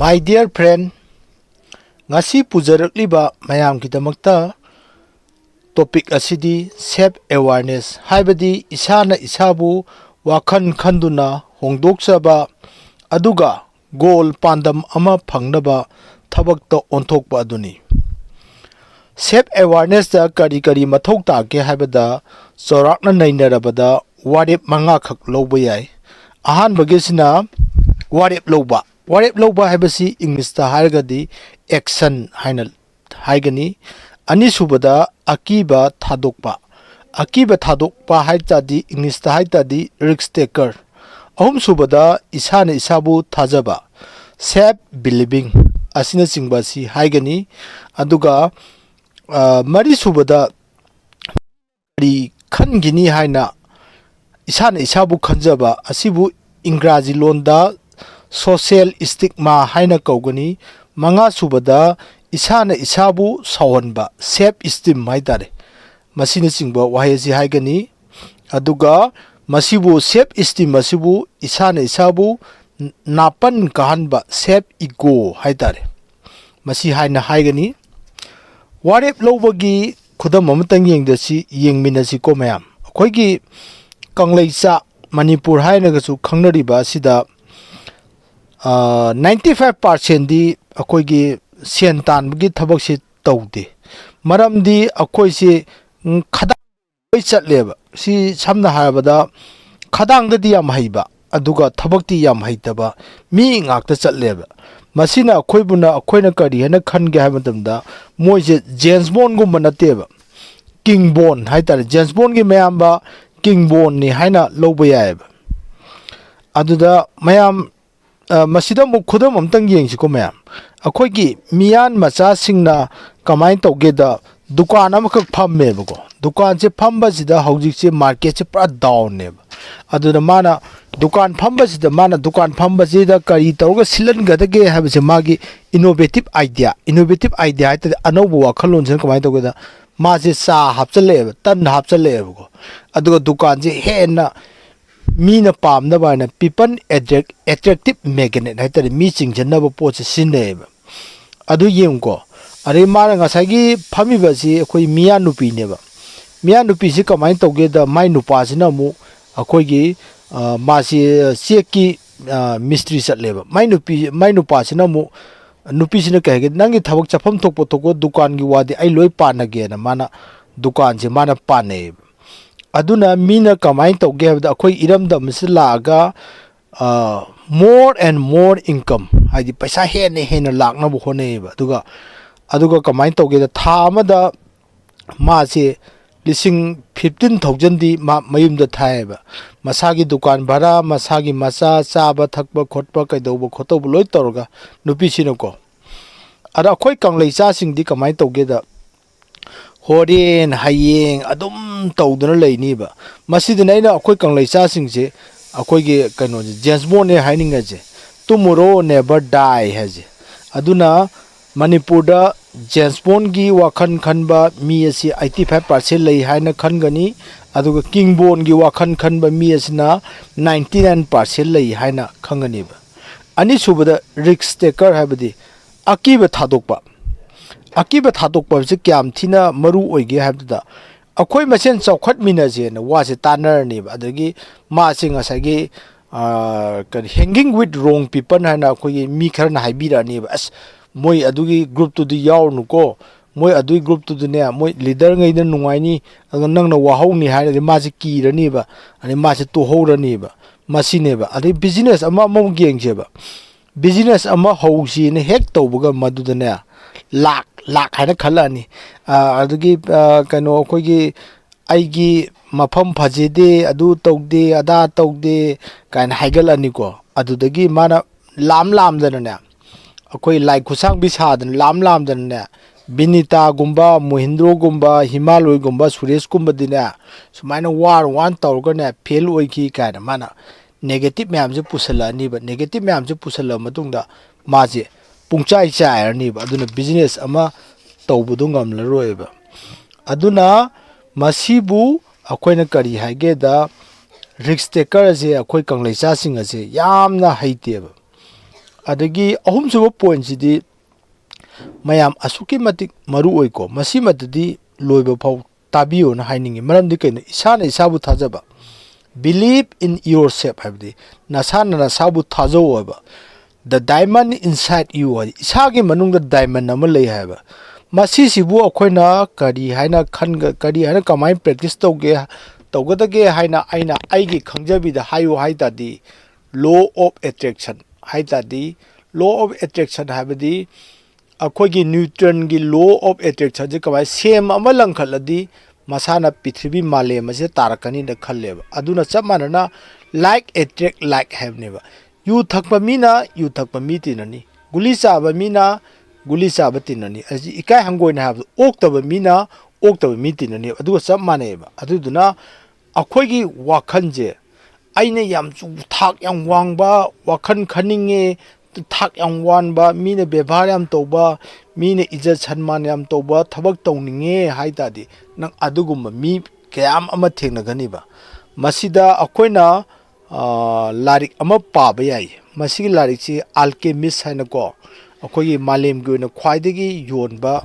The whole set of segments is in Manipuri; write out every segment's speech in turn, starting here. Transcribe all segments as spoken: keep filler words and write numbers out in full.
My dear friend, ꯉꯁꯤ ꯄꯨꯖꯔꯛꯂꯤꯕ ꯃꯌꯥꯝꯒꯤꯗꯃꯛꯇ topic ꯑꯁꯤꯗꯤ self awareness, ꯍꯥꯏꯕꯗꯤ ꯏꯁꯥꯅ ꯏꯁꯥꯕꯨ ꯋꯥꯈꯜ ꯈꯟꯗꯨꯅ ꯍꯣꯡꯗꯣꯛꯆꯕ, ꯑꯗꯨꯒ goal, ꯄꯥꯟꯗꯝ ꯑꯃ ꯐꯪꯅꯕ ꯊꯕꯛꯇ ꯑꯣꯟꯊꯣꯛꯄ ꯑꯗꯨꯅꯤ꯫ Self awarenessꯇ ꯀꯔꯤ ꯀꯔꯤ ꯃꯊꯧ ꯇꯥꯒꯦ ꯍꯥꯏꯕꯗ, ꯆꯥꯎꯔꯥꯛꯅ ꯅꯩꯅꯔꯕꯗ ꯋꯥꯔꯦꯞ ꯃꯉꯥꯈꯛ ꯂꯧꯕ ꯌꯥꯏ꯫ ꯑꯍꯥꯟꯕꯒꯤꯁꯤꯅ ꯋꯥꯔꯦꯞ ꯂꯧꯕ꯫ ꯋꯥꯔꯦꯞ ꯂꯧꯕ ꯍꯥꯏꯕꯁꯤ ꯏꯪꯂꯤꯁꯇ ꯍꯥꯏꯔꯒꯗꯤ action ꯍꯥꯏꯅ ꯍꯥꯏꯒꯅꯤ꯫ ꯑꯅꯤꯁꯨꯕꯗ ꯑꯀꯤꯕ ꯊꯥꯗꯣꯛꯄ꯫ ꯑꯀꯤꯕ ꯊꯥꯗꯣꯛꯄ ꯍꯥꯏ ꯇꯥꯔꯗꯤ, ꯏꯪꯂꯤꯁꯇ ꯍꯥꯏ ꯇꯥꯔꯗꯤ risk taker꯫ ꯑꯍꯨꯝꯁꯨꯕꯗ ꯏꯁꯥꯅ ꯏꯁꯥꯕꯨ ꯊꯥꯖꯕ, self believing ꯑꯁꯤꯅꯆꯤꯡꯕ ꯑꯁꯤ ꯍꯥꯏꯒꯅꯤ꯫ ꯑꯗꯨꯒ, ꯑ, ꯃꯔꯤꯁꯨꯕꯗ ꯀꯔꯤ ꯈꯟꯈꯤꯅꯤ ꯍꯥꯏꯅ ꯏꯁꯥꯅ ꯏꯁꯥꯕꯨ ꯈꯟꯖꯕ ꯑꯁꯤꯕꯨ ꯏꯪꯒ꯭ꯔꯥꯖꯤ ꯂꯣꯟꯗ social stigma ꯍꯥꯏꯅ ꯀꯧꯒꯅꯤ꯫ ꯃꯉꯥꯁꯨꯕꯗ ꯏꯁꯥꯅ ꯏꯁꯥꯕꯨ ꯁꯥꯎꯍꯟꯕ, self esteem ꯍꯥꯏ ꯇꯥꯔꯦ, ꯃꯁꯤꯅꯆꯤꯡꯕ ꯋꯥꯍꯩ ꯑꯁꯤ ꯍꯥꯏꯒꯅꯤ꯫ ꯑꯗꯨꯒ ꯃꯁꯤꯕꯨ, self esteem ꯑꯁꯤꯕꯨ ꯏꯁꯥꯅ ꯏꯁꯥꯕꯨ ꯅꯥꯄꯟ ꯀꯥꯍꯟꯕ, self ego ꯍꯥꯏ ꯇꯥꯔꯦ, ꯃꯁꯤ ꯍꯥꯏꯅ ꯍꯥꯏꯒꯅꯤ꯫ ꯋꯥꯔꯦꯞ ꯂꯧꯕꯒꯤ ꯈꯨꯗꯝ ꯑꯃꯇꯪ ꯌꯦꯡꯗꯁꯤ, ꯌꯦꯡꯃꯤꯟꯅꯁꯤꯀꯣ ꯃꯌꯥꯝ꯫ ꯑꯩꯈꯣꯏꯒꯤ ꯀꯪꯂꯩꯆꯥ, ꯃꯅꯤꯄꯨꯔ ꯍꯥꯏꯅꯒꯁꯨ ꯈꯪꯅꯔꯤꯕ ꯑꯁꯤꯗ, ꯑ, ninety five percentꯗꯤ ꯑꯩꯈꯣꯏꯒꯤ ꯁꯦꯟ ꯇꯥꯟꯕꯒꯤ ꯊꯕꯛꯁꯤ ꯇꯧꯗꯦ꯫ ꯃꯔꯝꯗꯤ ꯑꯩꯈꯣꯏꯁꯤ, ꯎꯝ, ꯈꯗꯥꯡ ꯂꯣꯏ ꯆꯠꯂꯦꯕ꯫ ꯁꯤ ꯁꯝꯅ ꯍꯥꯏꯔꯕꯗ ꯈꯗꯥꯡꯗꯗꯤ ꯌꯥꯝ ꯍꯩꯕ, ꯑꯗꯨꯒ ꯊꯕꯛꯇꯤ ꯌꯥꯝ ꯍꯩꯇꯕ ꯃꯤ ꯉꯥꯛꯇ ꯆꯠꯂꯦꯕ꯫ ꯃꯁꯤꯅ ꯑꯩꯈꯣꯏꯕꯨꯅ, ꯑꯩꯈꯣꯏꯅ ꯀꯔꯤ ꯍꯥꯏꯅ ꯈꯟꯒꯦ ꯍꯥꯏꯕ ꯃꯇꯝꯗ, ꯃꯣꯏꯁꯦ James Bondꯒꯨꯝꯕ ꯅꯠꯇꯦꯕ, King Bond ꯍꯥꯏ ꯇꯥꯔꯦ꯫ James Bondꯒꯤ ꯃꯌꯥꯝꯕ King Bondꯅꯤ ꯍꯥꯏꯅ ꯂꯧꯕ ꯌꯥꯏꯑꯕ꯫ ꯑꯗꯨꯗ ꯃꯌꯥꯝ, ꯑ, ꯃꯁꯤꯗ ꯑꯃꯨꯛ ꯈꯨꯗꯝ ꯑꯝꯇꯪ ꯌꯦꯡꯁꯤꯀꯣ ꯃꯌꯥꯝ꯫ ꯑꯩꯈꯣꯏꯒꯤ ꯃꯤꯌꯥꯟ ꯃꯆꯥꯁꯤꯡꯅ ꯀꯃꯥꯏꯅ ꯇꯧꯒꯦꯗ, ꯗꯨꯀꯥꯟ ꯑꯃꯈꯛ ꯐꯝꯃꯦꯕꯀꯣ꯫ ꯗꯨꯀꯥꯟꯁꯦ ꯐꯝꯕꯁꯤꯗ ꯍꯧꯖꯤꯛꯁꯦ marketꯁꯦ ꯄꯨꯔꯥ downꯅꯦꯕ꯫ ꯑꯗꯨꯅ ꯃꯥꯅ ꯗꯨꯀꯥꯟ ꯐꯝꯕꯁꯤꯗ, ꯃꯥꯅ ꯗꯨꯀꯥꯟ ꯐꯝꯕꯁꯤꯗ ꯀꯔꯤ ꯇꯧꯔꯒ ꯁꯤꯠꯍꯟꯒꯗꯒꯦ ꯍꯥꯏꯕꯁꯦ ꯃꯥꯒꯤ innovative idea, innovative idea ꯍꯥꯏ ꯇꯥꯔꯗꯤ ꯑꯅꯧꯕ ꯋꯥꯈꯜꯂꯣꯟꯁꯤꯅ ꯀꯃꯥꯏꯅ ꯇꯧꯒꯦꯗ, ꯃꯥꯁꯦ ꯆꯥ ꯍꯥꯞꯆꯜꯂꯛꯑꯦꯕ, ꯇꯟ ꯍꯥꯞꯆꯜꯂꯛꯑꯦꯕꯀꯣ꯫ ꯑꯗꯨꯒ ꯗꯨꯀꯥꯟꯁꯦ ꯍꯦꯟꯅ ꯃꯤꯅ ꯄꯥꯝꯅꯕ ꯍꯥꯏꯅ people attract attractive magnet ꯍꯥꯏꯇꯥꯔꯦ, ꯃꯤ ꯆꯤꯡꯁꯤꯟꯅꯕ ꯄꯣꯠꯁꯦ ꯁꯤꯖꯤꯟꯅꯩꯌꯦꯕ꯫ ꯑꯗꯨ ꯌꯦꯡꯉꯨꯀꯣ꯫ ꯑꯗꯩ ꯃꯥꯅ ꯉꯁꯥꯏꯒꯤ ꯐꯝꯃꯤꯕꯁꯤ ꯑꯩꯈꯣꯏ ꯃꯤꯌꯥ ꯅꯨꯄꯤꯅꯦꯕ꯫ ꯃꯤꯌꯥ ꯅꯨꯄꯤꯁꯤ ꯀꯃꯥꯏꯅ ꯇꯧꯒꯦꯗ, ꯃꯥꯏ ꯅꯨꯄꯥꯁꯤꯅ ꯑꯃꯨꯛ ꯑꯩꯈꯣꯏꯒꯤ, ꯑ, ꯃꯥꯁꯤ ꯆꯦꯛꯀꯤ, ꯑ, ꯃꯤꯁꯇ꯭ꯔꯤ ꯆꯠꯂꯦꯕ꯫ ꯃꯥꯏ ꯅꯨꯄꯤ, ꯃꯥꯏ ꯅꯨꯄꯥꯁꯤꯅ ꯑꯃꯨꯛ, ꯅꯨꯄꯤꯁꯤꯅ ꯀꯩ ꯍꯥꯏꯒꯦ, "ꯅꯪꯒꯤ ꯊꯕꯛ ꯆꯠꯐꯝ ꯊꯣꯛꯄ ꯊꯣꯛꯄ ꯗꯨꯀꯥꯟꯒꯤ ꯋꯥꯗꯤ ꯑꯩ ꯂꯣꯏ ꯄꯥꯟꯅꯒꯦꯅ" ꯃꯥꯅ ꯗꯨꯀꯥꯟꯁꯦ ꯃꯥꯅ ꯄꯥꯟꯅꯩꯌꯦꯕ꯫ ꯑꯗꯨꯅ ꯃꯤꯅ ꯀꯃꯥꯏꯅ ꯇꯧꯒꯦ ꯍꯥꯏꯕꯗ, ꯑꯩꯈꯣꯏ ꯏꯔꯝꯗꯝ ꯑꯁꯤꯗ ꯂꯥꯛꯑꯒ, ꯑ, more and more income, ꯍꯥꯏꯗꯤ ꯄꯩꯁꯥ ꯍꯦꯟꯅ ꯍꯦꯟꯅ ꯂꯥꯛꯅꯕ ꯍꯣꯠꯅꯩꯌꯦꯕ꯫ ꯑꯗꯨꯒ, ꯑꯗꯨꯒ ꯀꯃꯥꯏꯅ ꯇꯧꯒꯦꯗ, ꯊꯥ ꯑꯃꯗ ꯃꯥꯁꯦ ꯂꯤꯁꯤꯡ fifteen thousandꯗꯤ ꯃꯥ ꯃꯌꯨꯝꯗ ꯊꯥꯏꯌꯦꯕ꯫ ꯃꯁꯥꯒꯤ ꯗꯨꯀꯥꯟ ꯚꯔꯥ, ꯃꯁꯥꯒꯤ ꯃꯆꯥ, ꯆꯥꯕ ꯊꯛꯄ ꯈꯣꯠꯄ, ꯀꯩꯗꯧꯕ ꯈꯣꯠꯇꯧꯕ ꯂꯣꯏ ꯇꯧꯔꯒ ꯅꯨꯄꯤꯁꯤꯅꯀꯣ꯫ ꯑꯗ ꯑꯩꯈꯣꯏ ꯀꯪꯂꯩꯆꯥꯁꯤꯡꯗꯤ ꯀꯃꯥꯏꯅ ꯇꯧꯒꯦꯗ, ꯍꯣꯔꯦꯟ, ꯍꯌꯦꯡ ꯑꯗꯨꯝ ꯇꯧꯗꯨꯅ ꯂꯩꯅꯤꯕ꯫ ꯃꯁꯤꯗꯅ ꯑꯩꯅ ꯑꯩꯈꯣꯏ ꯀꯪꯂꯩꯆꯥꯁꯤꯡꯁꯦ, ꯑꯩꯈꯣꯏꯒꯤ ꯀꯩꯅꯣꯁꯦ, James Bondꯅꯦ ꯍꯥꯏꯅꯤꯡꯉꯁꯦ, "Tomorrow never die" ꯍꯥꯏꯁꯦ꯫ ꯑꯗꯨꯅ ꯃꯅꯤꯄꯨꯔꯗ James Bondꯒꯤ ꯋꯥꯈꯜ ꯈꯟꯕ ꯃꯤ ꯑꯁꯤ eighty five percent ꯂꯩ ꯍꯥꯏꯅ ꯈꯟꯒꯅꯤ, ꯑꯗꯨꯒ King Bondꯒꯤ ꯋꯥꯈꯜ ꯈꯟꯕ ꯃꯤ ꯑꯁꯤꯅ ninety nine percent ꯂꯩ ꯍꯥꯏꯅ ꯈꯪꯒꯅꯦꯕ꯫ ꯑꯅꯤꯁꯨꯕꯗ risk taker ꯍꯥꯏꯕꯗꯤ ꯑꯀꯤꯕ ꯊꯥꯗꯣꯛꯄ꯫ ꯑꯀꯤꯕ ꯊꯥꯗꯣꯛꯄ ꯍꯥꯏꯕꯁꯤ ꯀꯌꯥꯝ ꯊꯤꯅ ꯃꯔꯨ ꯑꯣꯏꯒꯦ ꯍꯥꯏꯕꯗꯨꯗ, ꯑꯩꯈꯣꯏ ꯃꯁꯦꯟ ꯆꯥꯎꯈꯠꯃꯤꯟꯅꯁꯦꯅ ꯋꯥꯁꯦ ꯇꯥꯟꯅꯔꯅꯦꯕ꯫ ꯑꯗꯒꯤ ꯃꯥꯁꯦ ꯉꯁꯥꯏꯒꯤ, ꯑꯥ, ꯀꯔꯤ, hanging with wrong people ꯍꯥꯏꯅ ꯑꯩꯈꯣꯏꯒꯤ ꯃꯤ ꯈꯔꯅ ꯍꯥꯏꯕꯤꯔꯛꯑꯅꯦꯕ, "ꯑꯁ, ꯃꯣꯏ ꯑꯗꯨꯒꯤ groupꯇꯨꯗꯤ ꯌꯥꯎꯔꯨꯅꯨꯀꯣ, ꯃꯣꯏ ꯑꯗꯨꯒꯤ groupꯇꯨꯗꯅꯦ, ꯃꯣꯏ leaderꯉꯩꯗ ꯅꯨꯡꯉꯥꯏꯅꯤ, ꯑꯗꯨꯒ ꯅꯪꯅ ꯋꯥꯍꯧꯅꯤ" ꯍꯥꯏꯔꯗꯤ ꯃꯥꯁꯦ ꯀꯤꯔꯅꯦꯕ, ꯑꯗꯩ ꯃꯥꯁꯦ ꯇꯣꯛꯍꯧꯔꯅꯦꯕ꯫ ꯃꯁꯤꯅꯦꯕ꯫ ꯑꯗꯩ business ꯑꯃ ꯑꯃꯃꯨꯛ ꯌꯦꯡꯁꯦꯕ꯫ Business ꯑꯃ ꯍꯧꯁꯤꯅ ꯍꯦꯛ ꯇꯧꯕꯒ ꯃꯗꯨꯗꯅꯦ, ꯂꯥꯛ, ꯂꯥꯛ ꯍꯥꯏꯅ ꯈꯜꯂꯛꯑꯅꯤ꯫ ꯑꯥ, ꯑꯗꯨꯒꯤ, ꯑꯥ, ꯀꯩꯅꯣ, ꯑꯩꯈꯣꯏꯒꯤ "ꯑꯩꯒꯤ ꯃꯐꯝ ꯐꯖꯗꯦ, ꯑꯗꯨ ꯇꯧꯗꯦ, ꯑꯗꯥ ꯇꯧꯗꯦ" ꯀꯥꯏꯅ ꯍꯥꯏꯒꯠꯂꯛꯑꯅꯤꯀꯣ꯫ ꯑꯗꯨꯗꯒꯤ ꯃꯥꯅ ꯂꯥꯝ ꯂꯥꯝꯗꯅꯅꯦ, ꯑꯩꯈꯣꯏ ꯂꯥꯏ ꯈꯨꯠꯁꯥꯡꯕꯤ ꯁꯥꯗꯅ ꯂꯥꯝ ꯂꯥꯝꯗꯅꯅꯦ, ꯕꯤꯅꯤꯇꯥꯒꯨꯝꯕ, ꯃꯣꯍꯤꯟꯗ꯭ꯔꯣꯒꯨꯝꯕ, ꯍꯤꯃꯥꯂꯣꯏꯒꯨꯝꯕ, ꯁꯨꯔꯦꯁꯀꯨꯝꯕꯗꯤꯅꯦ, ꯁꯨꯃꯥꯏꯅ ꯋꯥꯔ ꯋꯥꯟ ꯇꯧꯔꯒꯅꯦ, fail ꯑꯣꯏꯈꯤ ꯀꯥꯏꯅ ꯃꯥꯅ negative ꯃꯌꯥꯝꯁꯦ ꯄꯨꯁꯜꯂꯛꯑꯅꯤꯕ꯫ Negative ꯃꯌꯥꯝꯁꯦ ꯄꯨꯁꯜꯂꯕ ꯃꯇꯨꯡꯗ ꯃꯥꯁꯦ ꯄꯨꯡꯆꯥꯏ ꯆꯥꯏꯔꯅꯤꯕ꯫ ꯑꯗꯨꯅ business ꯑꯃ ꯇꯧꯕꯗꯣ ꯉꯝꯂꯔꯣꯏꯕ꯫ ꯑꯗꯨꯅ ꯃꯁꯤꯕꯨ ꯑꯩꯈꯣꯏꯅ ꯀꯔꯤ ꯍꯥꯏꯒꯦꯗ, ꯔꯤꯛꯁ ꯇꯦꯀꯔ ꯑꯁꯦ ꯑꯩꯈꯣꯏ ꯀꯪꯂꯩꯆꯥꯁꯤꯡ ꯑꯁꯦ ꯌꯥꯝꯅ ꯍꯩꯇꯦꯕ꯫ ꯑꯗꯒꯤ ꯑꯍꯨꯝꯁꯨꯕ ꯄꯣꯏꯟꯁꯤꯗꯤ ꯃꯌꯥꯝ ꯑꯁꯨꯛꯀꯤ ꯃꯇꯤꯛ ꯃꯔꯨ ꯑꯣꯏꯀꯣ, ꯃꯁꯤꯃꯗꯗꯤ ꯂꯣꯏꯕ ꯐꯥꯎ ꯇꯥꯕꯤꯌꯣꯅ ꯍꯥꯏꯅꯤꯡꯉꯤ꯫ ꯃꯔꯝꯗꯤ ꯀꯩꯅꯣ? ꯏꯁꯥꯅ ꯏꯁꯥꯕꯨ ꯊꯥꯖꯕ, believe in yourself ꯍꯥꯏꯕꯗꯤ ꯅꯁꯥꯅ ꯅꯁꯥꯕꯨ ꯊꯥꯖꯧ ꯍꯥꯏꯕ꯫ The diamond inside you ꯍꯥꯏ, ꯏꯁꯥꯒꯤ ꯃꯅꯨꯡꯗ diamond ꯑꯃ ꯂꯩ ꯍꯥꯏꯕ꯫ ꯃꯁꯤꯁꯤꯕꯨ ꯑꯩꯈꯣꯏꯅ ꯀꯔꯤ ꯍꯥꯏꯅ ꯈꯟꯒ-, ꯀꯔꯤ ꯍꯥꯏꯅ, ꯀꯃꯥꯏꯅ practice ꯇꯧꯒꯦ, ꯇꯧꯒꯗꯒꯦ ꯍꯥꯏꯅ ꯑꯩꯅ ꯑꯩꯒꯤ ꯈꯪꯖꯕꯤꯗ ꯍꯥꯏꯌꯨ ꯍꯥꯏ ꯇꯥꯔꯗꯤ, law of attraction ꯍꯥꯏ ꯇꯥꯔꯗꯤ, law of attraction ꯍꯥꯏꯕꯗꯤ ꯑꯩꯈꯣꯏꯒꯤ ꯅ꯭ꯌꯨꯇꯟꯒꯤ law of attractionꯁꯦ ꯀꯃꯥꯏꯅ, ꯁꯦꯝ ꯑꯃ ꯂꯪꯈꯠꯂꯗꯤ ꯃꯁꯥꯅ ꯄ꯭ꯔꯤꯊꯤꯕꯤ ꯃꯥꯂꯦꯝ ꯑꯁꯤꯗ ꯇꯥꯔꯛꯀꯅꯤꯅ ꯈꯜꯂꯦꯕ꯫ ꯑꯗꯨꯅ ꯆꯞ ꯃꯥꯟꯅꯅ like attract like ꯍꯥꯏꯕꯅꯦꯕ꯫ ꯌꯨ ꯊꯛꯄ ꯃꯤꯅ ꯌꯨ ꯊꯛꯄ ꯃꯤ ꯇꯤꯟꯅꯅꯤ, ꯒꯨꯂꯤ ꯆꯥꯕ ꯃꯤꯅ ꯒꯨꯂꯤ ꯆꯥꯕ ꯇꯤꯟꯅꯅꯤ꯫ ꯑꯁꯤ ꯏꯀꯥꯏ ꯍꯪꯒꯣꯏꯅ ꯍꯥꯏꯕꯗꯣ, ꯑꯣꯛꯇꯕ ꯃꯤꯅ ꯑꯣꯛꯇꯕ ꯃꯤ ꯇꯤꯟꯅꯅꯦꯕ꯫ ꯑꯗꯨꯒ ꯆꯞ ꯃꯥꯟꯅꯩꯑꯕ꯫ ꯑꯗꯨꯗꯨꯅ ꯑꯩꯈꯣꯏꯒꯤ ꯋꯥꯈꯜꯁꯦ, ꯑꯩꯅ ꯌꯥꯝ ꯆꯨ-, ꯊꯥꯛ ꯌꯥꯝ ꯋꯥꯡꯕ ꯋꯥꯈꯜ ꯈꯟꯅꯤꯡꯉꯦ, ꯊꯥꯛ ꯌꯥꯝ ꯋꯥꯡꯕ, ꯃꯤꯅ ꯕꯦꯕꯥꯔ ꯌꯥꯝ ꯇꯧꯕ, ꯃꯤꯅ ꯏꯖꯠ ꯁꯟꯃꯥꯟ ꯌꯥꯝ ꯇꯧꯕ ꯊꯕꯛ ꯇꯧꯅꯤꯡꯉꯦ ꯍꯥꯏ ꯇꯥꯔꯗꯤ, ꯅꯪ ꯑꯗꯨꯒꯨꯝꯕ ꯃꯤ ꯀꯌꯥꯝ ꯑꯃ ꯊꯦꯡꯅꯒꯅꯤꯕ꯫ ꯃꯁꯤꯗ ꯑꯩꯈꯣꯏꯅ, ꯑ, ꯂꯥꯏꯔꯤꯛ ꯑꯃ ꯄꯥꯕ ꯌꯥꯏ꯫ ꯃꯁꯤꯒꯤ ꯂꯥꯏꯔꯤꯛꯁꯤ Alchemist ꯍꯥꯏꯅꯀꯣ, ꯑꯩꯈꯣꯏꯒꯤ ꯃꯥꯂꯦꯝꯒꯤ ꯑꯣꯏꯅ ꯈ꯭ꯋꯥꯏꯗꯒꯤ ꯌꯣꯟꯕ,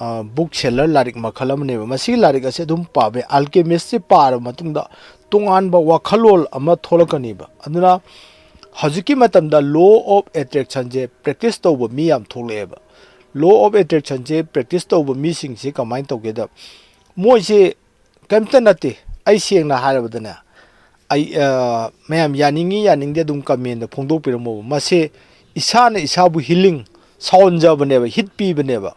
ꯑ, book seller ꯂꯥꯏꯔꯤꯛ ꯃꯈꯜ ꯑꯃꯅꯦꯕ꯫ ꯃꯁꯤꯒꯤ ꯂꯥꯏꯔꯤꯛ ꯑꯁꯤ ꯑꯗꯨꯝ ꯄꯥꯕ ꯌꯥꯏ꯫ Alchemistꯁꯤ ꯄꯥꯔꯕ ꯃꯇꯨꯡꯗ ꯇꯣꯉꯥꯟꯕ ꯋꯥꯈꯜꯂꯣꯟ ꯑꯃ ꯊꯣꯛꯂꯛꯀꯅꯤꯕ꯫ ꯑꯗꯨꯅ ꯍꯧꯖꯤꯛꯀꯤ ꯃꯇꯝꯗ law of attractionꯁꯦ practice ꯇꯧꯕ ꯃꯤ ꯌꯥꯝ ꯊꯣꯛꯂꯛꯑꯦꯕ꯫ Law of attractionꯁꯦ practice ꯇꯧꯕ ꯃꯤꯁꯤꯡꯁꯦ ꯀꯃꯥꯏꯅ ꯇꯧꯒꯦꯗ, ꯃꯣꯏꯁꯦ ꯀꯩꯝꯇ ꯅꯠꯇꯦ꯫ ꯑꯩ ꯁꯦꯡꯅ ꯍꯥꯏꯔꯕꯗꯅꯦ, ꯑꯩ, ꯑ, ꯃꯌꯥꯝ ꯌꯥꯅꯤꯡꯉꯤ ꯌꯥꯅꯤꯡꯗꯦ ꯑꯗꯨꯝ commentꯇ ꯐꯣꯡꯗꯣꯛꯄꯤꯔꯝꯃꯣꯕ꯫ ꯃꯁꯦ ꯏꯁꯥꯅ ꯏꯁꯥꯕꯨ healing ꯁꯥꯎꯍꯟꯖꯕꯅꯦꯕ, hit ꯄꯤꯕꯅꯦꯕ꯫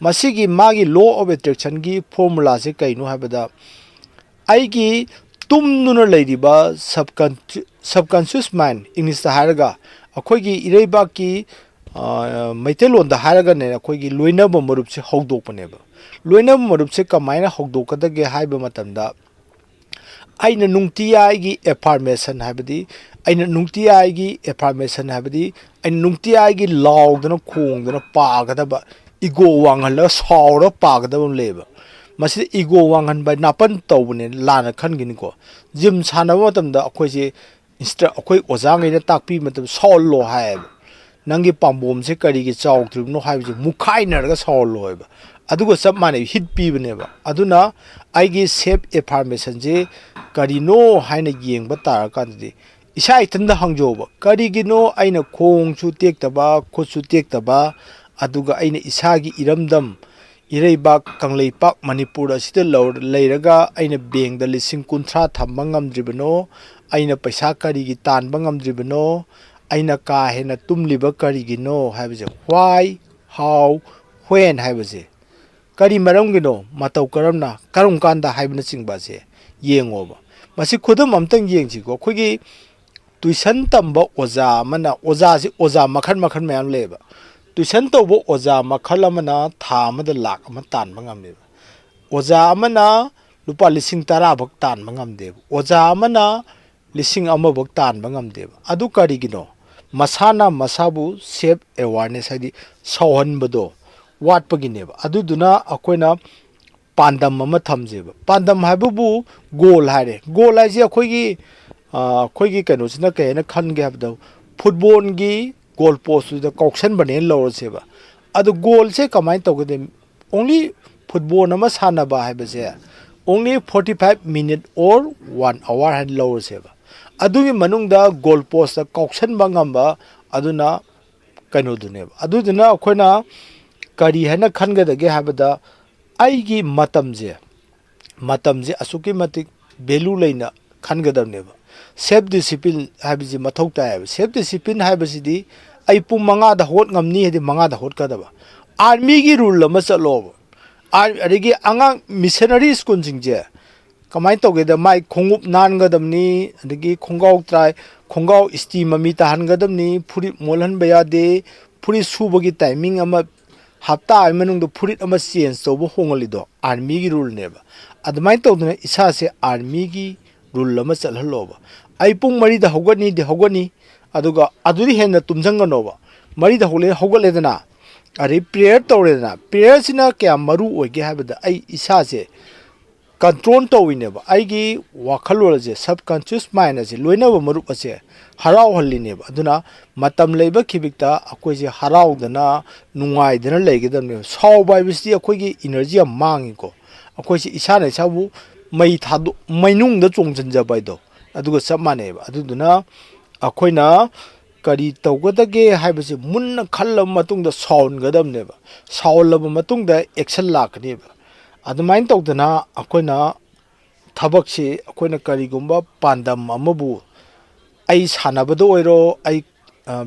ꯃꯁꯤꯒꯤ ꯃꯥꯒꯤ law of attractionꯒꯤ formulaꯁꯦ ꯀꯩꯅꯣ ꯍꯥꯏꯕꯗ, ꯑꯩꯒꯤ ꯇꯨꯝꯗꯨꯅ ꯂꯩꯔꯤꯕ subcon-, subconscious mind, Englishꯇ ꯍꯥꯏꯔꯒ, ꯑꯩꯈꯣꯏꯒꯤ ꯏꯔꯩꯕꯥꯛꯀꯤ, ꯑ, ꯃꯩꯇꯩꯂꯣꯟꯗ ꯍꯥꯏꯔꯒꯅꯦ, ꯑꯩꯈꯣꯏꯒꯤ ꯂꯣꯏꯅꯕ ꯃꯔꯨꯞꯁꯦ ꯍꯧꯗꯣꯛꯄꯅꯦꯕ꯫ ꯂꯣꯏꯅꯕ ꯃꯔꯨꯞꯁꯦ ꯀꯃꯥꯏꯅ ꯍꯧꯗꯣꯛꯀꯗꯒꯦ ꯍꯥꯏꯕ ꯃꯇꯝꯗ, ꯑꯩꯅ ꯅꯨꯡꯇꯤꯖꯥꯏꯒꯤ affirmation ꯍꯥꯏꯕꯗꯤ, ꯑꯩꯅ ꯅꯨꯡꯇꯤꯖꯥꯏꯒꯤ affirmation ꯍꯥꯏꯕꯗꯤ, ꯑꯩꯅ ꯅꯨꯡꯇꯤꯖꯥꯏꯒꯤ ꯂꯥꯎꯗꯅ ꯈꯣꯡꯗꯅ ꯄꯥꯒꯗꯕ, ego ꯋꯥꯡꯍꯜꯂꯒ ꯁꯥꯎꯔꯒ ꯄꯥꯒꯗꯕ ꯑꯃ ꯂꯩꯌꯦꯕ꯫ ꯃꯁꯤꯗ ꯏꯒꯣ ꯋꯥꯡꯍꯟꯕ ꯅꯥꯄꯟ ꯇꯧꯕꯅꯦ, ꯂꯥꯟꯅ ꯈꯟꯈꯤꯅꯤꯀꯣ꯫ ꯖꯤꯝ ꯁꯥꯟꯅꯕ ꯃꯇꯝꯗ ꯑꯩꯈꯣꯏꯁꯦ ꯏꯟꯁꯇ꯭ꯔ-, ꯑꯩꯈꯣꯏ ꯑꯣꯖꯥꯉꯩꯅ ꯇꯥꯛꯄꯤꯕ ꯃꯇꯝꯗ ꯁꯥꯎꯍꯜꯂꯣ ꯍꯥꯏꯌꯦꯕ꯫ ꯅꯪꯒꯤ ꯄꯥꯝꯕꯣꯝꯁꯦ ꯀꯔꯤꯒꯤ ꯆꯥꯎꯗ꯭ꯔꯤꯕꯅꯣ ꯍꯥꯏꯕꯁꯦ ꯃꯨꯛꯈꯥꯏꯅꯔꯒ ꯁꯥꯎꯍꯜꯂꯣ ꯍꯥꯏꯕ꯫ ꯑꯗꯨꯒ ꯆꯞ ꯃꯥꯟꯅꯩ, ꯍꯤꯠ ꯄꯤꯕꯅꯦꯕ꯫ ꯑꯗꯨꯅ ꯑꯩꯒꯤ ꯁꯦꯜꯐ ꯑꯦꯐꯥꯔꯃꯦꯁꯟꯁꯦ ꯀꯔꯤꯅꯣ ꯍꯥꯏꯅ ꯌꯦꯡꯕ ꯇꯥꯔꯀꯥꯟꯗꯗꯤ ꯏꯁꯥ ꯏꯊꯟꯗ ꯍꯪꯖꯧꯕ, ꯀꯔꯤꯒꯤꯅꯣ ꯑꯩꯅ ꯈꯣꯡꯁꯨ ꯇꯦꯛꯇꯕ, ꯈꯨꯠꯁꯨ ꯇꯦꯛꯇꯕ, ꯑꯗꯨꯒ ꯑꯩꯅ ꯏꯁꯥꯒꯤ ꯏꯔꯝꯗꯝ ꯏꯔꯩꯕꯥꯛ ꯀꯪꯂꯩꯄꯥꯛ ꯃꯅꯤꯄꯨꯔ ꯑꯁꯤꯗ ꯂꯧ-, ꯂꯩꯔꯒ ꯑꯩꯅ ꯕꯦꯡꯗ ꯂꯤꯁꯤꯡ ꯀꯨꯟꯊ꯭ꯔꯥ ꯊꯝꯕ ꯉꯝꯗ꯭ꯔꯤꯕꯅꯣ? ꯑꯩꯅ ꯄꯩꯁꯥ ꯀꯔꯤꯒꯤ ꯇꯥꯟꯕ ꯉꯝꯗ꯭ꯔꯤꯕꯅꯣ? ꯑꯩꯅ ꯀꯥ ꯍꯦꯟꯅ ꯇꯨꯝꯂꯤꯕ ꯀꯔꯤꯒꯤꯅꯣ ꯍꯥꯏꯕꯁꯦ, why, how, when ꯍꯥꯏꯕꯁꯦ ꯀꯔꯤ ꯃꯔꯝꯒꯤꯅꯣ, ꯃꯇꯧ ꯀꯔꯝꯅ, ꯀꯔꯝ ꯀꯥꯟꯗ ꯍꯥꯏꯕꯅꯆꯤꯡꯕ ꯑꯁꯦ ꯌꯦꯡꯉꯣꯕ꯫ ꯃꯁꯤ ꯈꯨꯗꯝ ꯑꯝꯇꯪ ꯌꯦꯡꯁꯤꯀꯣ꯫ ꯑꯩꯈꯣꯏꯒꯤ ꯇꯨꯏꯁꯟ ꯇꯝꯕ ꯑꯣꯖꯥ ꯑꯃꯅ, ꯑꯣꯖꯥꯁꯤ ꯑꯣꯖꯥ ꯃꯈꯜ ꯃꯈꯜ ꯃꯌꯥꯝ ꯂꯩꯌꯦꯕ꯫ ꯇꯨꯏꯁꯟ ꯇꯧꯕ ꯑꯣꯖꯥ ꯃꯈꯜ ꯑꯃꯅ ꯊꯥ ꯑꯃꯗ ꯂꯥꯛ ꯑꯃ ꯇꯥꯟꯕ ꯉꯝꯃꯦꯕ꯫ ꯑꯣꯖꯥ ꯑꯃꯅ ꯂꯨꯄꯥ ꯂꯤꯁꯤꯡ ꯇꯔꯥ ꯐꯥꯎ ꯇꯥꯟꯕ ꯉꯝꯗꯦꯕ꯫ ꯑꯣꯖꯥ ꯑꯃꯅ ꯂꯤꯁꯤꯡ ꯑꯃ ꯐꯥꯎ ꯇꯥꯟꯕ ꯉꯝꯗꯦꯕ꯫ ꯑꯗꯨ ꯀꯔꯤꯒꯤꯅꯣ? ꯃꯁꯥꯅ ꯃꯁꯥꯕꯨ ꯁꯦꯜꯐ ꯑꯦꯋꯥꯔꯅꯦꯁ, ꯍꯥꯏꯗꯤ ꯁꯥꯎꯍꯟꯕꯗꯣ ꯋꯥꯠꯄꯒꯤꯅꯦꯕ꯫ ꯑꯗꯨꯗꯨꯅ ꯑꯩꯈꯣꯏꯅ ꯄꯥꯟꯗꯝ ꯑꯃ ꯊꯝꯁꯦꯕ꯫ ꯄꯥꯟꯗꯝ ꯍꯥꯏꯕꯕꯨ ꯒꯣꯜ ꯍꯥꯏꯔꯦ꯫ ꯒꯣꯜ ꯍꯥꯏꯁꯦ ꯑꯩꯈꯣꯏꯒꯤ, ꯑ, ꯑꯩꯈꯣꯏꯒꯤ ꯀꯩꯅꯣꯁꯤꯅ ꯀꯩ ꯍꯥꯏꯅ ꯈꯟꯒꯦ ꯍꯥꯏꯕꯗ, ꯐꯨꯠꯕꯣꯜꯒꯤ ꯒꯣꯜ ꯄꯣꯁꯇꯨꯗ ꯀꯥꯎꯁꯟꯕꯅꯦꯅ ꯂꯧꯔꯁꯦꯕ꯫ ꯑꯗꯨ ꯒꯣꯜꯁꯦ ꯀꯃꯥꯏꯅ ꯇꯧꯒꯗꯦ? Only ꯐꯨꯠꯕꯣꯜ ꯑꯃ ꯁꯥꯟꯅꯕ ꯍꯥꯏꯕꯁꯦ only forty five minute or one hour ꯍꯥꯏꯅ ꯂꯧꯔꯁꯦꯕ꯫ ꯑꯗꯨꯒꯤ ꯃꯅꯨꯡꯗ ꯒꯣꯜ ꯄꯣꯁꯇ ꯀꯥꯎꯁꯟꯕ ꯉꯝꯕ, ꯑꯗꯨꯅ ꯀꯩꯅꯣꯗꯨꯅꯦꯕ꯫ ꯑꯗꯨꯗꯨꯅ ꯑꯩꯈꯣꯏꯅ ꯀꯔꯤ ꯍꯥꯏꯅ ꯈꯟꯒꯗꯒꯦ ꯍꯥꯏꯕꯗ, ꯑꯩꯒꯤ ꯃꯇꯝꯁꯦ, ꯃꯇꯝꯁꯦ ꯑꯁꯨꯛꯀꯤ ꯃꯇꯤꯛ ꯚꯦꯂꯨ ꯂꯩꯅ ꯈꯟꯒꯗꯕꯅꯦꯕ꯫ ꯁꯦꯜꯐ ꯗꯤꯁꯤꯄ꯭ꯂꯤꯟ ꯍꯥꯏꯕꯁꯤ ꯃꯊꯧ ꯇꯥꯏꯌꯦꯕ꯫ ꯁꯦꯜꯐ ꯗꯤꯁꯤꯄ꯭ꯂꯤꯟ ꯍꯥꯏꯕꯁꯤꯗꯤ ꯑꯩ ꯄꯨꯡ ꯃꯉꯥꯗ ꯍꯧꯒꯠ ꯉꯝꯅꯤ ꯍꯥꯏꯗꯤ ꯃꯉꯥꯗ ꯍꯧꯒꯠꯀꯗꯕ꯫ ꯑꯥꯔꯃꯤꯒꯤ ꯔꯨꯜ ꯑꯃ ꯆꯠꯂꯣꯕ꯫ ꯑꯥꯔ-, ꯑꯗꯒꯤ ꯑꯉꯥꯡ ꯃꯤꯁꯅꯔꯤ ꯁ꯭ꯀꯨꯜꯁꯤꯡꯁꯦ ꯀꯃꯥꯏꯅ ꯇꯧꯒꯦꯗ, ꯃꯥꯏ ꯈꯣꯡꯎꯞ ꯅꯥꯟꯒꯗꯕꯅꯤ, ꯑꯗꯒꯤ ꯈꯣꯡꯒ꯭ꯔꯥꯎ ꯇ꯭ꯔꯥꯏ, ꯈꯣꯡꯒ꯭ꯔꯥꯎ ꯏꯁꯇꯤ ꯃꯃꯤ ꯇꯥꯍꯟꯒꯗꯕꯅꯤ, ꯐꯨꯔꯤꯠ ꯃꯣꯠꯍꯟꯕ ꯌꯥꯗꯦ, ꯐꯨꯔꯤꯠ ꯁꯨꯕꯒꯤ ꯇꯥꯏꯃꯤꯡ ꯑꯃ, ꯍꯞꯇꯥ ꯑꯃꯒꯤ ꯃꯅꯨꯡꯗ ꯐꯨꯔꯤꯠ ꯑꯃ ꯆꯦꯟꯖ ꯇꯧꯕ ꯍꯣꯡꯍꯜꯂꯤꯗꯣ ꯑꯥꯔꯃꯤꯒꯤ ꯔꯨꯜꯅꯦꯕ꯫ ꯑꯗꯨꯃꯥꯏꯅ ꯇꯧꯗꯅ ꯏꯁꯥꯁꯦ ꯑꯥꯔꯃꯤꯒꯤ ꯔꯨꯜ ꯑꯃ ꯆꯠꯍꯜꯂꯣꯕ꯫ ꯑꯩ ꯄꯨꯡ ꯃꯔꯤꯗ ꯍꯧꯒꯠꯅꯤꯗꯤ ꯍꯧꯒꯠꯅꯤ, ꯑꯗꯨꯒ ꯑꯗꯨꯗꯤ ꯍꯦꯟꯅ ꯇꯨꯝꯁꯤꯟꯒꯅꯣꯕ꯫ ꯃꯔꯤꯗ ꯍꯧꯒꯠꯂꯦ-, ꯍꯧꯒꯠꯂꯦꯗꯅ, ꯑꯗꯩ ꯄ꯭ꯔꯦꯌꯔ ꯇꯧꯔꯦꯗꯅ, ꯄ꯭ꯔꯦꯌꯔꯁꯤꯅ ꯀꯌꯥꯝ ꯃꯔꯨ ꯑꯣꯏꯒꯦ ꯍꯥꯏꯕꯗ, ꯑꯩ ꯏꯁꯥꯁꯦ ꯀꯟꯇ꯭ꯔꯣꯜ ꯇꯧꯋꯤꯅꯦꯕ, ꯑꯩꯒꯤ ꯋꯥꯈꯜꯂꯣꯟ ꯑꯁꯦ, ꯁꯕꯀꯟꯁꯤꯌꯁ ꯃꯥꯏꯟ ꯑꯁꯦ, ꯂꯣꯏꯅꯕ ꯃꯔꯨꯞ ꯑꯁꯦ ꯍꯔꯥꯎꯍꯜꯂꯤꯅꯦꯕ꯫ ꯑꯗꯨꯅ ꯃꯇꯝ ꯂꯩꯕ ꯈꯤꯕꯤꯛꯇ ꯑꯩꯈꯣꯏꯁꯦ ꯍꯔꯥꯎꯗꯅ, ꯅꯨꯡꯉꯥꯏꯗꯅ ꯂꯩꯒꯗꯕꯅꯦꯕ꯫ ꯁꯥꯎꯕ ꯍꯥꯏꯕꯁꯤꯗꯤ ꯑꯩꯈꯣꯏꯒꯤ ꯏꯅꯔꯖꯤ ꯌꯥꯝ ꯃꯥꯡꯉꯤꯀꯣ꯫ ꯑꯩꯈꯣꯏꯁꯦ ꯏꯁꯥꯅ ꯏꯁꯥꯕꯨ ꯃꯩ ꯊꯥꯗꯣꯛ ꯃꯩꯅꯨꯡꯗ ꯆꯣꯡꯁꯤꯟꯖꯕ ꯍꯥꯏꯗꯣ, ꯑꯗꯨꯒ ꯆꯞ ꯃꯥꯟꯅꯩꯕ꯫ ꯑꯗꯨꯗꯨꯅ ꯑꯩꯈꯣꯏꯅ ꯀꯔꯤ ꯇꯧꯒꯗꯒꯦ ꯍꯥꯏꯕꯁꯤ ꯃꯨꯟꯅ ꯈꯜꯂꯕ ꯃꯇꯨꯡꯗ ꯁꯥꯎꯍꯟꯒꯗꯕꯅꯦꯕ꯫ ꯁꯥꯎꯍꯜꯂꯕ ꯃꯇꯨꯡꯗ ꯑꯦꯛꯁꯟ ꯂꯥꯛꯀꯅꯦꯕ꯫ ꯑꯗꯨꯃꯥꯏꯅ ꯇꯧꯗꯅ ꯑꯩꯈꯣꯏꯅ ꯊꯕꯛꯁꯤ, ꯑꯩꯈꯣꯏꯅ ꯀꯔꯤꯒꯨꯝꯕ ꯄꯥꯟꯗꯝ ꯑꯃꯕꯨ, ꯑꯩ ꯁꯥꯟꯅꯕꯗ ꯑꯣꯏꯔꯣ, ꯑꯩ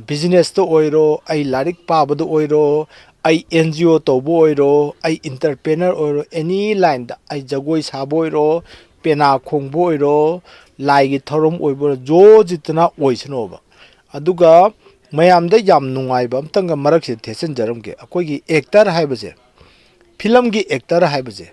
ꯕꯤꯖꯤꯅꯦꯁꯇ ꯑꯣꯏꯔꯣ, ꯑꯩ ꯂꯥꯏꯔꯤꯛ ꯄꯥꯕꯗ ꯑꯣꯏꯔꯣ, ꯑꯩ ꯑꯦꯟ ꯖꯤ ꯑꯣ ꯇꯧꯕ ꯑꯣꯏꯔꯣ, ꯑꯩ ꯏꯟꯇꯔꯄ꯭ꯔꯦꯅꯔ ꯑꯣꯏꯔꯣ, ꯑꯦꯅꯤ ꯂꯥꯏꯟꯗ, ꯑꯩ ꯖꯒꯣꯏ ꯁꯥꯕ ꯑꯣꯏꯔꯣ, ꯄꯦꯅꯥ ꯈꯣꯡꯕ ꯑꯣꯏꯔꯣ, ꯂꯥꯏꯒꯤ ꯊꯧꯔꯝ ꯑꯣꯏꯕ ꯑꯣꯏꯔꯣ, ꯖꯣ ꯖꯤꯠꯇꯅ ꯑꯣꯏꯁꯅꯣꯕ꯫ ꯑꯗꯨꯒ ꯃꯌꯥꯝꯗ ꯌꯥꯝ ꯅꯨꯡꯉꯥꯏꯕ ꯑꯝꯇꯪꯒ ꯃꯔꯛꯁꯤꯗ ꯊꯦꯠꯆꯟꯖꯔꯝꯒꯦ꯫ ꯑꯩꯈꯣꯏꯒꯤ ꯑꯦꯛꯇꯔ ꯍꯥꯏꯕꯁꯦ, ꯐꯤꯂꯝꯒꯤ ꯑꯦꯛꯇꯔ ꯍꯥꯏꯕꯁꯦ,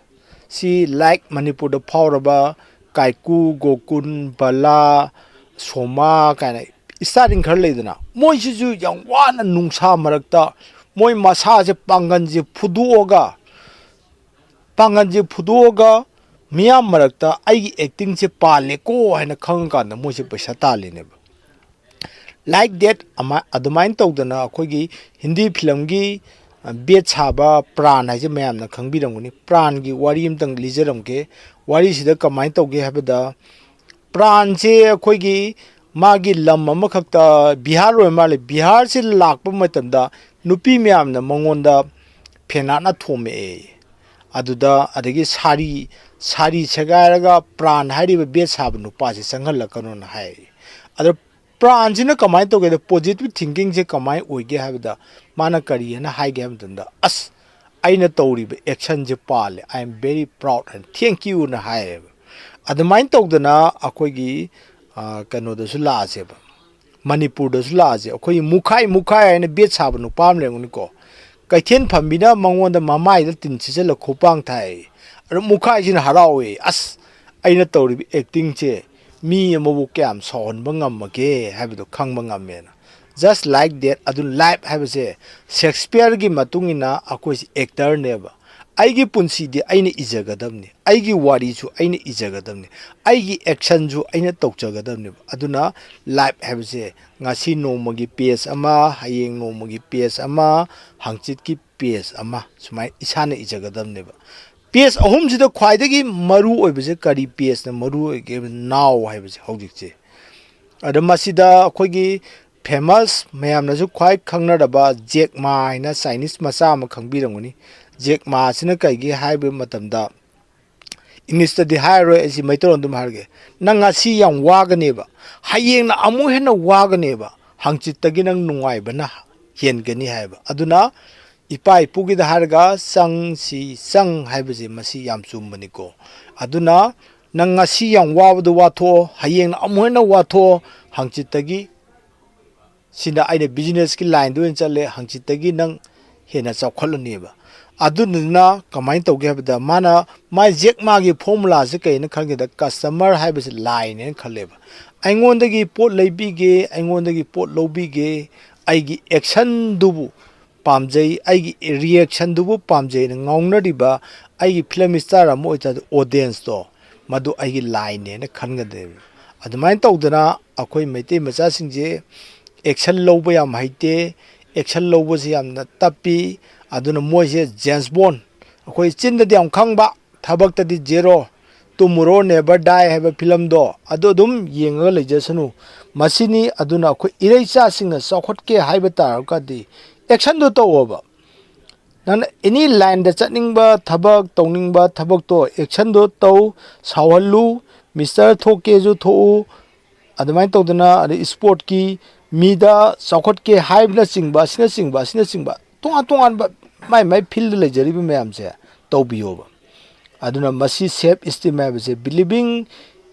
ꯁꯤ ꯂꯥꯏꯛ ꯃꯅꯤꯄꯨꯔꯗ ꯐꯥꯎꯔꯕ ꯀꯥꯏꯀꯨ, ꯒꯣꯀꯨꯟ, ꯕꯂꯥ, ꯁꯣꯃꯥ ꯀꯥꯏꯅ ꯏꯁꯇꯥꯔꯤꯡ ꯈꯔ ꯂꯩꯗꯅ, ꯃꯣꯏꯁꯤꯁꯨ ꯌꯥꯝ ꯋꯥꯅ ꯅꯨꯡꯁꯥ ꯃꯔꯛꯇ ꯃꯣꯏ ꯃꯁꯥꯁꯦ ꯄꯥꯡꯒꯜꯁꯦ ꯐꯨꯗꯣꯛꯑꯒ, ꯄꯥꯡꯒꯜꯁꯦ ꯐꯨꯗꯣꯛꯑꯒ ꯃꯤꯌꯥꯝ ꯃꯔꯛꯇ ꯑꯩꯒꯤ ꯑꯦꯛꯇꯤꯡꯁꯦ ꯄꯥꯜꯂꯦꯀꯣ ꯍꯥꯏꯅ ꯈꯪꯉꯀꯥꯟꯗ ꯃꯣꯏꯁꯦ ꯄꯩꯁꯥ ꯇꯥꯜꯂꯤꯅꯦꯕ꯫ ꯂꯥꯏꯛ ꯗꯦꯠ ꯑꯗꯨꯃꯥꯏꯅ ꯇꯧꯗꯅ ꯑꯩꯈꯣꯏꯒꯤ ꯍꯤꯟꯗꯤ ꯐꯤꯂꯝꯒꯤ ꯕꯦꯠ ꯁꯥꯕ ꯄ꯭ꯔꯥꯟ ꯍꯥꯏꯁꯦ ꯃꯌꯥꯝꯅ ꯈꯪꯕꯤꯔꯝꯒꯅꯤ꯫ ꯄ꯭ꯔꯥꯟꯒꯤ ꯋꯥꯔꯤ ꯑꯝꯇꯪ ꯂꯤꯖꯔꯝꯒꯦ꯫ ꯋꯥꯔꯤꯁꯤꯗ ꯀꯃꯥꯏꯅ ꯇꯧꯒꯦ ꯍꯥꯏꯕꯗ, ꯄ꯭ꯔꯥꯟꯁꯦ ꯑꯩꯈꯣꯏꯒꯤ ꯃꯥꯒꯤ ꯂꯝ ꯑꯃꯈꯛꯇ, ꯕꯤꯍꯥꯔ ꯑꯣꯏ ꯃꯥꯜꯂꯦ, ꯕꯤꯍꯥꯔꯁꯤ ꯂꯥꯛꯄ ꯃꯇꯝꯗ ꯅꯨꯄꯤ ꯃꯌꯥꯝꯅ ꯃꯉꯣꯟꯗ ꯐꯦꯅꯥꯠꯅ ꯊꯣꯝꯃꯛꯑꯦ꯫ ꯑꯗꯨꯗ ꯑꯗꯒꯤ ꯁꯥꯔꯤ, ꯁꯥꯔꯤ ꯁꯦꯒꯥꯏꯔꯒ ꯄ꯭ꯔꯥꯟ ꯍꯥꯏꯔꯤꯕ ꯕꯦꯠ ꯁꯥꯕ ꯅꯨꯄꯥꯁꯦ ꯆꯪꯍꯜꯂꯛꯀꯅꯣꯅ ꯍꯥꯏ꯫ ꯑꯗꯣ ꯄ꯭ꯔꯥꯟꯁꯤꯅ ꯀꯃꯥꯏꯅ ꯇꯧꯒꯦꯗ, ꯄꯣꯖꯤꯇꯤꯚ ꯊꯤꯡꯀꯤꯡꯁꯦ ꯀꯃꯥꯏꯅ ꯑꯣꯏꯒꯦ ꯍꯥꯏꯕꯗ, ꯃꯥꯅ ꯀꯔꯤ ꯍꯥꯏꯅ ꯍꯥꯏꯒꯦ ꯍꯥꯏꯕ ꯃꯇꯝꯗ, "ꯑꯁ, ꯑꯩꯅ ꯇꯧꯔꯤꯕ ꯑꯦꯛꯁꯟꯁꯦ ꯄꯥꯜꯂꯦ, I am very proud and thank you" ꯅ ꯍꯥꯏꯌꯦꯕ꯫ ꯑꯗꯨꯃꯥꯏꯅ ꯇꯧꯗꯅ ꯑꯩꯈꯣꯏꯒꯤ, ꯑ, ꯀꯩꯅꯣꯗꯁꯨ ꯂꯥꯛꯑꯁꯦꯕ, ꯃꯅꯤꯄꯨꯔꯗꯁꯨ ꯂꯥꯛꯑꯁꯦ꯫ ꯑꯩꯈꯣꯏꯒꯤ ꯃꯨꯈꯥꯏ ꯃꯨꯈꯥꯏ ꯍꯥꯏꯅ ꯕꯦꯠ ꯁꯥꯕ ꯅꯨꯄꯥ ꯑꯃ ꯂꯩꯔꯝꯒꯅꯤꯀꯣ, ꯀꯩꯊꯦꯜ ꯐꯝꯕꯤꯅ ꯃꯉꯣꯟꯗ ꯃꯃꯥꯏꯗ ꯇꯤꯟ ꯁꯤꯠꯆꯜꯂ ꯈꯨꯄꯥꯡ ꯊꯥꯏ꯫ ꯑꯗꯣ ꯃꯨꯈꯥꯏꯁꯤꯅ ꯍꯔꯥꯎꯋꯦ, "ꯑꯁ, ꯑꯩꯅ ꯇꯧꯔꯤꯕ ꯑꯦꯛꯇꯤꯡꯁꯦ ꯃꯤ ꯑꯃꯕꯨ ꯀꯌꯥꯝ ꯁꯥꯎꯍꯟꯕ ꯉꯝꯃꯒꯦ ꯍꯥꯏꯕꯗꯣ ꯈꯪꯕ ꯉꯝꯃꯦꯅ"꯫ Just like that, ꯑꯗꯨ life ꯍꯥꯏꯕꯁꯦ ꯁꯦꯛꯁꯄꯤꯌꯔꯒꯤ ꯃꯇꯨꯡ ꯏꯟꯅ ꯑꯩꯈꯣꯏꯁꯦ ꯑꯦꯛꯇꯔꯅꯦꯕ꯫ ꯑꯩꯒꯤ ꯄꯨꯟꯁꯤꯗꯤ ꯑꯩꯅ ꯏꯖꯒꯗꯕꯅꯤ, ꯑꯩꯒꯤ ꯋꯥꯔꯤꯁꯨ ꯑꯩꯅ ꯏꯖꯒꯗꯕꯅꯤ, ꯑꯩꯒꯤ ꯑꯦꯛꯁꯟꯁꯨ ꯑꯩꯅ ꯇꯧꯖꯒꯗꯕꯅꯦꯕ꯫ ꯑꯗꯨꯅ ꯂꯥꯏꯐ ꯍꯥꯏꯕꯁꯦ ꯉꯁꯤ ꯅꯣꯡꯃꯒꯤ ꯄꯦꯖ ꯑꯃ, ꯍꯌꯦꯡ ꯅꯣꯡꯃꯒꯤ ꯄꯦꯖ ꯑꯃ, ꯍꯪꯆꯤꯠꯀꯤ ꯄꯦꯖ ꯑꯃ, ꯁꯨꯃꯥꯏꯅ ꯏꯁꯥꯅ ꯏꯖꯒꯗꯕꯅꯦꯕ꯫ ꯄꯦꯖ ꯑꯍꯨꯝꯁꯤꯗ ꯈ꯭ꯋꯥꯏꯗꯒꯤ ꯃꯔꯨ ꯑꯣꯏꯕꯁꯦ ꯀꯔꯤ ꯄꯦꯖꯅ ꯃꯔꯨ ꯑꯣꯏꯒꯦ? ꯅꯥꯎ ꯍꯥꯏꯕꯁꯦ ꯍꯧꯖꯤꯛꯁꯦ꯫ ꯑꯗꯣ ꯃꯁꯤꯗ ꯑꯩꯈꯣꯏꯒꯤ ꯐꯦꯃꯁ, ꯃꯌꯥꯝꯅꯁꯨ ꯈ꯭ꯋꯥꯏ ꯈꯪꯅꯔꯕ ꯖꯦꯛ ꯃꯥ ꯍꯥꯏꯅ ꯆꯥꯏꯅꯤꯁ ꯃꯆꯥ ꯑꯃ ꯈꯪꯕꯤꯔꯝꯒꯅꯤ꯫ ꯖꯦꯛ ꯃꯥ ꯑꯁꯤꯅ ꯀꯩꯒꯤ ꯍꯥꯏꯕ ꯃꯇꯝꯗ, ꯏꯪꯂꯤꯁꯇꯗꯤ ꯍꯥꯏꯔꯔꯣꯏ, ꯑꯩꯁꯤ ꯃꯩꯇꯩꯂꯣꯟ ꯑꯗꯨꯝ ꯍꯥꯏꯔꯒꯦ꯫ ꯅꯪ ꯉꯁꯤ ꯌꯥꯝ ꯋꯥꯒꯅꯦꯕ, ꯍꯌꯦꯡꯅ ꯑꯃꯨꯛ ꯍꯦꯟꯅ ꯋꯥꯒꯅꯦꯕ, ꯍꯪꯆꯤꯠꯇꯒꯤ ꯅꯪ ꯅꯨꯡꯉꯥꯏꯕꯅ ꯍꯦꯟꯒꯅꯤ ꯍꯥꯏꯕ꯫ ꯑꯗꯨꯅ ꯏꯄꯥ ꯏꯄꯨꯒꯤꯗ ꯍꯥꯏꯔꯒ "ꯆꯪ ꯁꯤ ꯆꯪ" ꯍꯥꯏꯕꯁꯦ ꯃꯁꯤ ꯌꯥꯝ ꯆꯨꯝꯕꯅꯤꯀꯣ꯫ ꯑꯗꯨꯅ ꯅꯪ ꯉꯁꯤ ꯌꯥꯝ ꯋꯥꯕꯗꯣ ꯋꯥꯊꯣꯛꯑꯣ, ꯍꯌꯦꯡꯅ ꯑꯃꯨꯛ ꯍꯦꯟꯅ ꯋꯥꯊꯣꯛꯑꯣ, ꯍꯪꯆꯤꯠꯇꯒꯤ ꯁꯤꯗ ꯑꯩꯅ ꯕꯤꯖꯤꯅꯦꯁꯀꯤ ꯂꯥꯏꯟꯗ ꯑꯣꯏꯅ ꯆꯠꯂꯦ, ꯍꯪꯆꯤꯠꯇꯒꯤ ꯅꯪ ꯍꯦꯟꯅ ꯆꯥꯎꯈꯠꯂꯅꯦꯕ꯫ ꯑꯗꯨꯗꯨꯅ ꯀꯃꯥꯏꯅ ꯇꯧꯒꯦ ꯍꯥꯏꯕꯗ, ꯃꯥꯅ ꯃꯥꯏ ꯖꯦꯛ ꯃꯥꯒꯤ ꯐꯣꯔꯃꯨꯂꯥꯁꯦ ꯀꯩꯅꯣ ꯈꯪꯒꯦꯗ, ꯀꯁꯇꯃꯔ ꯍꯥꯏꯕꯁꯤ ꯂꯥꯏꯅꯦꯅ ꯈꯜꯂꯦꯕ꯫ ꯑꯩꯉꯣꯟꯗꯒꯤ ꯄꯣꯠ ꯂꯩꯕꯤꯒꯦ, ꯑꯩꯉꯣꯟꯗꯒꯤ ꯄꯣꯠ ꯂꯧꯕꯤꯒꯦ, ꯑꯩꯒꯤ ꯑꯦꯛꯁꯟꯗꯨꯕꯨ ꯄꯥꯝꯖꯩ, ꯑꯩꯒꯤ ꯔꯤꯌꯦꯛꯁꯟꯗꯨꯕꯨ ꯄꯥꯝꯖꯩꯅ ꯉꯥꯎꯅꯔꯤꯕ ꯑꯩꯒꯤ ꯐꯤꯂꯝ ꯏꯁꯇꯥꯔ ꯑꯃ ꯑꯣꯏꯇꯥꯔꯗꯤ ꯑꯣꯗꯤꯌꯦꯟꯁꯇꯣ ꯃꯗꯨ ꯑꯩꯒꯤ ꯂꯥꯏꯅꯦꯅ ꯈꯟꯒꯗꯣꯏꯕ꯫ ꯑꯗꯨꯃꯥꯏꯅ ꯇꯧꯗꯅ ꯑꯩꯈꯣꯏ ꯃꯩꯇꯩ ꯃꯆꯥꯁꯤꯡꯁꯦ ꯑꯦꯛꯁꯟ ꯂꯧꯕ ꯌꯥꯝ ꯍꯩꯇꯦ, ꯑꯦꯛꯁꯟ ꯂꯧꯕꯁꯦ ꯌꯥꯝꯅ ꯇꯞꯄꯤ꯫ ꯑꯗꯨꯅ ꯃꯣꯏꯁꯦ ꯖꯦꯝꯁ ꯕꯣꯟ, ꯑꯩꯈꯣꯏ ꯆꯤꯟꯗꯗꯤ ꯌꯥꯝ ꯈꯪꯕ, ꯊꯕꯛꯇꯗꯤ ꯖꯦꯔꯣ, ꯇꯨꯝꯃꯨꯔꯣ ꯅꯦꯕꯔ ꯗꯥꯏ ꯍꯥꯏꯕ ꯐꯤꯂꯝꯗꯣ ꯑꯗꯨ ꯑꯗꯨꯝ ꯌꯦꯡꯉꯒ ꯂꯩꯖꯁꯅꯨ꯫ ꯃꯁꯤꯅꯤ꯫ ꯑꯗꯨꯅ ꯑꯩꯈꯣꯏ ꯏꯔꯩꯆꯥꯁꯤꯡꯅ ꯆꯥꯎꯈꯠꯀꯦ ꯍꯥꯏꯕ ꯇꯥꯔꯒꯗꯤ ꯑꯦꯛꯁꯟꯗꯣ ꯇꯧꯑꯣꯕ꯫ ꯅꯪꯅ ꯑꯦꯅꯤ ꯂꯥꯏꯟꯗ ꯆꯠꯅꯤꯡꯕ ꯊꯕꯛ, ꯇꯧꯅꯤꯡꯕ ꯊꯕꯛꯇꯣ ꯑꯦꯛꯁꯟꯗꯣ ꯇꯧ, ꯁꯥꯎꯍꯜꯂꯨ, ꯃꯤꯁꯇꯔ ꯊꯣꯛꯀꯦꯁꯨ ꯊꯣꯛꯎ꯫ ꯑꯗꯨꯃꯥꯏꯅ ꯇꯧꯗꯅ, ꯑꯗꯩ ꯏꯁꯄꯣꯔꯠꯀꯤ ꯃꯤꯗ ꯆꯥꯎꯈꯠꯀꯦ ꯍꯥꯏꯕꯅꯆꯤꯡꯕ, ꯑꯁꯤꯅꯆꯤꯡꯕ, ꯑꯁꯤꯅꯆꯤꯡꯕ ꯇꯣꯉꯥꯟ ꯇꯣꯉꯥꯟꯕ ꯃꯥꯏ ꯃꯥꯏ ꯐꯤꯜꯗ ꯂꯩꯖꯔꯤꯕ ꯃꯌꯥꯝꯁꯦ ꯇꯧꯕꯤꯌꯣꯕ꯫ ꯑꯗꯨꯅ ꯃꯁꯤ ꯁꯦꯜꯐ ꯏꯁꯇꯤꯝ ꯍꯥꯏꯕꯁꯦ, ꯕꯤꯂꯤꯚꯤꯡ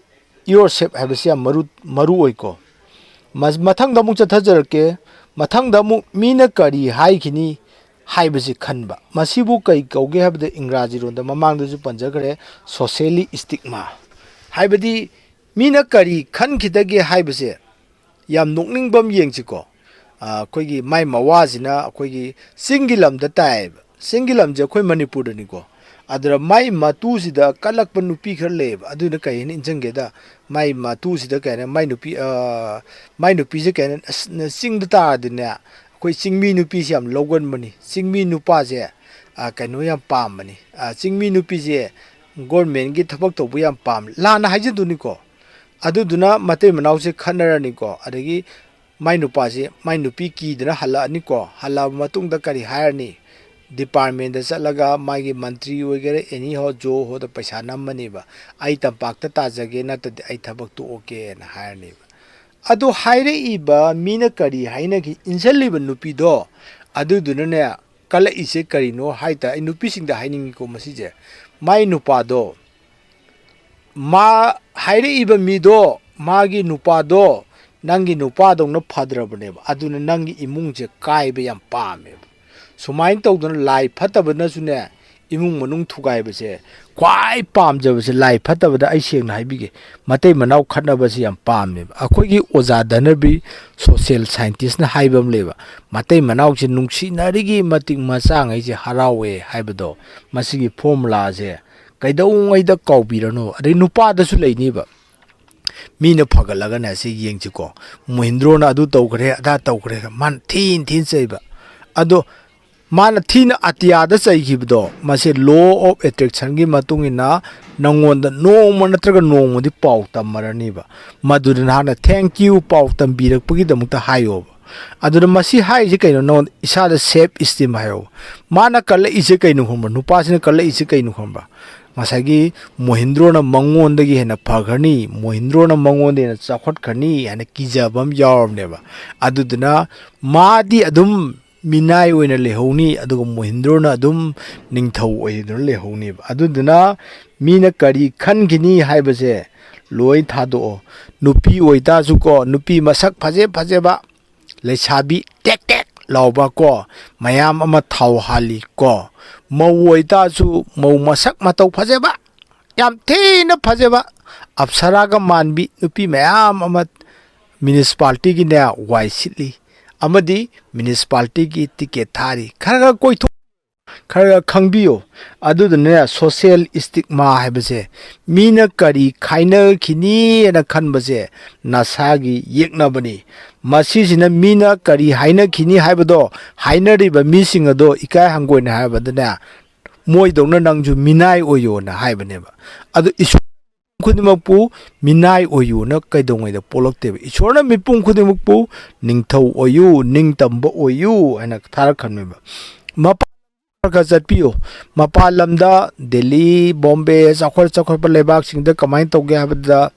ꯌꯣꯔ ꯁꯦꯜꯐ ꯍꯥꯏꯕꯁꯤ ꯌꯥꯝ ꯃꯔꯨ ꯃꯔꯨ ꯑꯣꯏꯀꯣ꯫ ꯃ-, ꯃꯊꯪꯗ ꯑꯃꯨꯛ ꯆꯠꯊꯖꯔꯛꯀꯦ꯫ ꯃꯊꯪꯗ ꯑꯃꯨꯛ ꯃꯤꯅ ꯀꯔꯤ ꯍꯥꯏꯈꯤꯅꯤ ꯍꯥꯏꯕꯁꯤ ꯈꯟꯕ꯫ ꯃꯁꯤꯕꯨ ꯀꯩ ꯀꯧꯒꯦ ꯍꯥꯏꯕꯗ, ꯏꯪꯒ꯭ꯔꯥꯖꯤꯔꯣꯟꯗ ꯃꯃꯥꯡꯗꯁꯨ ꯄꯟꯖꯈ꯭ꯔꯦ, ꯁꯣꯁꯤꯌꯦꯜꯂꯤ ꯏꯁꯇꯤꯛꯃꯥ꯫ ꯍꯥꯏꯕꯗꯤ ꯃꯤꯅ ꯀꯔꯤ ꯈꯟꯈꯤꯗꯒꯦ ꯍꯥꯏꯕꯁꯦ ꯌꯥꯝ ꯅꯣꯛꯅꯤꯡꯕ ꯑꯃ ꯌꯦꯡꯁꯤꯀꯣ꯫ ꯑꯩꯈꯣꯏꯒꯤ ꯃꯥꯏ ꯃꯋꯥꯁꯤꯅ ꯑꯩꯈꯣꯏꯒꯤ ꯆꯤꯡꯒꯤ ꯂꯝꯗ ꯇꯥꯏꯌꯦꯕ꯫ ꯆꯤꯡꯒꯤ ꯂꯝꯁꯦ ꯑꯩꯈꯣꯏ ꯃꯅꯤꯄꯨꯔꯗꯅꯤꯀꯣ꯫ ꯑꯗꯨꯗ ꯃꯥꯏ ꯃꯇꯨꯁꯤꯗ ꯀꯜꯂꯛꯄ ꯅꯨꯄꯤ ꯈꯔ ꯂꯩꯌꯦꯕ꯫ ꯑꯗꯨꯅ ꯀꯩ ꯍꯥꯏꯅ ꯏꯟꯁꯤꯟꯒꯦꯗ, ꯃꯥꯏ ꯃꯇꯨꯁꯤꯗ ꯀꯩ ꯍꯥꯏꯅ ꯃꯥꯏ ꯅꯨꯄꯤ, ꯃꯥꯏ ꯅꯨꯄꯤꯁꯦ ꯀꯩ ꯍꯥꯏꯅ, ꯑꯁ, ꯆꯤꯡꯗ ꯇꯥꯔꯗꯤꯅꯦ, ꯑꯩꯈꯣꯏ ꯆꯤꯡꯃꯤ ꯅꯨꯄꯤꯁꯦ ꯌꯥꯝ ꯂꯧꯒꯟꯕꯅꯤ, ꯆꯤꯡꯃꯤ ꯅꯨꯄꯥꯁꯦ ꯀꯩꯅꯣ ꯌꯥꯝ ꯄꯥꯝꯕꯅꯤ, ꯆꯤꯡꯃꯤ ꯅꯨꯄꯤꯁꯦ ꯒꯣꯔꯃꯦꯟꯒꯤ ꯊꯕꯛ ꯇꯧꯕ ꯌꯥꯝ ꯄꯥꯝꯃꯤ, ꯂꯥꯟꯅ ꯍꯥꯏꯖꯗꯨꯅꯤꯀꯣ꯫ ꯑꯗꯨꯗꯨꯅ ꯃꯇꯩ ꯃꯅꯥꯎꯁꯦ ꯈꯠꯅꯔꯅꯤꯀꯣ꯫ ꯑꯗꯒꯤ ꯃꯥꯏ ꯅꯨꯄꯥꯁꯤ, ꯃꯥꯏ ꯅꯨꯄꯤ ꯀꯤꯗꯅ ꯍꯜꯂꯛꯑꯅꯤꯀꯣ꯫ ꯍꯜꯂꯛꯑꯕ ꯃꯇꯨꯡꯗ ꯀꯔꯤ ꯍꯥꯏꯔꯅꯤ? ꯗꯤꯄꯥꯔꯠꯃꯦꯟꯗ ꯆꯠꯂꯒ ꯃꯥꯒꯤ ꯃꯟꯇ꯭ꯔꯤ ꯑꯣꯏꯒꯦꯔꯥ, ꯑꯦꯅꯤ ꯍꯣ, ꯖꯣ ꯍꯣꯗ ꯄꯩꯁꯥ ꯅꯝꯃꯅꯦꯕ꯫ "ꯑꯩ ꯇꯝꯄꯥꯛꯇ ꯇꯥꯖꯒꯦ, ꯅꯠꯇ꯭ꯔꯗꯤ ꯑꯩ ꯊꯕꯛ ꯇꯣꯛꯑꯒꯦꯅ" ꯍꯥꯏꯔꯅꯦꯕ꯫ ꯑꯗꯣ ꯍꯥꯏꯔꯛꯏꯕ ꯃꯤꯅ ꯀꯔꯤ ꯍꯥꯏꯅꯒꯦ? ꯏꯟꯁꯤꯜꯂꯤꯕ ꯅꯨꯄꯤꯗꯣ, ꯑꯗꯨꯗꯨꯅꯅꯦ, ꯀꯜꯂꯛꯏꯁꯦ ꯀꯔꯤꯅꯣ ꯍꯥꯏ ꯇꯥꯔꯦ, ꯑꯩ ꯅꯨꯄꯤꯁꯤꯡꯗ ꯍꯥꯏꯅꯤꯡꯉꯤꯀꯣ ꯃꯁꯤꯁꯦ, ꯃꯥꯏ ꯅꯨꯄꯥꯗꯣ, ꯃꯥ ꯍꯥꯏꯔꯛꯏꯕ ꯃꯤꯗꯣ, ꯃꯥꯒꯤ ꯅꯨꯄꯥꯗꯣ ꯅꯪꯒꯤ ꯅꯨꯄꯥꯗꯧꯅ ꯐꯗ꯭ꯔꯕꯅꯦꯕ꯫ ꯑꯗꯨꯅ ꯅꯪꯒꯤ ꯏꯃꯨꯡꯁꯦ ꯀꯥꯏꯕ ꯌꯥꯝ ꯄꯥꯝꯃꯦꯕ꯫ ꯁꯨꯃꯥꯏꯅ ꯇꯧꯗꯅ ꯂꯥꯏ ꯐꯠꯇꯕꯅꯁꯨꯅꯦ, ꯏꯃꯨꯡ ꯃꯅꯨꯡ ꯊꯨꯒꯥꯏꯕꯁꯦ ꯈ꯭ꯋꯥꯏ ꯄꯥꯝꯖꯕꯁꯦ꯫ ꯂꯥꯏ ꯐꯠꯇꯕꯗ ꯑꯩ ꯁꯦꯡꯅ ꯍꯥꯏꯕꯤꯒꯦ, ꯃꯇꯩ ꯃꯅꯥꯎ ꯈꯠꯅꯕꯁꯦ ꯌꯥꯝ ꯄꯥꯝꯃꯦꯕ꯫ ꯑꯩꯈꯣꯏꯒꯤ ꯑꯣꯖꯥ ꯙꯅꯕꯤꯔ, ꯁꯣꯁꯤꯌꯦꯜ ꯁꯥꯏꯟꯇꯤꯁꯅ ꯍꯥꯏꯕ ꯑꯃ ꯂꯩꯕ, ꯃꯇꯩ ꯃꯅꯥꯎꯁꯦ ꯅꯨꯡꯁꯤꯅꯔꯤꯒꯤ ꯃꯇꯤꯛ ꯃꯆꯥꯉꯩꯁꯦ ꯍꯔꯥꯎꯋꯦ ꯍꯥꯏꯕꯗꯣ, ꯃꯁꯤꯒꯤ ꯐꯣꯔꯃꯨꯂꯥꯁꯦ ꯀꯩꯗꯧꯉꯩꯗ ꯀꯥꯎꯕꯤꯔꯅꯨ꯫ ꯑꯗꯩ ꯅꯨꯄꯥꯗꯁꯨ ꯂꯩꯅꯤꯕ꯫ ꯃꯤꯅ ꯐꯒꯠꯂꯒꯅꯦ, ꯁꯤ ꯌꯦꯡꯁꯤꯀꯣ, ꯃꯣꯍꯤꯟꯗ꯭ꯔꯣꯅ ꯑꯗꯨ ꯇꯧꯈ꯭ꯔꯦ, ꯑꯗꯥ ꯇꯧꯈ꯭ꯔꯦ, ꯃꯥꯅ ꯊꯤꯅ ꯊꯤꯅ ꯆꯩꯕ꯫ ꯑꯗꯣ ꯃꯥꯅ ꯊꯤꯅ ꯑꯇꯤꯌꯥꯗ ꯆꯩꯈꯤꯕꯗꯣ, ꯃꯁꯦ law of attractionꯒꯤ ꯃꯇꯨꯡ ꯏꯟꯅ ꯅꯪꯉꯣꯟꯗ ꯅꯣꯡꯃ ꯅꯠꯇ꯭ꯔꯒ ꯅꯣꯡꯃꯗꯤ ꯄꯥꯎ ꯇꯝꯃꯔꯅꯤꯕ꯫ ꯃꯗꯨꯗ ꯅꯍꯥꯛꯅ "Thank you, ꯄꯥꯎ ꯇꯝꯕꯤꯔꯛꯄꯒꯤꯗꯃꯛꯇ" ꯍꯥꯏꯌꯣꯕ꯫ ꯑꯗꯨꯅ ꯃꯁꯤ ꯍꯥꯏꯔꯤꯁꯦ ꯀꯩꯅꯣ? ꯅꯉꯣꯟꯗ ꯏꯁꯥꯗ self esteem ꯍꯥꯏꯌꯣꯕ꯫ ꯃꯥꯅ ꯀꯜꯂꯛꯏꯁꯦ ꯀꯩꯅꯣ ꯈꯪꯕ꯭ꯔꯥ? ꯅꯨꯄꯥꯁꯤꯅ ꯀꯜꯂꯛꯏꯁꯦ ꯀꯩꯅꯣ ꯈꯪꯕ꯭ꯔꯥ? ꯉꯁꯥꯏꯒꯤ ꯃꯣꯍꯤꯟꯗ꯭ꯔꯣꯅ ꯃꯉꯣꯟꯗꯒꯤ ꯍꯦꯟꯅ ꯐꯈ꯭ꯔꯅꯤ, ꯃꯣꯍꯤꯟꯗ꯭ꯔꯣꯅ ꯃꯉꯣꯟꯗ ꯍꯦꯟꯅ ꯆꯥꯎꯈꯠꯈ꯭ꯔꯅꯤ ꯍꯥꯏꯅ ꯀꯤꯖꯕ ꯑꯃ ꯌꯥꯎꯔꯕꯅꯦꯕ꯫ ꯑꯗꯨꯗꯨꯅ ꯃꯥꯗꯤ ꯑꯗꯨꯝ ꯃꯤꯅꯥꯏ ꯑꯣꯏꯅ ꯂꯩꯍꯧꯅꯤ, ꯑꯗꯨꯒ ꯃꯣꯍꯤꯟꯗ꯭ꯔꯣꯅ ꯑꯗꯨꯝ ꯅꯤꯡꯊꯧ ꯑꯣꯏꯗꯨꯅ ꯂꯩꯍꯧꯅꯦꯕ꯫ ꯑꯗꯨꯗꯨꯅ ꯃꯤꯅ ꯀꯔꯤ ꯈꯟꯈꯤꯅꯤ ꯍꯥꯏꯕꯁꯦ ꯂꯣꯏ ꯊꯥꯗꯣꯛꯑꯣ꯫ ꯅꯨꯄꯤ ꯑꯣꯏꯇꯥꯔꯁꯨꯀꯣ, ꯅꯨꯄꯤ ꯃꯁꯛ ꯐꯖ ꯐꯖꯕ, ꯂꯩꯁꯥꯕꯤ ꯇꯦꯛ ꯇꯦꯛ ꯂꯥꯎꯕ ꯀꯣ, ꯃꯌꯥꯝ ꯑꯃ ꯊꯥꯎ ꯍꯥꯜꯂꯤ ꯀꯣ꯫ ꯃꯧ ꯑꯣꯏꯇꯥꯔꯁꯨ ꯃꯧ ꯃꯁꯛ ꯃꯇꯧ ꯐꯖꯕ, ꯌꯥꯝ ꯊꯤꯅ ꯐꯖꯕ, ꯑꯞꯁꯔꯥꯒ ꯃꯥꯟꯕꯤ ꯅꯨꯄꯤ ꯃꯌꯥꯝ ꯑꯃ ꯃ꯭ꯌꯨꯅꯤꯁꯤꯄꯥꯂꯤꯇꯤꯒꯤꯅꯦ ꯋꯥꯏ ꯁꯤꯠꯂꯤ꯫ ꯑꯃꯗꯤ ꯃ꯭ꯌꯨꯅꯤꯁꯤꯄꯥꯂꯤꯇꯤꯒꯤ ꯇꯤꯀꯦꯠ ꯊꯥꯔꯤ꯫ ꯈꯔ ꯈꯔ ꯀꯣꯏꯊꯣꯛ, ꯈꯔ ꯈꯔ ꯈꯪꯕꯤꯌꯨ꯫ ꯑꯗꯨꯗꯨꯅ ꯁꯣꯁꯤꯌꯦꯜ ꯏꯁꯇꯤꯛꯃꯥ ꯍꯥꯏꯕꯁꯦ ꯃꯤꯅ ꯀꯔꯤ ꯈꯥꯏꯅꯈꯤꯅꯤꯅ ꯈꯟꯕꯁꯦ ꯅꯁꯥꯒꯤ ꯌꯦꯛꯅꯕꯅꯤ꯫ ꯃꯁꯤꯁꯤꯅ ꯃꯤꯅ ꯀꯔꯤ ꯍꯥꯏꯅꯈꯤꯅꯤ ꯍꯥꯏꯕꯗꯣ, ꯍꯥꯏꯅꯔꯤꯕ ꯃꯤꯁꯤꯡ ꯑꯗꯣ ꯏꯀꯥꯏ ꯍꯪꯒꯣꯏꯅ ꯍꯥꯏꯕꯗꯅꯦ, ꯃꯣꯏꯗꯧꯅ ꯅꯪꯁꯨ ꯃꯤꯅꯥꯏ ꯑꯣꯏꯌꯣꯅ ꯍꯥꯏꯕꯅꯦꯕ꯫ ꯑꯗꯨ ꯏꯁꯣꯔ ꯈꯨꯗꯤꯡꯃꯛꯄꯨ ꯃꯤꯅꯥꯏ ꯑꯣꯏꯌꯨꯅ ꯀꯩꯗꯧꯉꯩꯗ ꯄꯣꯛꯂꯛꯇꯦꯕ꯫ ꯏꯁꯣꯔꯅ ꯃꯤꯄꯨꯝ ꯈꯨꯗꯤꯡꯃꯛꯄꯨ ꯅꯤꯡꯊꯧ ꯑꯣꯏꯌꯨ, ꯅꯤꯡꯇꯝꯕ ꯑꯣꯏꯌꯨ ꯍꯥꯏꯅ ꯊꯥꯔꯛꯈ꯭ꯔꯕꯅꯦꯕ꯫ ꯃꯄꯥꯟ ꯈꯔ ꯈꯔ ꯆꯠꯄꯤꯌꯨ꯫ ꯃꯄꯥꯟ ꯂꯝꯗ ꯗꯦꯜꯂꯤ, ꯕꯣꯝꯕꯦ, ꯆꯥꯎꯈꯠ ꯆꯥꯎꯈꯠꯄ ꯂꯩꯕꯥꯛꯁꯤꯡꯗ ꯀꯃꯥꯏꯅ ꯇꯧꯒꯦ ꯍꯥꯏꯕꯗ,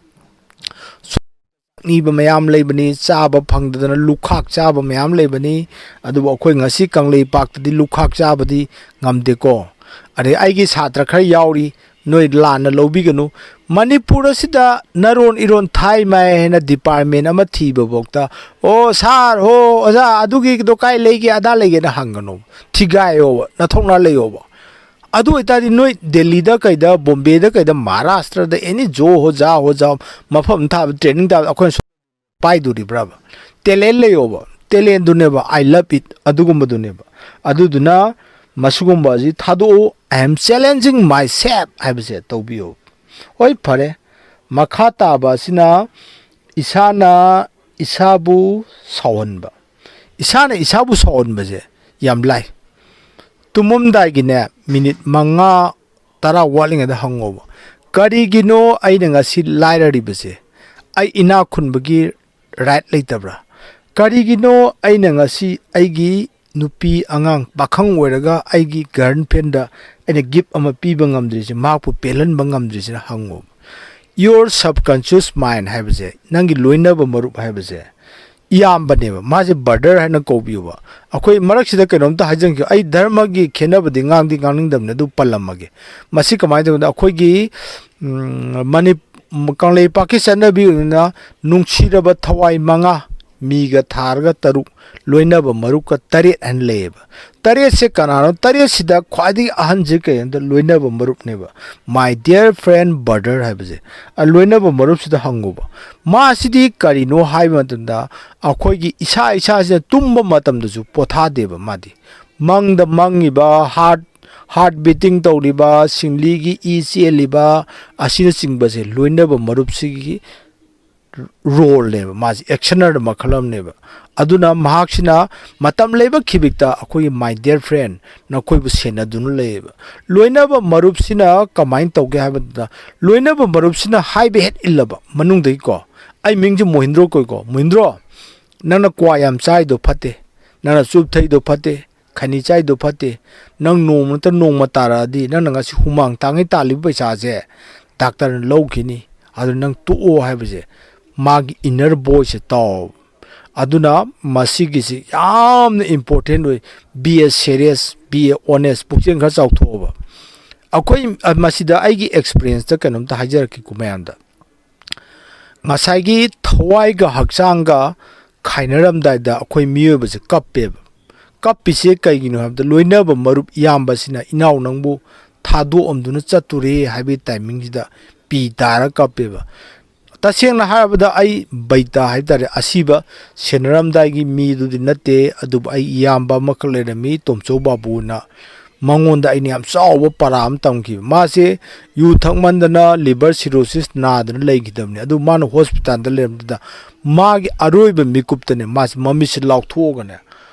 ꯅꯤꯕ ꯃꯌꯥꯝ ꯂꯩꯕꯅꯤ, ꯆꯥꯕ ꯐꯪꯗꯗꯅ ꯂꯨꯈꯥꯛ ꯆꯥꯕ ꯃꯌꯥꯝ ꯂꯩꯕꯅꯤ꯫ ꯑꯗꯨꯕꯨ ꯑꯩꯈꯣꯏ ꯉꯁꯤ ꯀꯪꯂꯩꯄꯥꯛꯇꯗꯤ ꯂꯨꯈꯥꯛ ꯆꯥꯕꯗꯤ ꯉꯝꯗꯦꯀꯣ꯫ ꯑꯗꯩ ꯑꯩꯒꯤ ꯁꯥꯇ꯭ꯔ ꯈꯔ ꯌꯥꯎꯔꯤ, ꯅꯣꯏ ꯂꯥꯟꯅ ꯂꯧꯕꯤꯒꯅꯨ꯫ ꯃꯅꯤꯄꯨꯔ ꯑꯁꯤꯗ ꯅꯔꯣꯟ ꯏꯔꯣꯟ ꯊꯥꯏ ꯃꯥꯏ ꯍꯥꯏꯅ ꯗꯤꯄꯥꯔꯠꯃꯦꯟ ꯑꯃ ꯊꯤꯕ ꯐꯥꯎꯗ, "ꯑꯣ ꯁꯥꯔ, ꯍꯣ ꯑꯣꯖꯥ, ꯑꯗꯨꯒꯤꯗꯣ ꯀꯥꯏ ꯂꯩꯒꯦ, ꯑꯗꯥ ꯂꯩꯒꯦꯅ" ꯍꯪꯒꯅꯣꯕ, ꯊꯤꯒꯥꯏꯌꯣꯕ, ꯅꯊꯧꯅꯥ ꯂꯩꯌꯣꯕ꯫ ꯑꯗꯨ ꯑꯣꯏꯇꯥꯔꯗꯤ ꯅꯣꯏ ꯗꯦꯜꯂꯤꯗ ꯀꯩꯗ, ꯕꯣꯝꯕꯦꯗ ꯀꯩꯗ, ꯃꯍꯥꯔꯥꯁꯇ꯭ꯔꯗ ꯑꯦꯅꯤ ꯖꯣ ꯍꯣ ꯖꯥ ꯍꯣ ꯖꯥ ꯃꯐꯝ ꯊꯥꯕ, ꯇ꯭ꯔꯦꯅꯤꯡ ꯊꯥꯕ, ꯑꯩꯈꯣꯏꯅ ꯁꯨꯝ ꯄꯥꯏꯗꯣꯔꯤꯕ꯭ꯔꯕ? ꯇꯦꯂꯦꯟ ꯂꯩꯌꯣꯕ, ꯇꯦꯂꯦꯟꯗꯨꯅꯦꯕ, "I love it", ꯑꯗꯨꯒꯨꯝꯕꯗꯨꯅꯦꯕ꯫ ꯑꯗꯨꯗꯨꯅ ꯃꯁꯤꯒꯨꯝꯕ ꯑꯁꯤ ꯊꯥꯗꯣꯛꯎ꯫ "I am challenging myself" ꯍꯥꯏꯕꯁꯦ ꯇꯧꯕꯤꯌꯨ꯫ ꯍꯣꯏ, ꯐꯔꯦ꯫ ꯃꯈꯥ ꯇꯥꯕ ꯑꯁꯤꯅ ꯏꯁꯥꯅ ꯏꯁꯥꯕꯨ ꯁꯥꯎꯍꯟꯕ꯫ ꯏꯁꯥꯅ ꯏꯁꯥꯕꯨ ꯁꯥꯎꯍꯟꯕꯁꯦ ꯌꯥꯝ ꯂꯥꯏ꯫ ꯇꯨꯝꯃꯝꯗꯥꯏꯒꯤꯅꯦ, ꯃꯤꯅꯤꯠ ꯃꯉꯥ, ꯇꯔꯥ ꯋꯥꯠꯂꯤꯉꯩꯗ ꯍꯪꯉꯣꯕ, "ꯀꯔꯤꯒꯤꯅꯣ ꯑꯩꯅ ꯉꯁꯤ ꯂꯥꯏꯔꯔꯤꯕꯁꯦ? ꯑꯩ ꯏꯅꯥꯛ ꯈꯨꯟꯕꯒꯤ ꯔꯥꯏꯠ ꯂꯩꯇꯕ꯭ꯔꯥ? ꯀꯔꯤꯒꯤꯅꯣ ꯑꯩꯅ ꯉꯁꯤ ꯑꯩꯒꯤ ꯅꯨꯄꯤ ꯑꯉꯥꯡ ꯄꯥꯈꯪ ꯑꯣꯏꯔꯒ ꯑꯩꯒꯤ ꯒꯔꯜꯐ꯭ꯔꯦꯟꯗ ꯑꯩꯅ ꯒꯤꯐ ꯑꯃ ꯄꯤꯕ ꯉꯝꯗ꯭ꯔꯤꯁꯦ, ꯃꯍꯥꯛꯄꯨ ꯄꯦꯜꯍꯟꯕ ꯉꯝꯗ꯭ꯔꯤꯁꯤꯅ?" ꯍꯪꯉꯣꯕ꯫ Your subconscious mind ꯍꯥꯏꯕꯁꯦ, ꯅꯪꯒꯤ ꯂꯣꯏꯅꯕ ꯃꯔꯨꯞ ꯍꯥꯏꯕꯁꯦ, ꯏꯌꯥꯝꯕꯅꯦꯕ, ꯃꯥꯁꯦ ꯕ꯭ꯔꯗꯔ ꯍꯥꯏꯅ ꯀꯧꯕꯤꯌꯨꯕ꯫ ꯑꯩꯈꯣꯏ ꯃꯔꯛꯁꯤꯗ ꯀꯩꯅꯣꯝꯇ ꯍꯥꯏꯖꯟꯈꯤꯕ, ꯑꯩ ꯙꯔꯃꯒꯤ ꯈꯦꯠꯅꯕꯗꯤ ꯉꯥꯡꯗꯤ ꯉꯥꯡꯅꯤꯡꯗꯕꯅꯤ, ꯑꯗꯨ ꯄꯜꯂꯝꯃꯒꯦ꯫ ꯃꯁꯤ ꯀꯃꯥꯏꯅ ꯇꯧꯒꯦꯗ, ꯑꯩꯈꯣꯏꯒꯤ, ꯎꯝ, ꯃꯅꯤ-, ꯀꯪꯂꯩꯄꯥꯛꯀꯤ ꯆꯠꯅꯕꯤ ꯑꯣꯏꯅ ꯅꯨꯡꯁꯤꯔꯕ ꯊꯋꯥꯏ ꯃꯉꯥ, ꯃꯤꯒ ꯊꯥꯔꯒ ꯇꯔꯨꯛ, ꯂꯣꯏꯅꯕ ꯃꯔꯨꯞꯀ ꯇꯔꯦꯠ ꯍꯥꯏꯅ ꯂꯩꯌꯦꯕ꯫ ꯇꯔꯦꯠꯁꯦ ꯀꯅꯥꯅꯣ? ꯇꯔꯦꯠꯁꯤꯗ ꯈ꯭ꯋꯥꯏꯗꯒꯤ ꯑꯍꯟꯁꯦ ꯀꯩꯅꯣꯗ ꯂꯣꯏꯅꯕ ꯃꯔꯨꯞꯅꯦꯕ, my dear friend brother ꯍꯥꯏꯕꯁꯦ꯫ ꯑ, ꯂꯣꯏꯅꯕ ꯃꯔꯨꯞꯁꯤꯗ ꯍꯪꯉꯨꯕ꯫ ꯃꯥꯁꯤꯗꯤ ꯀꯔꯤꯅꯣ ꯍꯥꯏꯕ ꯃꯇꯝꯗ, ꯑꯩꯈꯣꯏꯒꯤ ꯏꯁꯥ ꯏꯁꯥꯁꯤꯅ ꯇꯨꯝꯕ ꯃꯇꯝꯗꯁꯨ ꯄꯣꯊꯥꯗꯦꯕ꯫ ꯃꯥꯗꯤ ꯃꯪꯗ ꯃꯪꯉꯤꯕ, heart heart beating ꯇꯧꯔꯤꯕ, ꯁꯤꯡꯂꯤꯒꯤ ꯏ ꯆꯦꯜꯂꯤꯕ ꯑꯁꯤꯅꯆꯤꯡꯕꯁꯦ ꯂꯣꯏꯅꯕ ꯃꯔꯨꯞꯁꯤꯒꯤ ꯔꯣꯜꯅꯦꯕ꯫ ꯃꯥꯁꯤ ꯑꯦꯛꯁꯅꯔ ꯃꯈꯜ ꯑꯃꯅꯦꯕ꯫ ꯑꯗꯨꯅ ꯃꯍꯥꯛꯁꯤꯅ ꯃꯇꯝ ꯂꯩꯕ ꯈꯤꯕꯤꯛꯇ ꯑꯩꯈꯣꯏꯒꯤ my dear friend ꯅꯈꯣꯏꯕꯨ ꯁꯦꯟꯅꯗꯨꯅ ꯂꯩꯌꯦꯕ꯫ ꯂꯣꯏꯅꯕ ꯃꯔꯨꯞꯁꯤꯅ ꯀꯃꯥꯏꯅ ꯇꯧꯒꯦ ꯍꯥꯏꯕꯗ, ꯂꯣꯏꯅꯕ ꯃꯔꯨꯞꯁꯤꯅ ꯍꯥꯏꯕ ꯍꯦꯛ ꯏꯜꯂꯕ ꯃꯅꯨꯡꯗꯒꯤꯀꯣ, ꯑꯩ ꯃꯤꯡꯁꯦ ꯃꯣꯍꯤꯟꯗ꯭ꯔꯣ ꯀꯧꯏꯀꯣ, "ꯃꯣꯍꯤꯟꯗ꯭ꯔꯣ, ꯅꯪꯅ ꯀ꯭ꯋꯥ ꯌꯥꯝ ꯆꯥꯏꯗꯣ ꯐꯠꯇꯦ, ꯅꯪꯅ ꯆꯨꯞ ꯊꯛꯏꯗꯣ ꯐꯠꯇꯦ, ꯈꯩꯅꯤ ꯆꯥꯏꯗꯣ ꯐꯠꯇꯦ, ꯅꯪ ꯅꯣꯡꯃ ꯅꯠꯇ꯭ꯔ ꯅꯣꯡꯃ ꯇꯥꯔꯛꯑꯗꯤ ꯅꯪꯅ ꯉꯁꯤ ꯍꯨꯃꯥꯡ ꯇꯥꯡꯉꯩ ꯇꯥꯜꯂꯤꯕ ꯄꯩꯁꯥꯁꯦ ꯗꯥꯛꯇꯔꯅ ꯂꯧꯈꯤꯅꯤ, ꯑꯗꯨ ꯅꯪ ꯇꯣꯛꯑꯣ" ꯍꯥꯏꯕꯁꯦ ꯃꯥꯒꯤ inner voiceꯁꯦ ꯇꯥꯎ꯫ ꯑꯗꯨꯅ ꯃꯁꯤꯒꯤꯁꯤ ꯌꯥꯝꯅ important ꯑꯣꯏ꯫ Be a serious, be a honest, ꯄꯨꯛꯆꯦꯜ ꯈꯔ ꯆꯥꯎꯊꯣꯛꯑꯣꯕ꯫ ꯑꯩꯈꯣꯏ, ꯑ, ꯃꯁꯤꯗ ꯑꯩꯒꯤ experienceꯇ ꯀꯩꯅꯣꯝꯇ ꯍꯥꯏꯖꯔꯛꯀꯦꯀꯣ ꯃꯌꯥꯝꯗ꯫ ꯉꯁꯥꯏꯒꯤ ꯊꯋꯥꯏꯒ ꯍꯛꯆꯥꯡꯒ ꯈꯥꯏꯅꯔꯝꯗꯥꯏꯗ ꯑꯩꯈꯣꯏ ꯃꯤꯑꯣꯏꯕꯁꯦ ꯀꯞꯄꯦꯕ꯫ ꯀꯞꯄꯤꯁꯦ ꯀꯩꯒꯤꯅꯣ ꯍꯥꯏꯕꯗ, ꯂꯣꯏꯅꯕ ꯃꯔꯨꯞ ꯏꯌꯥꯝꯕꯁꯤꯅ "ꯏꯅꯥꯎ, ꯅꯪꯕꯨ ꯊꯥꯗꯣꯛꯑꯝꯗꯨꯅ ꯆꯠꯇꯣꯔꯦ" ꯍꯥꯏꯕꯒꯤ timingꯁꯤꯗ ꯄꯤ ꯇꯥꯔ ꯀꯞꯄꯦꯕ꯫ ꯇꯁꯦꯡꯅ ꯍꯥꯏꯔꯕꯗ, ꯑꯩ ꯕꯩꯇꯥ ꯍꯥꯏꯕ ꯇꯥꯔꯦ, ꯑꯁꯤꯕ ꯁꯦꯟꯅꯔꯝꯗꯥꯏꯒꯤ ꯃꯤꯗꯨꯗꯤ ꯅꯠꯇꯦ, ꯑꯗꯨꯕꯨ ꯑꯩ ꯏꯌꯥꯝꯕ ꯑꯃꯈꯛ ꯂꯩꯔꯝꯃꯤ, ꯇꯣꯝꯆꯧ ꯕꯥꯕꯨꯅ꯫ ꯃꯉꯣꯟꯗ ꯑꯩꯅ ꯌꯥꯝ ꯆꯥꯎꯕ ꯄꯔꯥ ꯑꯃ ꯇꯝꯈꯤꯕ꯫ ꯃꯥꯁꯦ ꯌꯨ ꯊꯛꯃꯟꯗꯅ liver cirrhosis ꯅꯥꯗꯅ ꯂꯩꯈꯤꯗꯕꯅꯤ꯫ ꯑꯗꯨ ꯃꯥꯅ hospitalꯗ ꯂꯩꯔꯝꯕꯗꯨꯗ ꯃꯥꯒꯤ ꯑꯔꯣꯏꯕ ꯃꯤꯀꯨꯞꯇꯅꯦ, ꯃꯥꯁꯦ ꯃꯃꯤꯠꯁꯦ ꯂꯥꯎꯊꯣꯛꯑꯒꯅꯦ,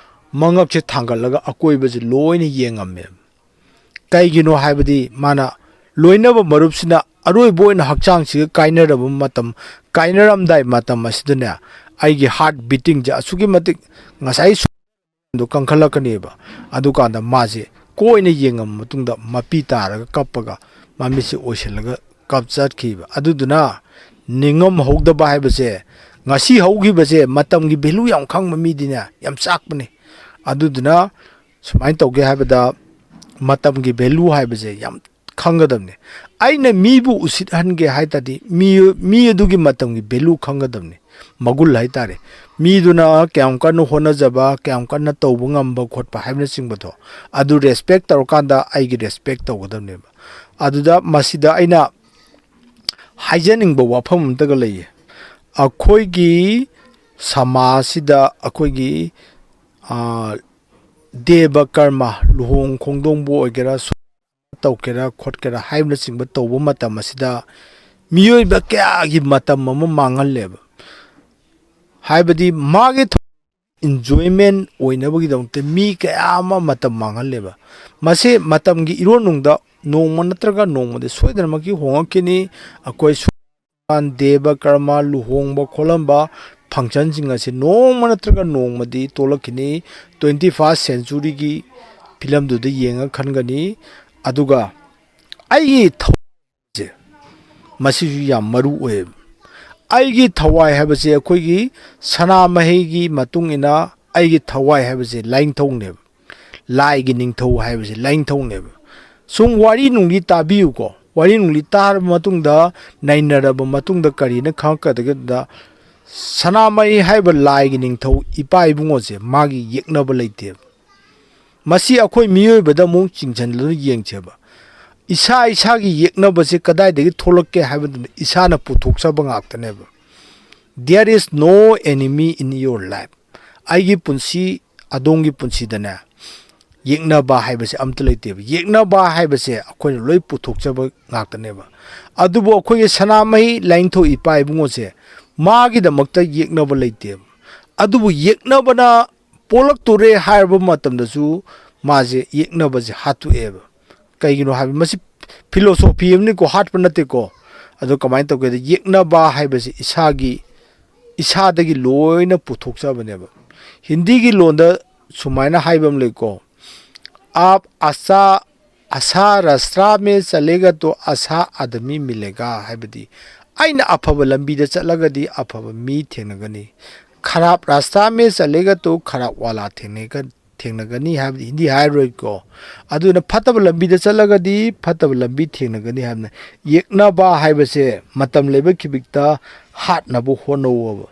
ꯃꯉꯛꯁꯦ ꯊꯥꯡꯒꯠꯂꯒ ꯑꯀꯣꯏꯕꯁꯦ ꯂꯣꯏꯅ ꯌꯦꯡꯉꯝꯃꯦ꯫ ꯀꯩꯒꯤꯅꯣ ꯍꯥꯏꯕꯗꯤ, ꯃꯥꯅ ꯂꯣꯏꯅꯕ ꯃꯔꯨꯞꯁꯤꯅ ꯑꯔꯣꯏꯕ ꯑꯣꯏꯅ ꯍꯛꯆꯥꯡꯁꯤꯒ ꯀꯥꯏꯅꯔꯕ ꯃꯇꯝ, ꯀꯥꯏꯅꯔꯝꯗꯥꯏ ꯃꯇꯝ ꯑꯁꯤꯗꯅꯦ, ꯑꯩꯒꯤ heart beatingꯁꯦ ꯑꯁꯨꯛꯀꯤ ꯃꯇꯤꯛ ꯉꯁꯥꯏ ꯁꯨ-, ꯗꯣ ꯀꯟꯈꯠꯂꯛꯀꯅꯦꯕ꯫ ꯑꯗꯨꯀꯥꯟꯗ ꯃꯥꯁꯦ ꯀꯣꯏꯅ ꯌꯦꯡꯉꯝꯕ ꯃꯇꯨꯡꯗ ꯃꯄꯤ ꯇꯥꯔꯒ ꯀꯞꯄꯒ ꯃꯃꯤꯠꯁꯦ ꯑꯣꯏꯁꯤꯜꯂꯒ ꯀꯞ ꯆꯠꯈꯤꯕ꯫ ꯑꯗꯨꯗꯨꯅ ꯅꯤꯡꯉꯝ ꯍꯧꯗꯕ ꯍꯥꯏꯕꯁꯦ, ꯉꯁꯤ ꯍꯧꯈꯤꯕꯁꯦ, ꯃꯇꯝꯒꯤ value ꯌꯥꯝ ꯈꯪꯕ ꯃꯤꯗꯤꯅꯦ ꯌꯥꯝ ꯆꯥꯛꯄꯅꯤ꯫ ꯑꯗꯨꯗꯨꯅ ꯁꯨꯃꯥꯏꯅ ꯇꯧꯒꯦ ꯍꯥꯏꯕꯗ, ꯃꯇꯝꯒꯤ value ꯍꯥꯏꯕꯁꯦ ꯌꯥꯝ ꯈꯪꯒꯗꯕꯅꯤ꯫ ꯑꯩꯅ ꯃꯤꯕꯨ ꯎꯁꯤꯠꯍꯟꯒꯦ ꯍꯥꯏ ꯇꯥꯔꯗꯤ ꯃꯤ, ꯃꯤ ꯑꯗꯨꯒꯤ ꯃꯇꯝꯒꯤ value ꯈꯪꯒꯗꯕꯅꯤ꯫ ꯃꯒꯨꯟ ꯍꯥꯏꯇꯥꯔꯦ꯫ ꯃꯤꯗꯨꯅ ꯀꯌꯥꯝ ꯀꯟꯅ ꯍꯣꯠꯅꯖꯕ, ꯀꯌꯥꯝ ꯀꯟꯅ ꯇꯧꯕ ꯉꯝꯕ ꯈꯣꯠꯄ ꯍꯥꯏꯕꯅꯆꯤꯡꯕꯗꯣ, ꯑꯗꯨ ꯔꯦꯁꯄꯦꯛ ꯇꯧꯔꯀꯥꯟꯗ ꯑꯩꯒꯤ ꯔꯦꯁꯄꯦꯛ ꯇꯧꯒꯗꯕꯅꯦꯕ꯫ ꯑꯗꯨꯗ ꯃꯁꯤꯗ ꯑꯩꯅ ꯍꯥꯏꯖꯅꯤꯡꯕ ꯋꯥꯐꯝ ꯑꯃꯇꯒ ꯂꯩꯌꯦ꯫ ꯑꯩꯈꯣꯏꯒꯤ ꯁꯃꯥꯖꯁꯤꯗ ꯑꯩꯈꯣꯏꯒꯤ, ꯑꯥ, ꯗꯦꯕ ꯀꯔꯃ, ꯂꯨꯍꯣꯡ ꯈꯣꯡꯗꯣꯡꯕ ꯑꯣꯏꯒꯦꯔꯥ, ꯁꯣ-, ꯇꯧꯒꯦꯔꯥ ꯈꯣꯠꯀꯦꯔꯥ ꯍꯥꯏꯕꯅꯆꯤꯡꯕ ꯇꯧꯕ ꯃꯇꯝ ꯑꯁꯤꯗ ꯃꯤꯑꯣꯏꯕ ꯀꯌꯥꯒꯤ ꯃꯇꯝ ꯑꯃ ꯃꯥꯡꯍꯜꯂꯦꯕ꯫ ꯍꯥꯏꯕꯗꯤ ꯃꯥꯒꯤ ꯊ-, enjoyment ꯑꯣꯏꯅꯕꯒꯤꯗꯃꯛꯇ ꯃꯤ ꯀꯌꯥ ꯑꯃ ꯃꯇꯝ ꯃꯥꯡꯍꯜꯂꯦꯕ꯫ ꯃꯁꯤ ꯃꯇꯝꯒꯤ ꯏꯔꯣꯟꯅꯨꯡꯗ ꯅꯣꯡꯃ ꯅꯠꯇ꯭ꯔꯒ ꯅꯣꯡꯃꯗꯤ ꯁꯣꯏꯗꯅꯃꯛꯀꯤ ꯍꯣꯡꯉꯛꯈꯤꯅꯤ꯫ ꯑꯩꯈꯣꯏ ꯁꯨ-, ꯗꯦꯕ ꯀꯔꯃ, ꯂꯨꯍꯣꯡꯕ ꯈꯣꯠꯂꯝꯕ functionꯁꯤꯡ ꯑꯁꯤ ꯅꯣꯡꯃ ꯅꯠꯇ꯭ꯔꯒ ꯅꯣꯡꯃꯗꯤ ꯇꯣꯂꯛꯈꯤꯅꯤ꯫ Twenty first centuryꯒꯤ ꯐꯤꯂꯝꯗꯨꯗ ꯌꯦꯡꯉ ꯈꯟꯒꯅꯤ꯫ ꯑꯗꯨꯒ ꯑꯩꯒꯤ ꯊꯧ-, ꯁꯦ, ꯃꯁꯤꯁꯨ ꯌꯥꯝ ꯃꯔꯨ ꯑꯣꯏꯌꯦꯕ꯫ ꯑꯩꯒꯤ ꯊꯋꯥꯏ ꯍꯥꯏꯕꯁꯦ ꯑꯩꯈꯣꯏꯒꯤ ꯁꯅꯥꯃꯍꯤꯒꯤ ꯃꯇꯨꯡ ꯏꯟꯅ ꯑꯩꯒꯤ ꯊꯋꯥꯏ ꯍꯥꯏꯕꯁꯦ ꯂꯥꯏꯅꯤꯡꯊꯧꯅꯦꯕ꯫ ꯂꯥꯏꯒꯤ ꯅꯤꯡꯊꯧ ꯍꯥꯏꯕꯁꯦ ꯂꯥꯏꯅꯤꯡꯊꯧꯅꯦꯕ꯫ ꯁꯨꯝ ꯋꯥꯔꯤ ꯅꯨꯡꯂꯤ ꯇꯥꯕꯤꯌꯨꯀꯣ꯫ ꯋꯥꯔꯤ ꯅꯨꯡꯂꯤ ꯇꯥꯔꯕ ꯃꯇꯨꯡꯗ, ꯅꯩꯅꯔꯕ ꯃꯇꯨꯡꯗ ꯀꯔꯤꯅ ꯈꯪꯉꯛꯀꯗꯒꯦꯗ, ꯁꯅꯥꯃꯍꯤ ꯍꯥꯏꯕ ꯂꯥꯏꯒꯤ ꯅꯤꯡꯊꯧ ꯏꯄꯥ ꯏꯕꯨꯡꯉꯣꯁꯦ ꯃꯥꯒꯤ ꯌꯦꯛꯅꯕ ꯂꯩꯇꯦꯕ꯫ ꯃꯁꯤ ꯑꯩꯈꯣꯏ ꯃꯤꯑꯣꯏꯕꯗ ꯑꯃꯨꯛ ꯆꯤꯡꯁꯤꯟꯗꯨꯅ ꯌꯦꯡꯁꯦꯕ꯫ ꯏꯁꯥ ꯏꯁꯥꯒꯤ ꯌꯦꯛꯅꯕꯁꯦ ꯀꯗꯥꯏꯗꯒꯤ ꯊꯣꯛꯂꯛꯀꯦ ꯍꯥꯏꯕꯗꯨꯅ ꯏꯁꯥꯅ ꯄꯨꯊꯣꯛꯆꯕ ꯉꯥꯛꯇꯅꯦꯕ꯫ There is no enemy in your life. ꯑꯩꯒꯤ ꯄꯨꯟꯁꯤ, ꯑꯗꯣꯝꯒꯤ ꯄꯨꯟꯁꯤꯗꯅꯦ, ꯌꯦꯛꯅꯕ ꯍꯥꯏꯕꯁꯦ ꯑꯝꯇ ꯂꯩꯇꯦꯕ꯫ ꯌꯦꯛꯅꯕ ꯍꯥꯏꯕꯁꯦ ꯑꯩꯈꯣꯏꯅ ꯂꯣꯏ ꯄꯨꯊꯣꯛꯆꯕ ꯉꯥꯛꯇꯅꯦꯕ꯫ ꯑꯗꯨꯕꯨ ꯑꯩꯈꯣꯏꯒꯤ ꯁꯅꯥꯃꯍꯤ ꯂꯥꯏꯅꯤꯡꯊꯧ ꯏꯄꯥ ꯏꯕꯨꯡꯉꯣꯁꯦ ꯃꯥꯒꯤꯗꯃꯛꯇ ꯌꯦꯛꯅꯕ ꯂꯩꯇꯦꯕ꯫ ꯑꯗꯨꯕꯨ ꯌꯦꯛꯅꯕꯅ ꯄꯣꯛꯂꯛꯇꯣꯔꯦ ꯍꯥꯏꯔꯕ ꯃꯇꯝꯗꯁꯨ ꯃꯥꯁꯦ ꯌꯦꯛꯅꯕꯁꯦ ꯍꯥꯠꯇꯣꯛꯑꯦꯕ꯫ ꯀꯩꯒꯤꯅꯣ ꯍꯥꯏꯕ, ꯃꯁꯤ philosophy ꯑꯃꯅꯤꯀꯣ, ꯍꯥꯠꯄ ꯅꯠꯇꯦꯀꯣ꯫ ꯑꯗꯣ ꯀꯃꯥꯏꯅ ꯇꯧꯒꯦꯗ, ꯌꯦꯛꯅꯕ ꯍꯥꯏꯕꯁꯤ ꯏꯁꯥꯒꯤ, ꯏꯁꯥꯗꯒꯤ ꯂꯣꯏꯅ ꯄꯨꯊꯣꯛꯆꯕꯅꯦꯕ꯫ ꯍꯤꯟꯗꯤꯒꯤ ꯂꯣꯟꯗ ꯁꯨꯃꯥꯏꯅ ꯍꯥꯏꯕ ꯑꯃ ꯂꯩꯀꯣ, "आप अच्छा, अच्छा रास्ता में चलेगा तो अच्छा आदमी मिलेगा", ꯍꯥꯏꯕꯗꯤ ꯑꯩꯅ ꯑꯐꯕ ꯂꯝꯕꯤꯗ ꯆꯠꯂꯒꯗꯤ ꯑꯐꯕ ꯃꯤ ꯊꯦꯡꯅꯒꯅꯤ, "खराब रास्ता में चलेगा तो खराब वाला ꯊꯦꯡꯅꯒ-, ꯊꯦꯡꯅꯒꯅꯤ ꯍꯥꯏꯕꯗꯤ ꯍꯤꯟꯗꯤ ꯍꯥꯏꯔꯣꯏꯀꯣ꯫ ꯑꯗꯨꯅ ꯐꯠꯇꯕ ꯂꯝꯕꯤꯗ ꯆꯠꯂꯒꯗꯤ ꯐꯠꯇꯕ ꯂꯝꯕꯤ ꯊꯦꯡꯅꯒꯅꯤ ꯍꯥꯏꯕꯅ, ꯌꯦꯛꯅꯕ ꯍꯥꯏꯕꯁꯦ ꯃꯇꯝ ꯂꯩꯕ ꯈꯤꯕꯤꯛꯇ ꯍꯥꯠꯅꯕ ꯍꯣꯠꯅꯧꯑꯕ꯫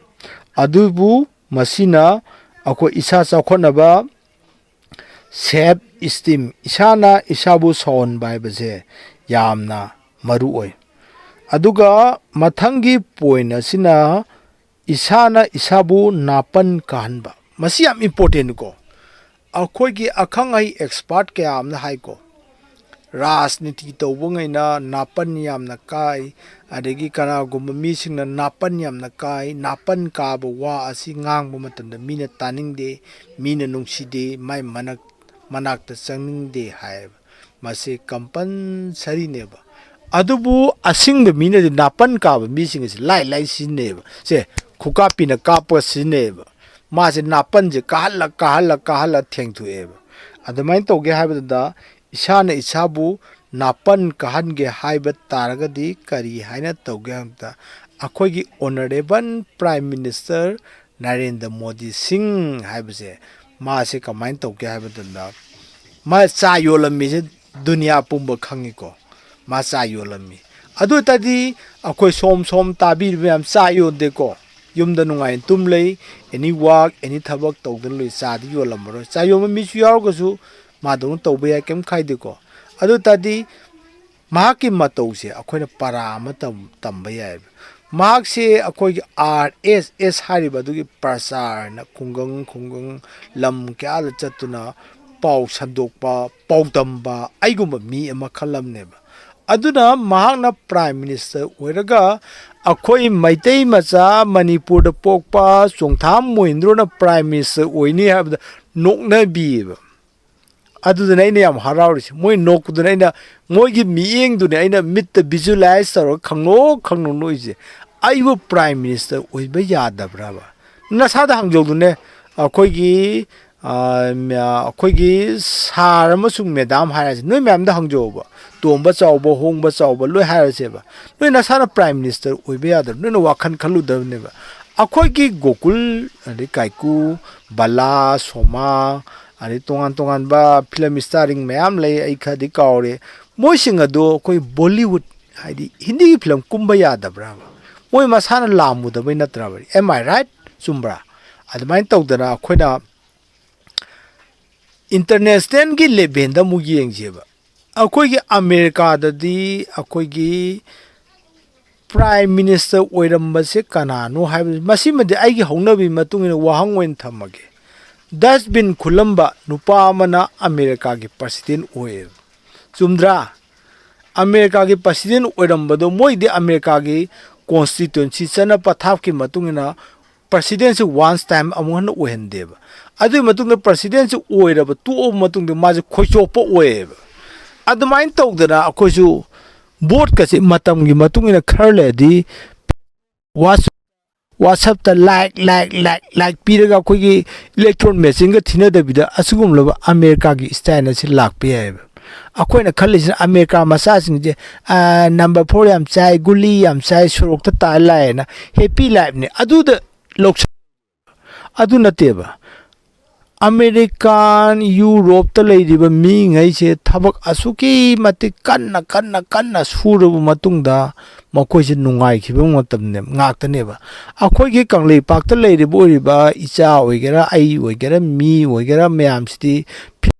ꯑꯗꯨꯕꯨ ꯃꯁꯤꯅ ꯑꯩꯈꯣꯏ ꯏꯁꯥ ꯆꯥꯎꯈꯠꯅꯕ, ꯁꯦꯜꯐ ꯏꯁꯇꯤꯝ, ꯏꯁꯥꯅ ꯏꯁꯥꯕꯨ ꯁꯥꯎꯍꯟꯕ ꯍꯥꯏꯕꯁꯦ ꯌꯥꯝꯅ ꯃꯔꯨ ꯑꯣꯏ꯫ ꯑꯗꯨꯒ ꯃꯊꯪꯒꯤ ꯄꯣꯏꯟ ꯑꯁꯤꯅ ꯏꯁꯥꯅ ꯏꯁꯥꯕꯨ ꯅꯥꯄꯟ ꯀꯥꯍꯟꯕ꯫ ꯃꯁꯤ ꯌꯥꯝ ꯏꯝꯄꯣꯔꯇꯦꯟꯀꯣ꯫ ꯑꯩꯈꯣꯏꯒꯤ ꯑꯈꯪ ꯑꯍꯩ ꯑꯦꯛꯁꯄꯥꯔꯠ ꯀꯌꯥ ꯑꯃꯅ ꯍꯥꯏꯀꯣ, ꯔꯥꯖꯅꯤꯇꯤ ꯇꯧꯕꯉꯩꯅ ꯅꯥꯄꯟ ꯌꯥꯝꯅ ꯀꯥꯏ, ꯑꯗꯒꯤ ꯀꯅꯥꯒꯨꯝꯕ ꯃꯤꯁꯤꯡꯅ ꯅꯥꯄꯟ ꯌꯥꯝꯅ ꯀꯥꯏ, ꯅꯥꯄꯟ ꯀꯥꯕ ꯋꯥ ꯑꯁꯤ ꯉꯥꯡꯕ ꯃꯇꯝꯗ ꯃꯤꯅ ꯇꯥꯅꯤꯡꯗꯦ, ꯃꯤꯅ ꯅꯨꯡꯁꯤꯗꯦ, ꯃꯥꯏ ꯃꯅꯥꯛ-, ꯃꯅꯥꯛꯇ ꯆꯪꯅꯤꯡꯗꯦ ꯍꯥꯏꯌꯦꯕ꯫ ꯃꯁꯤ ꯀꯝꯄꯜꯁꯔꯤꯅꯦꯕ꯫ ꯑꯗꯨꯕꯨ ꯑꯁꯤꯡꯕ ꯃꯤꯅꯗꯤ ꯅꯥꯄꯟ ꯀꯥꯕ ꯃꯤꯁꯤꯡ ꯑꯁꯤ ꯂꯥꯏ ꯂꯥꯏ ꯁꯤꯖꯤꯟꯅꯩꯌꯦꯕ꯫ ꯁꯦ, ꯈꯨꯀꯥꯞꯄꯤꯅ ꯀꯥꯞꯄꯒ ꯁꯤꯖꯤꯟꯅꯩꯌꯦꯕ꯫ ꯃꯥꯁꯦ ꯅꯥꯄꯟꯁꯦ ꯀꯥꯍꯜꯂ, ꯀꯥꯍꯜꯂ, ꯀꯥꯍꯜꯂ ꯊꯦꯡꯊꯣꯛꯑꯦꯕ꯫ ꯑꯗꯨꯃꯥꯏꯅ ꯇꯧꯒꯦ ꯍꯥꯏꯕꯗꯨꯗ ꯏꯁꯥꯅ ꯏꯁꯥꯕꯨ ꯅꯥꯄꯟ ꯀꯥꯍꯟꯒꯦ ꯍꯥꯏꯕ ꯇꯥꯔꯒꯗꯤ ꯀꯔꯤ ꯍꯥꯏꯅ ꯇꯧꯒꯦ ꯍꯥꯏꯕꯗ, ꯑꯩꯈꯣꯏꯒꯤ honourable prime minister Narendra Modi ꯁꯤꯡ ꯍꯥꯏꯕꯁꯦ, ꯃꯥꯁꯦ ꯀꯃꯥꯏꯅ ꯇꯧꯒꯦ ꯍꯥꯏꯕ ꯃꯇꯝꯗ, ꯃꯥ ꯆꯥ ꯌꯣꯜꯂꯝꯃꯤꯁꯦ ꯗꯨꯅꯤꯌꯥ ꯄꯨꯝꯕ ꯈꯪꯉꯤꯀꯣ꯫ ꯃꯥ ꯆꯥ ꯌꯣꯜꯂꯝꯃꯤ꯫ ꯑꯗꯨ ꯑꯣꯏ ꯇꯥꯔꯗꯤ ꯑꯩꯈꯣꯏ ꯁꯣꯝ ꯁꯣꯝ ꯇꯥꯕꯤꯔꯤꯕ ꯃꯌꯥꯝ ꯆꯥ ꯌꯣꯟꯗꯦꯀꯣ꯫ ꯌꯨꯝꯗ ꯅꯨꯡꯉꯥꯏꯅ ꯇꯨꯝ ꯂꯩ, ꯑꯦꯅꯤ ꯋꯥꯛ, ꯑꯦꯅꯤ ꯊꯕꯛ ꯇꯧꯗꯅ ꯂꯩ, ꯆꯥꯗꯤ ꯌꯣꯜꯂꯝꯃꯔꯣꯏ꯫ ꯆꯥ ꯌꯣꯟꯕ ꯃꯤꯁꯨ ꯌꯥꯎꯔꯒꯁꯨ ꯃꯥꯗꯧꯅ ꯇꯧꯕ ꯌꯥꯏ, ꯀꯩꯝ ꯀꯥꯏꯗꯦꯀꯣ꯫ ꯑꯗꯨ ꯑꯣꯏ ꯇꯥꯔꯗꯤ ꯃꯍꯥꯛꯀꯤ ꯃꯇꯧꯁꯦ ꯑꯩꯈꯣꯏꯅ ꯄꯔꯥ ꯑꯃ ꯇꯝ-, ꯇꯝꯕ ꯌꯥꯏꯑꯕ꯫ ꯃꯍꯥꯛꯁꯦ ꯑꯩꯈꯣꯏꯒꯤ ꯑꯥꯔ ꯑꯦꯁ ꯑꯦꯁ ꯍꯥꯏꯔꯤꯕ ꯑꯗꯨꯒꯤ ꯄ꯭ꯔꯆꯥꯔꯅ ꯈꯨꯡꯒꯪ ꯈꯨꯡꯒꯪ ꯂꯝ ꯀꯌꯥꯗ ꯆꯠꯇꯨꯅ ꯄꯥꯎ ꯁꯟꯗꯣꯛꯄ, ꯄꯥꯎꯗꯝꯕ ꯑꯩꯒꯨꯝꯕ ꯃꯤ ꯑꯃ ꯈꯜꯂꯝꯅꯦꯕ꯫ ꯑꯗꯨꯅ ꯃꯍꯥꯛꯅ ꯄ꯭ꯔꯥꯏꯝ ꯃꯤꯅꯤꯁꯇꯔ ꯑꯣꯏꯔꯒ ꯑꯩꯈꯣꯏ ꯃꯩꯇꯩ ꯃꯆꯥ ꯃꯅꯤꯄꯨꯔꯗ ꯄꯣꯛꯄ ꯆꯣꯡꯊꯥꯝ ꯃꯣꯍꯤꯟꯗ꯭ꯔꯣꯅ ꯄ꯭ꯔꯥꯏꯝ ꯃꯤꯅꯤꯁꯇꯔ ꯑꯣꯏꯅꯤ ꯍꯥꯏꯕꯗ ꯅꯣꯛꯅꯕꯤꯌꯦꯕ꯫ ꯑꯗꯨꯗꯨꯅ ꯑꯩꯅ ꯌꯥꯝ ꯍꯔꯥꯎꯔꯤꯁꯦ꯫ ꯃꯣꯏ ꯅꯣꯛꯄꯗꯨꯅ ꯑꯩꯅ, ꯃꯣꯏꯒꯤ ꯃꯤꯠꯌꯦꯡꯗꯨꯅ ꯑꯩꯅ ꯃꯤꯠꯇ ꯚꯤꯖꯨꯑꯦꯂꯥꯏꯁ ꯇꯧꯔꯒ ꯈꯪꯅꯣꯛ ꯈꯪꯅꯣꯛ ꯅꯣꯛꯏꯁꯦ꯫ ꯑꯩꯕꯨ ꯄ꯭ꯔꯥꯏꯝ ꯃꯤꯅꯤꯁꯇꯔ ꯑꯣꯏꯕ ꯌꯥꯗꯕ꯭ꯔꯕ? ꯅꯁꯥꯗ ꯍꯪꯖꯧꯗꯨꯅꯦ꯫ ꯑꯩꯈꯣꯏꯒꯤ, ꯑ, ꯃ-, ꯑꯩꯈꯣꯏꯒꯤ ꯁꯥꯔ ꯑꯃꯁꯨꯡ ꯃꯦꯗꯥꯝ ꯍꯥꯏꯔꯁꯦ, ꯅꯣꯏ ꯃꯌꯥꯝꯗ ꯍꯪꯖꯧꯕ꯫ ꯇꯣꯝꯕ ꯆꯥꯎꯕ, ꯍꯣꯡꯕ ꯆꯥꯎꯕ ꯂꯣꯏ ꯍꯥꯏꯔꯁꯦꯕ꯫ ꯅꯣꯏ ꯅꯁꯥꯅ ꯄ꯭ꯔꯥꯏꯝ ꯃꯤꯅꯤꯁꯇꯔ ꯑꯣꯏꯕ ꯌꯥꯗꯕ, ꯅꯣꯏꯅ ꯋꯥꯈꯜ ꯈꯜꯂꯨꯗꯕꯅꯦꯕ꯫ ꯑꯩꯈꯣꯏꯒꯤ ꯒꯣꯀꯨꯜ, ꯑꯗꯩ ꯀꯥꯏꯀꯨ, ꯕꯂꯥ, ꯁꯣꯃꯥ, ꯑꯗꯩ ꯇꯣꯉꯥꯟ ꯇꯣꯉꯥꯟꯕ ꯐꯤꯂꯝ ꯁ꯭ꯇꯥꯔꯤꯡ ꯃꯌꯥꯝ ꯂꯩ, ꯑꯩ ꯈꯔꯗꯤ ꯀꯥꯎꯔꯦ꯫ ꯃꯣꯏꯁꯤꯡ ꯑꯗꯣ ꯑꯩꯈꯣꯏ ꯕꯣꯂꯤꯋꯨꯗ, ꯍꯥꯏꯗꯤ ꯍꯤꯟꯗꯤꯒꯤ ꯐꯤꯂꯝ ꯀꯨꯝꯕ ꯌꯥꯗꯕ꯭ꯔꯥꯕ? ꯃꯣꯏ ꯃꯁꯥꯅ ꯂꯥꯝꯃꯨꯗꯕꯩ ꯅꯠꯇ꯭ꯔꯕ? Am I right? ꯆꯨꯝꯕ꯭ꯔꯥ? ꯑꯗꯨꯃꯥꯏꯅ ꯇꯧꯗꯅ ꯑꯩꯈꯣꯏꯅ ꯏꯟꯇꯔꯅꯦꯁꯅꯦꯜꯒꯤ ꯂꯦꯚꯦꯜꯗ ꯑꯃꯨꯛ ꯌꯦꯡꯁꯦꯕ꯫ ꯑꯩꯈꯣꯏꯒꯤ ꯑꯃꯦꯔꯤꯀꯥꯗꯗꯤ ꯑꯩꯈꯣꯏꯒꯤ ꯄ꯭ꯔꯥꯏꯝ ꯃꯤꯅꯤꯁꯇꯔ ꯑꯣꯏꯔꯝꯕꯁꯦ ꯀꯅꯥꯅꯣ ꯍꯥꯏꯕꯁꯤ, ꯃꯁꯤꯃꯗꯤ ꯑꯩꯒꯤ ꯍꯧꯅꯕꯤ ꯃꯇꯨꯡ ꯏꯟꯅ ꯋꯥꯍꯪ ꯑꯣꯏꯅ ꯊꯝꯃꯒꯦ꯫ ꯗꯁꯕꯤꯟ ꯈꯨꯜꯂꯝꯕ ꯅꯨꯄꯥ ꯑꯃꯅ ꯑꯃꯦꯔꯤꯀꯥꯒꯤ ꯄ꯭ꯔꯁꯤꯗꯦꯟ ꯑꯣꯏꯌꯦꯕ꯫ ꯆꯨꯝꯗ꯭ꯔꯥ? ꯑꯃꯦꯔꯤꯀꯥꯒꯤ ꯄ꯭ꯔꯁꯤꯗꯦꯟ ꯑꯣꯏꯔꯝꯕꯗꯣ, ꯃꯣꯏꯗꯤ ꯑꯃꯦꯔꯤꯀꯥꯒꯤ ꯀꯣꯟꯁꯇꯤꯇ꯭ꯌꯨꯟꯁꯤ, ꯆꯠꯅ ꯄꯊꯥꯞꯀꯤ ꯃꯇꯨꯡ ꯏꯟꯅ ꯄ꯭ꯔꯁꯤꯗꯦꯟꯁꯤ ꯋꯥꯟꯁ ꯇꯥꯏꯝ ꯑꯃꯨꯛ ꯍꯟꯅ ꯑꯣꯏꯍꯟꯗꯦꯕ꯫ ꯑꯗꯨꯒꯤ ꯃꯇꯨꯡꯗ ꯄ꯭ꯔꯁꯤꯗꯦꯟꯁꯤ ꯑꯣꯏꯔꯕ ꯇꯣꯛꯑꯕ ꯃꯇꯨꯡꯗ ꯃꯥꯁꯦ ꯈꯣꯏꯆꯣꯞꯄ ꯑꯣꯏꯌꯦꯕ꯫ ꯑꯗꯨꯃꯥꯏꯅ ꯇꯧꯗꯅ ꯑꯩꯈꯣꯏꯁꯨ ꯚꯣꯠꯀꯁꯦ ꯃꯇꯝꯒꯤ ꯃꯇꯨꯡ ꯏꯟꯅ ꯈꯔ ꯂꯩꯔꯗꯤ ꯋꯥꯁ-, ꯋꯥꯆꯞꯇ ꯂꯥꯏꯛ, ꯂꯥꯏꯛ, ꯂꯥꯏꯛ, ꯂꯥꯏꯛ ꯄꯤꯔꯒ ꯑꯩꯈꯣꯏꯒꯤ ꯏꯂꯦꯛꯇ꯭ꯔꯣꯟ ꯃꯦꯆꯤꯟꯒ ꯊꯤꯅꯗꯕꯤꯗ ꯑꯁꯤꯒꯨꯝꯂꯕ ꯑꯃꯦꯔꯤꯀꯥꯒꯤ ꯁ꯭ꯇꯥꯏꯜ ꯑꯁꯤ ꯂꯥꯛꯄ ꯌꯥꯏꯑꯕ꯫ ꯑꯩꯈꯣꯏꯅ ꯈꯜꯂꯤꯁꯤꯅ ꯑꯃꯦꯔꯤꯀꯥ ꯃꯆꯥꯁꯤꯡꯁꯦ, ꯑ, ꯅꯝꯕꯔ ꯐꯣꯔ ꯌꯥꯝ ꯆꯥꯏ, ꯒꯨꯂꯤ ꯌꯥꯝ ꯆꯥꯏ, ꯁꯣꯔꯣꯛꯇ ꯇꯥꯔ ꯂꯥꯛꯑꯦꯅ ꯍꯦꯄꯤ ꯂꯥꯏꯐꯅꯤ꯫ ꯑꯗꯨꯗ ꯂꯧꯁ-, ꯑꯗꯨ ꯅꯠꯇꯦꯕ꯫ ꯑꯃꯦꯔꯤꯀꯥꯟ, ꯌꯨꯔꯣꯞꯇ ꯂꯩꯔꯤꯕ ꯃꯤꯉꯩꯁꯦ ꯊꯕꯛ ꯑꯁꯨꯛꯀꯤ ꯃꯇꯤꯛ ꯀꯟꯅ, ꯀꯟꯅ, ꯀꯟꯅ ꯁꯨꯔꯕ ꯃꯇꯨꯡꯗ ꯃꯈꯣꯏꯁꯦ ꯅꯨꯡꯉꯥꯏꯈꯤꯕ ꯃꯇꯝꯅꯦ, ꯉꯥꯛꯇꯅꯦꯕ꯫ ꯑꯩꯈꯣꯏꯒꯤ ꯀꯪꯂꯩꯄꯥꯛꯇ ꯂꯩꯔꯤꯕ ꯑꯣꯏꯔꯤꯕ ꯏꯆꯥ ꯑꯣꯏꯒꯦꯔꯥ, ꯑꯩ ꯑꯣꯏꯒꯦꯔꯥ, ꯃꯤ ꯑꯣꯏꯒꯦꯔꯥ, ꯃꯌꯥꯝꯁꯤꯗꯤ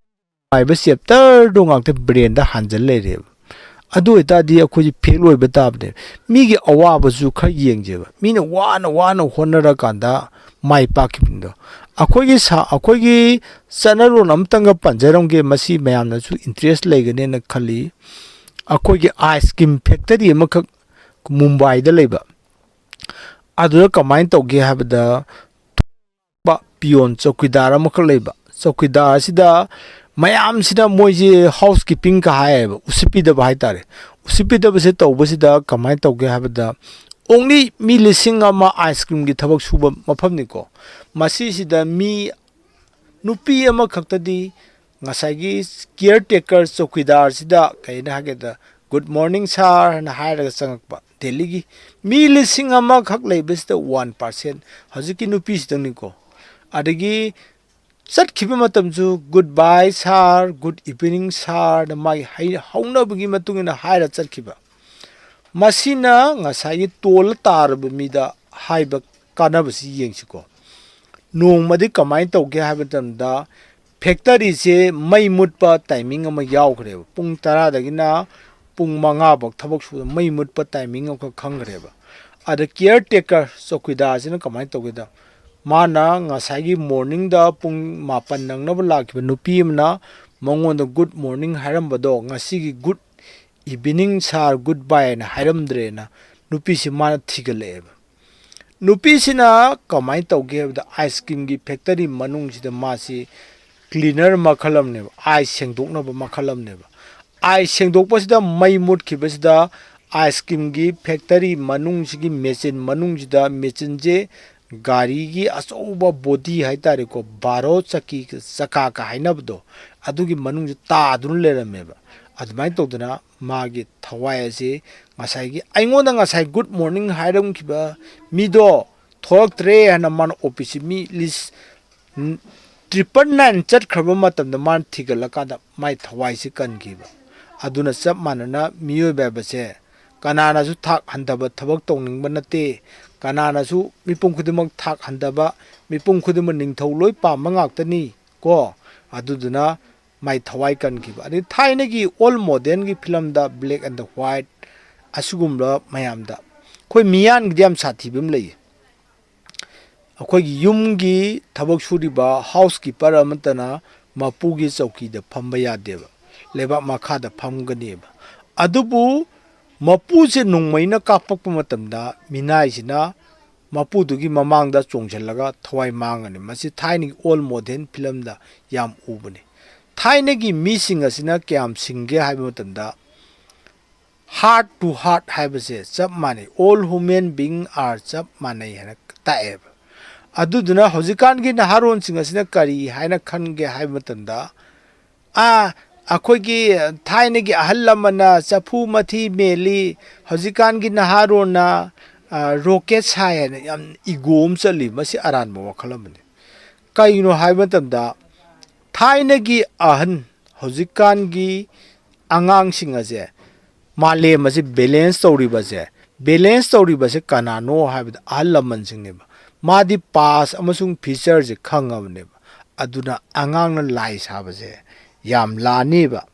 ꯍꯥꯏꯕ ꯆꯦꯞꯇꯔꯗꯣ ꯉꯥꯛꯇ ꯕ꯭ꯔꯦꯟꯗ ꯍꯥꯟꯖꯜ ꯂꯩꯔꯦꯕ꯫ ꯑꯗꯨ ꯑꯣꯏꯇꯥꯔꯗꯤ ꯑꯩꯈꯣꯏꯁꯦ ꯐꯦꯜ ꯑꯣꯏꯕ ꯇꯥꯕꯅꯦ꯫ ꯃꯤꯒꯤ ꯑꯋꯥꯕꯁꯨ ꯈꯔ ꯌꯦꯡꯁꯦꯕ꯫ ꯃꯤꯅ ꯋꯥꯅ ꯋꯥꯅ ꯍꯣꯠꯅꯔꯀꯥꯟꯗ ꯃꯥꯏ ꯄꯥꯛꯈꯤꯕꯗꯣ꯫ ꯑꯩꯈꯣꯏꯒꯤ ꯁꯥ-, ꯑꯩꯈꯣꯏꯒꯤ ꯆꯠꯅꯔꯣꯟ ꯑꯃꯇꯪꯒ ꯄꯟꯖꯔꯝꯒꯦ, ꯃꯁꯤ ꯃꯌꯥꯝꯅꯁꯨ ꯏꯟꯇꯔꯦꯁ ꯂꯩꯒꯅꯦꯅ ꯈꯜꯂꯤ꯫ ꯑꯩꯈꯣꯏꯒꯤ ꯑꯥꯏꯁ ꯀ꯭ꯔꯤꯝ ꯐꯦꯛꯇꯔꯤ ꯑꯃꯈꯛ ꯃꯨꯝꯕꯥꯏꯗ ꯂꯩꯕ, ꯑꯗꯨꯗ ꯀꯃꯥꯏꯅ ꯇꯧꯒꯦ ꯍꯥꯏꯕꯗ, ꯄꯤꯌꯣꯟ ꯆꯧꯀꯤꯗꯥꯔ ꯑꯃꯈꯛ ꯂꯩꯕ꯫ ꯆꯧꯀꯤꯗꯥꯔ ꯑꯁꯤꯗ ꯃꯌꯥꯝꯁꯤꯅ ꯃꯣꯏꯁꯦ ꯍꯥꯎꯁ ꯀꯤꯞꯄꯤꯡꯒ ꯍꯥꯏꯌꯦꯕ, ꯎꯁꯤꯠꯄꯤꯗꯕ ꯍꯥꯏꯇꯥꯔꯦ꯫ ꯎꯁꯤꯠꯄꯤꯗꯕꯁꯦ ꯇꯧꯕꯁꯤꯗ ꯀꯃꯥꯏꯅ ꯇꯧꯒꯦ ꯍꯥꯏꯕꯗ, ꯑꯣꯡꯂꯤ ꯃꯤ ꯂꯤꯁꯤꯡ ꯑꯃ ꯑꯥꯏꯁ ꯀ꯭ꯔꯤꯝꯒꯤ ꯊꯕꯛ ꯁꯨꯕ ꯃꯐꯝꯅꯤꯀꯣ꯫ ꯃꯁꯤꯁꯤꯗ ꯃꯤ, ꯅꯨꯄꯤ ꯑꯃꯈꯛꯇꯗꯤ ꯉꯁꯥꯏꯒꯤ ꯀꯤꯌꯔ ꯇꯦꯀꯔ ꯆꯧꯀꯤꯗꯥꯔꯁꯤꯗ ꯀꯩꯅꯣ ꯍꯥꯏꯒꯦꯗ, "Good morning sir" ꯍꯥꯏꯅ ꯍꯥꯏꯔꯒ ꯆꯪꯉꯛꯄ꯫ ꯗꯦꯜꯂꯤꯒꯤ ꯃꯤ ꯂꯤꯁꯤꯡ ꯑꯃꯈꯛ ꯂꯩꯕꯁꯤꯗ ꯋꯥꯟ ꯄꯥꯔꯁꯦꯟ ꯍꯧꯖꯤꯛꯀꯤ ꯅꯨꯄꯤꯁꯤꯗꯪꯅꯤꯀꯣ꯫ ꯑꯗꯒꯤ ꯆꯠꯈꯤꯕ ꯃꯇꯝꯁꯨ "Good bye sir, good evening sir"ꯅ ꯃꯥꯒꯤ ꯍꯩ-, ꯍꯧꯅꯕꯒꯤ ꯃꯇꯨꯡ ꯏꯟꯅ ꯍꯥꯏꯔ ꯆꯠꯈꯤꯕ꯫ ꯃꯁꯤꯅ ꯉꯁꯥꯏꯒꯤ ꯇꯣꯜꯂ ꯇꯥꯔꯕ ꯃꯤꯗ ꯍꯥꯏꯕ ꯀꯥꯟꯅꯕꯁꯤ ꯌꯦꯡꯁꯤꯀꯣ꯫ ꯅꯣꯡꯃꯗꯤ ꯀꯃꯥꯏꯅ ꯇꯧꯒꯦ ꯍꯥꯏꯕ ꯃꯇꯝꯗ, ꯐꯦꯛꯇꯔꯤꯁꯦ ꯃꯩ ꯃꯨꯠꯄ ꯇꯥꯏꯃꯤꯡ ꯑꯃ ꯌꯥꯎꯈ꯭ꯔꯦꯕ꯫ ꯄꯨꯡ ꯇꯔꯥꯗꯒꯤꯅ ꯄꯨꯡ ꯃꯉꯥ ꯐꯥꯎ ꯊꯕꯛ ꯁꯨꯕꯗ ꯃꯩ ꯃꯨꯠꯄ ꯇꯥꯏꯃꯤꯡ ꯑꯃꯈꯛ ꯈꯪꯈ꯭ꯔꯦꯕ꯫ ꯑꯗ ꯀꯤꯌꯔ ꯇꯦꯀꯔ ꯆꯧꯀꯤꯗꯥꯔꯁꯤꯅ ꯀꯃꯥꯏꯅ ꯇꯧꯒꯦꯗ, ꯃꯥꯅ ꯉꯁꯥꯏꯒꯤ ꯃꯣꯔꯅꯤꯡꯗ ꯄꯨꯡ ꯃꯥꯄꯟ ꯅꯪꯅꯕ ꯂꯥꯛꯈꯤꯕ ꯅꯨꯄꯤ ꯑꯃꯅ ꯃꯉꯣꯟꯗ "Good morning" ꯍꯥꯏꯔꯝꯕꯗꯣ, ꯉꯁꯤꯒꯤ "Good evening sir, good bye" ꯍꯥꯏꯅ ꯍꯥꯏꯔꯝꯗ꯭ꯔꯦꯅ ꯅꯨꯄꯤꯁꯤ ꯃꯥꯅ ꯊꯤꯒꯠꯂꯛꯑꯦꯕ꯫ ꯅꯨꯄꯤꯁꯤꯅ ꯀꯃꯥꯏꯅ ꯇꯧꯒꯦ ꯍꯥꯏꯕꯗ, ꯑꯥꯏꯁ ꯀ꯭ꯔꯤꯝꯒꯤ ꯐꯦꯛꯇꯔꯤ ꯃꯅꯨꯡꯁꯤꯗ ꯃꯥꯁꯤ ꯀ꯭ꯂꯤꯅꯔ ꯃꯈꯜ ꯑꯃꯅꯦꯕ, ꯑꯥꯏꯁ ꯁꯦꯡꯗꯣꯛꯅꯕ ꯃꯈꯜ ꯑꯃꯅꯦꯕ꯫ ꯑꯥꯏꯁ ꯁꯦꯡꯗꯣꯛꯄꯁꯤꯗ ꯃꯩ ꯃꯨꯠꯈꯤꯕꯁꯤꯗ, ꯑꯥꯏꯁ ꯀ꯭ꯔꯤꯝꯒꯤ ꯐꯦꯛꯇꯔꯤ ꯃꯅꯨꯡꯁꯤꯒꯤ ꯃꯦꯆꯤꯟ ꯃꯅꯨꯡꯁꯤꯗ, ꯃꯦꯆꯤꯟꯁꯦ ꯒꯥꯔꯤꯒꯤ ꯑꯆꯧꯕ ꯕꯣꯗꯤ ꯍꯥꯏꯇꯥꯔꯦꯀꯣ, ꯕꯥꯔꯣ ꯆꯀꯤ, ꯆꯀꯥꯒ ꯍꯥꯏꯅꯕꯗꯣ, ꯑꯗꯨꯒꯤ ꯃꯅꯨꯡꯁꯤ ꯇꯥꯗꯨꯅ ꯂꯩꯔꯝꯃꯦꯕ꯫ ꯑꯗꯨꯃꯥꯏꯅ ꯇꯧꯗꯅ ꯃꯥꯒꯤ ꯊꯋꯥꯏ ꯑꯁꯤ ꯉꯁꯥꯏꯒꯤ ꯑꯩꯉꯣꯟꯗ ꯉꯁꯥꯏ "Good morning" ꯍꯥꯏꯔꯝꯈꯤꯕ ꯃꯤꯗꯣ ꯊꯣꯛꯂꯛꯇ꯭ꯔꯦ ꯍꯥꯏꯅ ꯃꯥꯅ ꯑꯣ ꯄꯤ ꯁꯤ ꯃꯤ ꯂꯤꯁ ꯇ꯭ꯔꯤꯄꯜ ꯅꯥꯏꯟ ꯆꯠꯈ꯭ꯔꯕ ꯃꯇꯝꯗ ꯃꯥꯅ ꯊꯤꯒꯠꯂꯀꯥꯟꯗ ꯃꯥꯏ ꯊꯋꯥꯏꯁꯤ ꯀꯟꯈꯤꯕ꯫ ꯑꯗꯨꯅ ꯆꯞ ꯃꯥꯟꯅꯅ ꯃꯤꯑꯣꯏꯕ ꯍꯥꯏꯕꯁꯦ ꯀꯅꯥꯅꯁꯨ ꯊꯥꯛ ꯍꯟꯊꯕ ꯊꯕꯛ ꯇꯧꯅꯤꯡꯕ ꯅꯠꯇꯦ꯫ ꯀꯅꯥꯅꯁꯨ, ꯃꯤꯄꯨꯝ ꯈꯨꯗꯤꯡꯃꯛ ꯊꯥꯛ ꯍꯟꯊꯕ, ꯃꯤꯄꯨꯝ ꯈꯨꯗꯤꯡꯃꯛ ꯅꯤꯡꯊꯧ ꯂꯣꯏ ꯄꯥꯝꯕ ꯉꯥꯛꯇꯅꯤ ꯀꯣ꯫ ꯑꯗꯨꯗꯨꯅ ꯃꯥꯏ ꯊꯋꯥꯏ ꯀꯟꯈꯤꯕ꯫ ꯑꯗꯩ ꯊꯥꯏꯅꯒꯤ ꯑꯣꯜ ꯃꯣꯗꯦꯜꯒꯤ ꯐꯤꯂꯝꯗ, black and white, ꯑꯁꯤꯒꯨꯝꯕ ꯃꯌꯥꯝꯗ ꯑꯩꯈꯣꯏ ꯃꯤꯌꯥꯟꯒꯤꯗꯤ ꯌꯥꯝ ꯁꯥꯊꯤꯕ ꯑꯃ ꯂꯩꯌꯦ꯫ ꯑꯩꯈꯣꯏꯒꯤ ꯌꯨꯝꯒꯤ ꯊꯕꯛ ꯁꯨꯔꯤꯕ ꯍꯥꯎꯁ ꯀꯤꯄꯔ ꯑꯃꯠꯇꯅ ꯃꯄꯨꯒꯤ ꯆꯧꯀꯤꯗ ꯐꯝꯕ ꯌꯥꯗꯦꯕ, ꯂꯩꯕꯥꯛ ꯃꯈꯥꯗ ꯐꯝꯒꯅꯦꯕ꯫ ꯑꯗꯨꯕꯨ ꯃꯄꯨꯁꯦ ꯅꯣꯡꯃꯩꯅ ꯀꯥꯞꯄꯛꯄ ꯃꯇꯝꯗ ꯃꯤꯅꯥꯏꯁꯤꯅ ꯃꯄꯨꯗꯨꯒꯤ ꯃꯃꯥꯡꯗ ꯆꯣꯡꯁꯤꯜꯂꯒ ꯊꯋꯥꯏ ꯃꯥꯡꯒꯅꯤ꯫ ꯃꯁꯤ ꯊꯥꯏꯅꯒꯤ ꯑꯣꯜ ꯃꯣꯗꯦꯜ ꯐꯤꯂꯝꯗ ꯌꯥꯝ ꯎꯕꯅꯤ꯫ ꯊꯥꯏꯅꯒꯤ ꯃꯤꯁꯤꯡ ꯑꯁꯤꯅ ꯀꯌꯥꯝ ꯁꯤꯡꯒꯦ ꯍꯥꯏꯕ ꯃꯇꯝꯗ, heart to heart ꯍꯥꯏꯕꯁꯦ ꯆꯞ ꯃꯥꯟꯅꯩ, "All human being are" ꯆꯞ ꯃꯥꯟꯅꯩ ꯍꯥꯏꯅ ꯇꯥꯛꯑꯦꯕ꯫ ꯑꯗꯨꯗꯨꯅ ꯍꯧꯖꯤꯛꯀꯥꯟꯒꯤ ꯅꯍꯥꯔꯣꯟꯁꯤꯡ ꯑꯁꯤꯅ ꯀꯔꯤ ꯍꯥꯏꯅ ꯈꯟꯒꯦ ꯍꯥꯏꯕ ꯃꯇꯝꯗ, ꯑꯥ, ꯑꯩꯈꯣꯏꯒꯤ ꯊꯥꯏꯅꯒꯤ ꯑꯍꯜ ꯂꯃꯟꯅ ꯆꯐꯨ ꯃꯊꯤ ꯃꯦꯜꯂꯤ, ꯍꯧꯖꯤꯛꯀꯥꯟꯒꯤ ꯅꯍꯥꯔꯣꯟꯅ, ꯑ, ꯔꯣꯀꯦꯠ ꯁꯥꯏ ꯍꯥꯏꯅ ꯌꯥꯝ ꯏꯒꯣ ꯑꯃ ꯆꯠꯂꯤ꯫ ꯃꯁꯤ ꯑꯔꯥꯟꯕ ꯋꯥꯈꯜ ꯑꯃꯅꯤ꯫ ꯀꯩꯒꯤꯅꯣ ꯍꯥꯏꯕ ꯃꯇꯝꯗ, ꯊꯥꯏꯅꯒꯤ ꯑꯍꯟ, ꯍꯧꯖꯤꯛꯀꯥꯟꯒꯤ ꯑꯉꯥꯡꯁꯤꯡ ꯑꯁꯦ, ꯃꯥꯂꯦꯝ ꯑꯁꯤ ꯕꯦꯂꯦꯟꯁ ꯇꯧꯔꯤꯕꯁꯦ, ꯕꯦꯂꯦꯟꯁ ꯇꯧꯔꯤꯕꯁꯦ ꯀꯅꯥꯅꯣ ꯍꯥꯏꯕꯗ ꯑꯍꯜ ꯂꯃꯟꯁꯤꯡꯅꯦꯕ꯫ ꯃꯥꯗꯤ ꯄꯥꯁ ꯑꯃꯁꯨꯡ ꯐ꯭ꯌꯨꯆꯔꯁꯦ ꯈꯪꯉꯕꯅꯦꯕ꯫ ꯑꯗꯨꯅ ꯑꯉꯥꯡꯅ ꯂꯥꯏ ꯁꯥꯕꯁꯦ ꯌꯥꯝ ꯂꯥꯅꯦꯕ꯫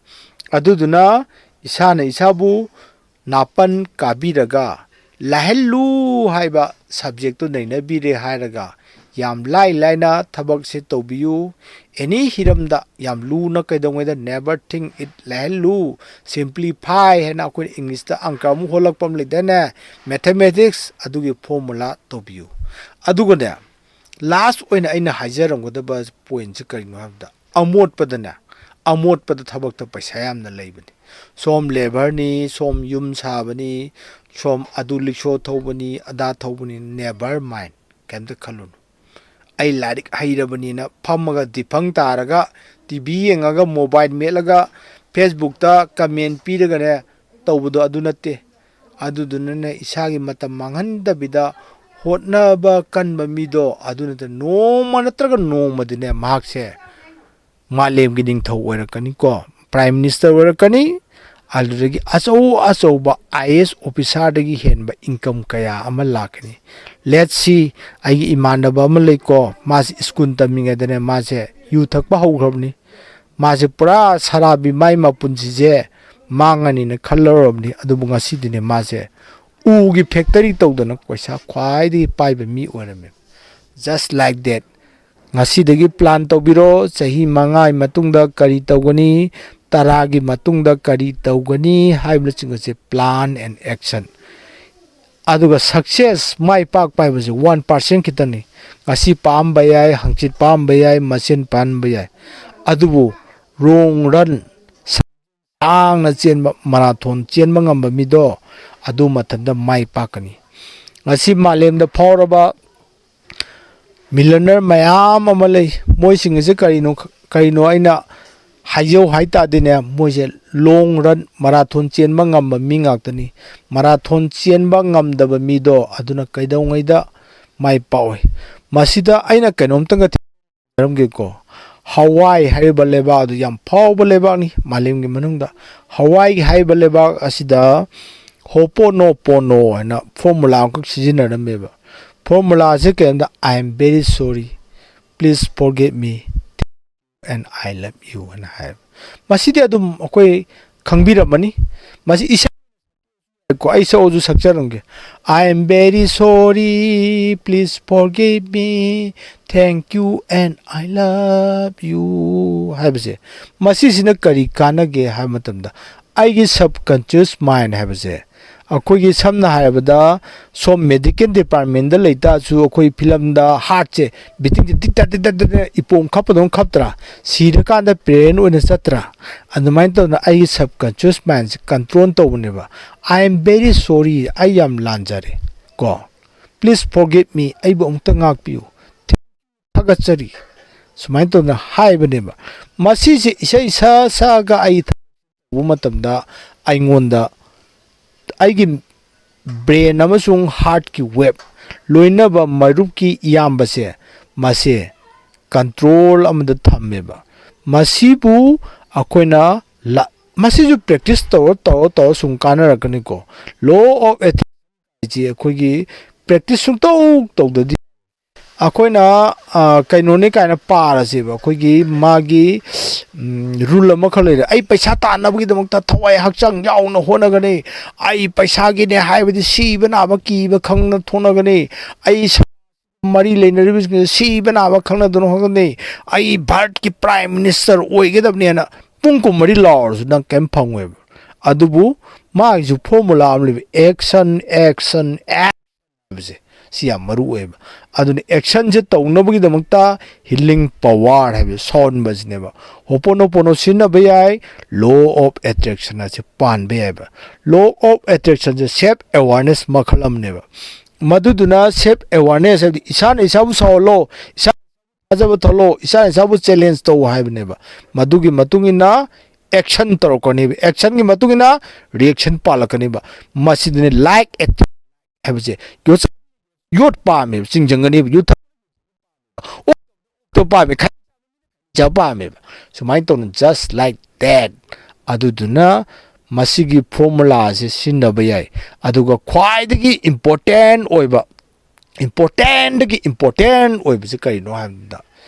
ꯑꯗꯨꯗꯨꯅ ꯏꯁꯥꯅ ꯏꯁꯥꯕꯨ ꯅꯥꯄꯟ ꯀꯥꯕꯤꯔꯒ ꯂꯥꯏꯍꯜꯂꯨ ꯍꯥꯏꯕ ꯁꯕꯖꯦꯛꯇꯨ ꯅꯩꯅꯕꯤꯔꯦ ꯍꯥꯏꯔꯒ, ꯌꯥꯝ ꯂꯥꯏ ꯂꯥꯏꯅ ꯊꯕꯛꯁꯦ ꯇꯧꯕꯤꯌꯨ꯫ ꯑꯦꯅꯤ ꯍꯤꯔꯝꯗ ꯌꯥꯝ ꯂꯨꯅ ꯀꯩꯗꯧꯉꯩꯗ never think it, ꯂꯥꯏꯍꯜꯂꯨ, simplify ꯍꯥꯏꯅ ꯑꯩꯈꯣꯏꯅ ꯏꯪꯂꯤꯁꯇ ꯑꯪꯀ ꯑꯃꯨꯛ ꯍꯣꯜꯂꯛꯄ ꯑꯃ ꯂꯩꯗꯥꯏꯅꯦ, ꯃꯦꯊꯃꯦꯇꯤꯛꯁ, ꯑꯗꯨꯒꯤ ꯐꯣꯔꯃꯨꯂꯥ ꯇꯧꯕꯤꯌꯨ꯫ ꯑꯗꯨꯒꯅꯦ, ꯂꯥꯁ ꯑꯣꯏꯅ ꯑꯩꯅ ꯍꯥꯏꯖꯔꯝꯒꯗꯕ ꯄꯣꯏꯟꯁꯦ ꯀꯔꯤꯅꯣ ꯍꯥꯏꯕꯗ, ꯑꯃꯣꯠꯄꯗꯅꯦ, ꯑꯃꯣꯠꯄꯗ ꯊꯕꯛꯇ ꯄꯩꯁꯥ ꯌꯥꯝꯅ ꯂꯩꯕꯅꯤ꯫ ꯁꯣꯝ ꯂꯦꯕꯔꯅꯤ, ꯁꯣꯝ ꯌꯨꯝ ꯁꯥꯕꯅꯤ, ꯁꯣꯝ ꯑꯗꯨ ꯂꯤꯛꯁꯣ ꯊꯧꯕꯅꯤ, ꯑꯗꯥ ꯊꯧꯕꯅꯤ, never mind, ꯀꯩꯝꯇ ꯈꯜꯂꯨꯅꯨ꯫ ꯑꯩ ꯂꯥꯏꯔꯤꯛ ꯍꯩꯔꯕꯅꯤꯅ ꯐꯝꯃꯒ ꯗꯤꯐꯪ ꯇꯥꯔꯒ, ꯇꯤ ꯚꯤ ꯌꯦꯡꯉꯒ, ꯃꯣꯕꯥꯏꯜ ꯃꯦꯠꯂꯒ, ꯐꯦꯁꯕꯨꯛꯇ ꯀꯃꯦꯟ ꯄꯤꯔꯒꯅꯦ ꯇꯧꯕꯗꯣ ꯑꯗꯨ ꯅꯠꯇꯦ꯫ ꯑꯗꯨꯗꯨꯅꯅꯦ, ꯏꯁꯥꯒꯤ ꯃꯇꯝ ꯃꯥꯡꯍꯟꯗꯕꯤꯗ ꯍꯣꯠꯅꯕ ꯀꯟꯕ ꯃꯤꯗꯣ ꯑꯗꯨ ꯅꯠꯇꯦ, ꯅꯣꯡꯃ ꯅꯠꯇ꯭ꯔꯒ ꯅꯣꯡꯃꯗꯤꯅꯦ ꯃꯍꯥꯛꯁꯦ ꯃꯥꯂꯦꯝꯒꯤ ꯅꯤꯡꯊꯧ ꯑꯣꯏꯔꯛꯀꯅꯤꯀꯣ, ꯄ꯭ꯔꯥꯏꯝ ꯃꯤꯅꯤꯁꯇꯔ ꯑꯣꯏꯔꯛꯀꯅꯤ꯫ ꯑꯗꯨꯗꯒꯤ ꯑꯆꯧ ꯑꯆꯧꯕ ꯑꯥꯏ ꯑꯦ ꯑꯦꯁ ꯑꯣꯐꯤꯁꯥꯔꯗꯒꯤ ꯍꯦꯟꯕ ꯏꯟꯀꯝ ꯀꯌꯥ ꯑꯃ ꯂꯥꯛꯀꯅꯤ꯫ Let's see, ꯑꯩꯒꯤ ꯏꯃꯥꯟꯅꯕ ꯑꯃ ꯂꯩꯀꯣ, ꯃꯥꯁꯤ ꯁ꯭ꯀꯨꯜ ꯇꯝꯃꯤꯉꯩꯗꯅꯦ ꯃꯥꯁꯦ ꯌꯨ ꯊꯛꯄ ꯍꯧꯈ꯭ꯔꯕꯅꯤ꯫ ꯃꯥꯁꯦ ꯄꯨꯔꯥ ꯁꯔꯥꯕꯤ, ꯃꯥꯏ ꯃꯄꯨꯟꯁꯤꯁꯦ ꯃꯥꯡꯉꯅꯤꯅ ꯈꯜꯂꯧꯔꯕꯅꯤ꯫ ꯑꯗꯨꯕꯨ ꯉꯁꯤꯗꯤꯅꯦ ꯃꯥꯁꯦ ꯎꯒꯤ ꯐꯦꯛꯇꯔꯤ ꯇꯧꯗꯅ ꯄꯩꯁꯥ ꯈ꯭ꯋꯥꯏꯗꯒꯤ ꯄꯥꯏꯕ ꯃꯤ ꯑꯣꯏꯔꯝꯃꯦ꯫ Just like that, ꯉꯁꯤꯗꯒꯤ ꯄ꯭ꯂꯥꯟ ꯇꯧꯕꯤꯔꯣ, ꯆꯍꯤ ꯃꯉꯥꯒꯤ ꯃꯇꯨꯡꯗ ꯀꯔꯤ ꯇꯧꯒꯅꯤ, ꯇꯔꯥꯒꯤ ꯃꯇꯨꯡꯗ ꯀꯔꯤ ꯇꯧꯒꯅꯤ ꯍꯥꯏꯕꯅꯆꯤꯡꯕꯁꯦ, plan and action꯫ ꯑꯗꯨꯒ success, ꯃꯥꯏ ꯄꯥꯛꯄ ꯍꯥꯏꯕꯁꯦ one percent ꯈꯤꯇꯪꯅꯤ꯫ ꯉꯁꯤ ꯄꯥꯝꯕ ꯌꯥꯏ, ꯍꯪꯆꯤꯠ ꯄꯥꯝꯕ ꯌꯥꯏ, ꯃꯁꯦꯟ ꯄꯥꯟꯕ ꯌꯥꯏ, ꯑꯗꯨꯕꯨ long run, ꯁꯥꯡꯅ ꯆꯦꯟꯕ, ꯃꯔꯥꯊꯣꯟ ꯆꯦꯟꯕ ꯉꯝꯕ ꯃꯤꯗꯣ ꯑꯗꯨ ꯃꯊꯟꯇ ꯃꯥꯏ ꯄꯥꯛꯀꯅꯤ꯫ ꯉꯁꯤ ꯃꯥꯂꯦꯝꯗ ꯐꯥꯎꯔꯕ ꯃꯤꯂꯤꯅꯔ ꯃꯌꯥꯝ ꯑꯃ ꯂꯩ꯫ ꯃꯣꯏꯁꯤꯡ ꯑꯁꯤ ꯀꯔꯤꯅꯣ, ꯀꯔꯤꯅꯣ ꯑꯩꯅ ꯍꯥꯏꯖꯧ ꯍꯥꯏ ꯇꯥꯔꯗꯤꯅꯦ, ꯃꯣꯏꯁꯦ long run, ꯃꯔꯥꯊꯣꯟ ꯆꯦꯟꯕ ꯉꯝꯕ ꯃꯤ ꯉꯥꯛꯇꯅꯤ꯫ ꯃꯔꯥꯊꯣꯟ ꯆꯦꯟꯕ ꯉꯝꯗꯕ ꯃꯤꯗꯣ ꯑꯗꯨꯅ ꯀꯩꯗꯧꯉꯩꯗ ꯃꯥꯏ ꯄꯥꯛꯑꯣꯏ꯫ ꯃꯁꯤꯗ ꯑꯩꯅ ꯀꯩꯅꯣꯝꯇꯪꯒ ꯃꯔꯝꯒꯤꯀꯣ, ꯍꯋꯥꯏ ꯍꯥꯏꯔꯤꯕ ꯂꯩꯕꯥꯛ ꯑꯗꯨ ꯌꯥꯝ ꯐꯥꯎꯕ ꯂꯩꯕꯥꯛꯅꯤ ꯃꯥꯂꯦꯝꯒꯤ ꯃꯅꯨꯡꯗ꯫ ꯍꯋꯥꯏꯒꯤ ꯍꯥꯏꯔꯤꯕ ꯂꯩꯕꯥꯛ ꯑꯁꯤꯗ ꯍꯣꯄꯣꯅꯣꯄꯣꯅꯣ ꯍꯥꯏꯅ ꯐꯣꯔꯃꯨꯂꯥ ꯑꯃꯈꯛ ꯁꯤꯖꯤꯟꯅꯔꯝꯃꯦꯕ꯫ ꯐꯣꯔꯃꯨꯂꯥꯁꯦ ꯀꯩꯝꯇ "I am very sorry, please forgive me, and I love you" ꯍꯥꯏꯅ ꯍꯥꯏꯕ꯫ ꯃꯁꯤꯗꯤ ꯑꯗꯨꯝ ꯑꯩꯈꯣꯏ ꯈꯪꯕꯤꯔꯝꯃꯅꯤ꯫ ꯃꯁꯤ ꯏꯁꯩ ꯀꯣ, ꯑꯩ ꯁꯛꯑꯣꯁꯨ ꯁꯛꯆꯔꯝꯒꯦ꯫ "I am very sorry, please forgive me, thank you and I love you" ꯍꯥꯏꯕꯁꯦ, ꯃꯁꯤꯁꯤꯅ ꯀꯔꯤ ꯀꯥꯟꯅꯒꯦ ꯍꯥꯏꯕ ꯃꯇꯝꯗ, ꯑꯩꯒꯤ subconscious mind ꯍꯥꯏꯕꯁꯦ, ꯑꯩꯈꯣꯏꯒꯤ ꯁꯝꯅ ꯍꯥꯏꯔꯕꯗ ꯁꯣꯝ medical departmentꯗ ꯂꯩꯇꯥꯔꯁꯨ ꯑꯩꯈꯣꯏ ꯐꯤꯂꯝꯗ heartꯁꯦ beatingꯁꯦ ꯇꯤꯛ ꯇꯥꯛ ꯇꯤꯛ ꯇꯥꯛ ꯇꯤꯛ ꯇꯥꯛ ꯏꯄꯣꯝ ꯈꯞꯄꯗꯧꯅ ꯈꯞꯇ꯭ꯔꯥ? ꯁꯤꯔꯀꯥꯟꯗ brain ꯑꯣꯏꯅ ꯆꯠꯇ꯭ꯔꯥ? ꯑꯗꯨꯃꯥꯏꯅ ꯇꯧꯗꯅ ꯑꯩꯒꯤ subconscious mindꯁꯦ control ꯇꯧꯕꯅꯦꯕ꯫ "I am very sorry, ꯑꯩ ꯌꯥꯝ ꯂꯥꯟꯖꯔꯦ" ꯀꯣ꯫ "Please forgive me, ꯑꯩꯕꯨ ꯑꯃꯨꯛꯇ ꯉꯥꯛꯄꯤꯌꯨ꯫ ꯊꯥꯒꯠꯆꯔꯤ" ꯁꯨꯃꯥꯏꯅ ꯇꯧꯗꯅ ꯍꯥꯏꯕꯅꯦꯕ꯫ ꯃꯁꯤꯁꯦ ꯏꯁꯩ ꯁꯛ ꯁꯛꯑꯒ ꯑꯩ ꯇꯧꯕ ꯃꯇꯝꯗ ꯑꯩꯉꯣꯟꯗ ꯑꯩꯒꯤ brain ꯑꯃꯁꯨꯡ heartꯀꯤ wave ꯂꯣꯏꯅꯕ ꯃꯔꯨꯞꯀꯤ ꯏꯌꯥꯝꯕꯁꯦ, ꯃꯁꯦ control ꯑꯃꯗ ꯊꯝꯃꯦꯕ꯫ ꯃꯁꯤꯕꯨ ꯑꯩꯈꯣꯏꯅ ꯂ-, ꯃꯁꯤꯁꯨ practice ꯇꯧꯔ ꯇꯧꯔ ꯇꯧꯔ ꯁꯨꯝ ꯀꯥꯟꯅꯔꯛꯀꯅꯤꯀꯣ꯫ Law of attraction ꯍꯥꯏꯁꯤ ꯑꯩꯈꯣꯏꯒꯤ practice ꯁꯨꯡꯇꯧ ꯇꯧꯗꯗꯤ ꯑꯩꯈꯣꯏꯅ, ꯑ, ꯀꯩꯅꯣꯅꯦ ꯀꯥꯏꯅ ꯄꯥꯔꯁꯦꯕ, ꯑꯩꯈꯣꯏꯒꯤ ꯃꯥꯒꯤ, ꯎꯝ, rule ꯑꯃꯈꯛ ꯂꯩꯔꯦ꯫ "ꯑꯩ ꯄꯩꯁꯥ ꯇꯥꯟꯅꯕꯒꯤꯗꯃꯛꯇ ꯊꯋꯥꯏ ꯍꯛꯆꯥꯡ ꯌꯥꯎꯅ ꯍꯣꯠꯅꯒꯅꯤ꯫ ꯑꯩ ꯄꯩꯁꯥꯒꯤꯅꯦ ꯍꯥꯏꯕꯗꯤ ꯁꯤꯕ ꯅꯥꯕ ꯀꯤꯕ ꯈꯪꯅ ꯊꯣꯛꯅꯒꯅꯤ꯫ ꯑꯩ ꯁ-, ꯃꯔꯤ ꯂꯩꯅꯔꯤꯕꯁꯤꯡꯁꯦ ꯁꯤꯕ ꯅꯥꯕ ꯈꯪꯅꯗꯨꯅ ꯍꯣꯠꯅꯒꯅꯤ꯫ ꯑꯩ ꯚꯥꯔꯠꯀꯤ prime minister ꯑꯣꯏꯒꯗꯕꯅꯦꯅ ꯄꯨꯡ ꯀꯨꯟꯃꯔꯤ ꯂꯥꯎꯔꯁꯨ ꯅꯪ ꯀꯩꯝ ꯐꯪꯉꯣꯏꯕ"꯫ ꯑꯗꯨꯕꯨ ꯃꯥꯒꯤꯁꯨ formula ꯑꯃ ꯂꯩꯕ, action, action, action ꯍꯥꯏꯕꯁꯦ ꯁꯤ ꯌꯥꯝ ꯃꯔꯨ ꯑꯣꯏꯌꯦꯕ꯫ ꯑꯗꯨꯅ actionꯁꯦ ꯇꯧꯅꯕꯒꯤꯗꯃꯛꯇ healing power ꯍꯥꯏꯕꯁꯦ ꯁꯣꯟꯕꯁꯤꯅꯦꯕ꯫ ꯍꯣꯄꯣꯅꯣꯄꯣꯅꯣ ꯁꯤꯖꯤꯟꯅꯕ ꯌꯥꯏ, law of attraction ꯑꯁꯦ ꯄꯥꯟꯕ ꯌꯥꯏꯕ꯫ Law of attractionꯁꯦ self awareness ꯃꯈꯜ ꯑꯃꯅꯦꯕ꯫ ꯃꯗꯨꯗꯨꯅ self awareness ꯍꯥꯏꯕꯗꯤ ꯏꯁꯥꯅ ꯏꯁꯥꯕꯨ ꯁꯥꯎꯍꯜꯂꯣ, ꯏꯁꯥ ꯊꯥꯖꯕ ꯊꯝꯂꯣ, ꯏꯁꯥ ꯏꯁꯥꯕꯨ challenge ꯇꯧ ꯍꯥꯏꯕꯅꯦꯕ꯫ ꯃꯗꯨꯒꯤ ꯃꯇꯨꯡ ꯏꯟꯅ action ꯇꯧꯔꯛꯀꯅꯦꯕ꯫ Actionꯒꯤ ꯃꯇꯨꯡ ꯏꯟꯅ reaction ꯄꯥꯜꯂꯛꯀꯅꯦꯕ꯫ ꯃꯁꯤꯗꯅꯦ like attract ꯍꯥꯏꯕꯁꯦ꯫ ꯌꯣꯠ, ꯌꯣꯠ ꯄꯥꯝꯃꯦꯕ, ꯆꯤꯡꯁꯤꯟꯒꯅꯦꯕ꯫ ꯌꯣꯠ ꯊ-, ꯑꯣ, ꯇꯣ ꯄꯥꯝꯃꯦ, ꯈꯟꯖ ꯄꯥꯝꯃꯦꯕ꯫ ꯁꯨꯃꯥꯏꯅ ꯇꯧꯅ, just like that꯫ ꯑꯗꯨꯗꯨꯅ ꯃꯁꯤꯒꯤ formula ꯁꯦ ꯁꯤꯖꯤꯟꯅꯕ ꯌꯥꯏ꯫ ꯑꯗꯨꯒ ꯈ꯭ꯋꯥꯏꯗꯒꯤ important ꯑꯣꯏꯕ, important ꯗꯒꯤ important ꯑꯣꯏꯕꯁꯤ ꯀꯔꯤꯅꯣ ꯍꯥꯏꯕꯗ,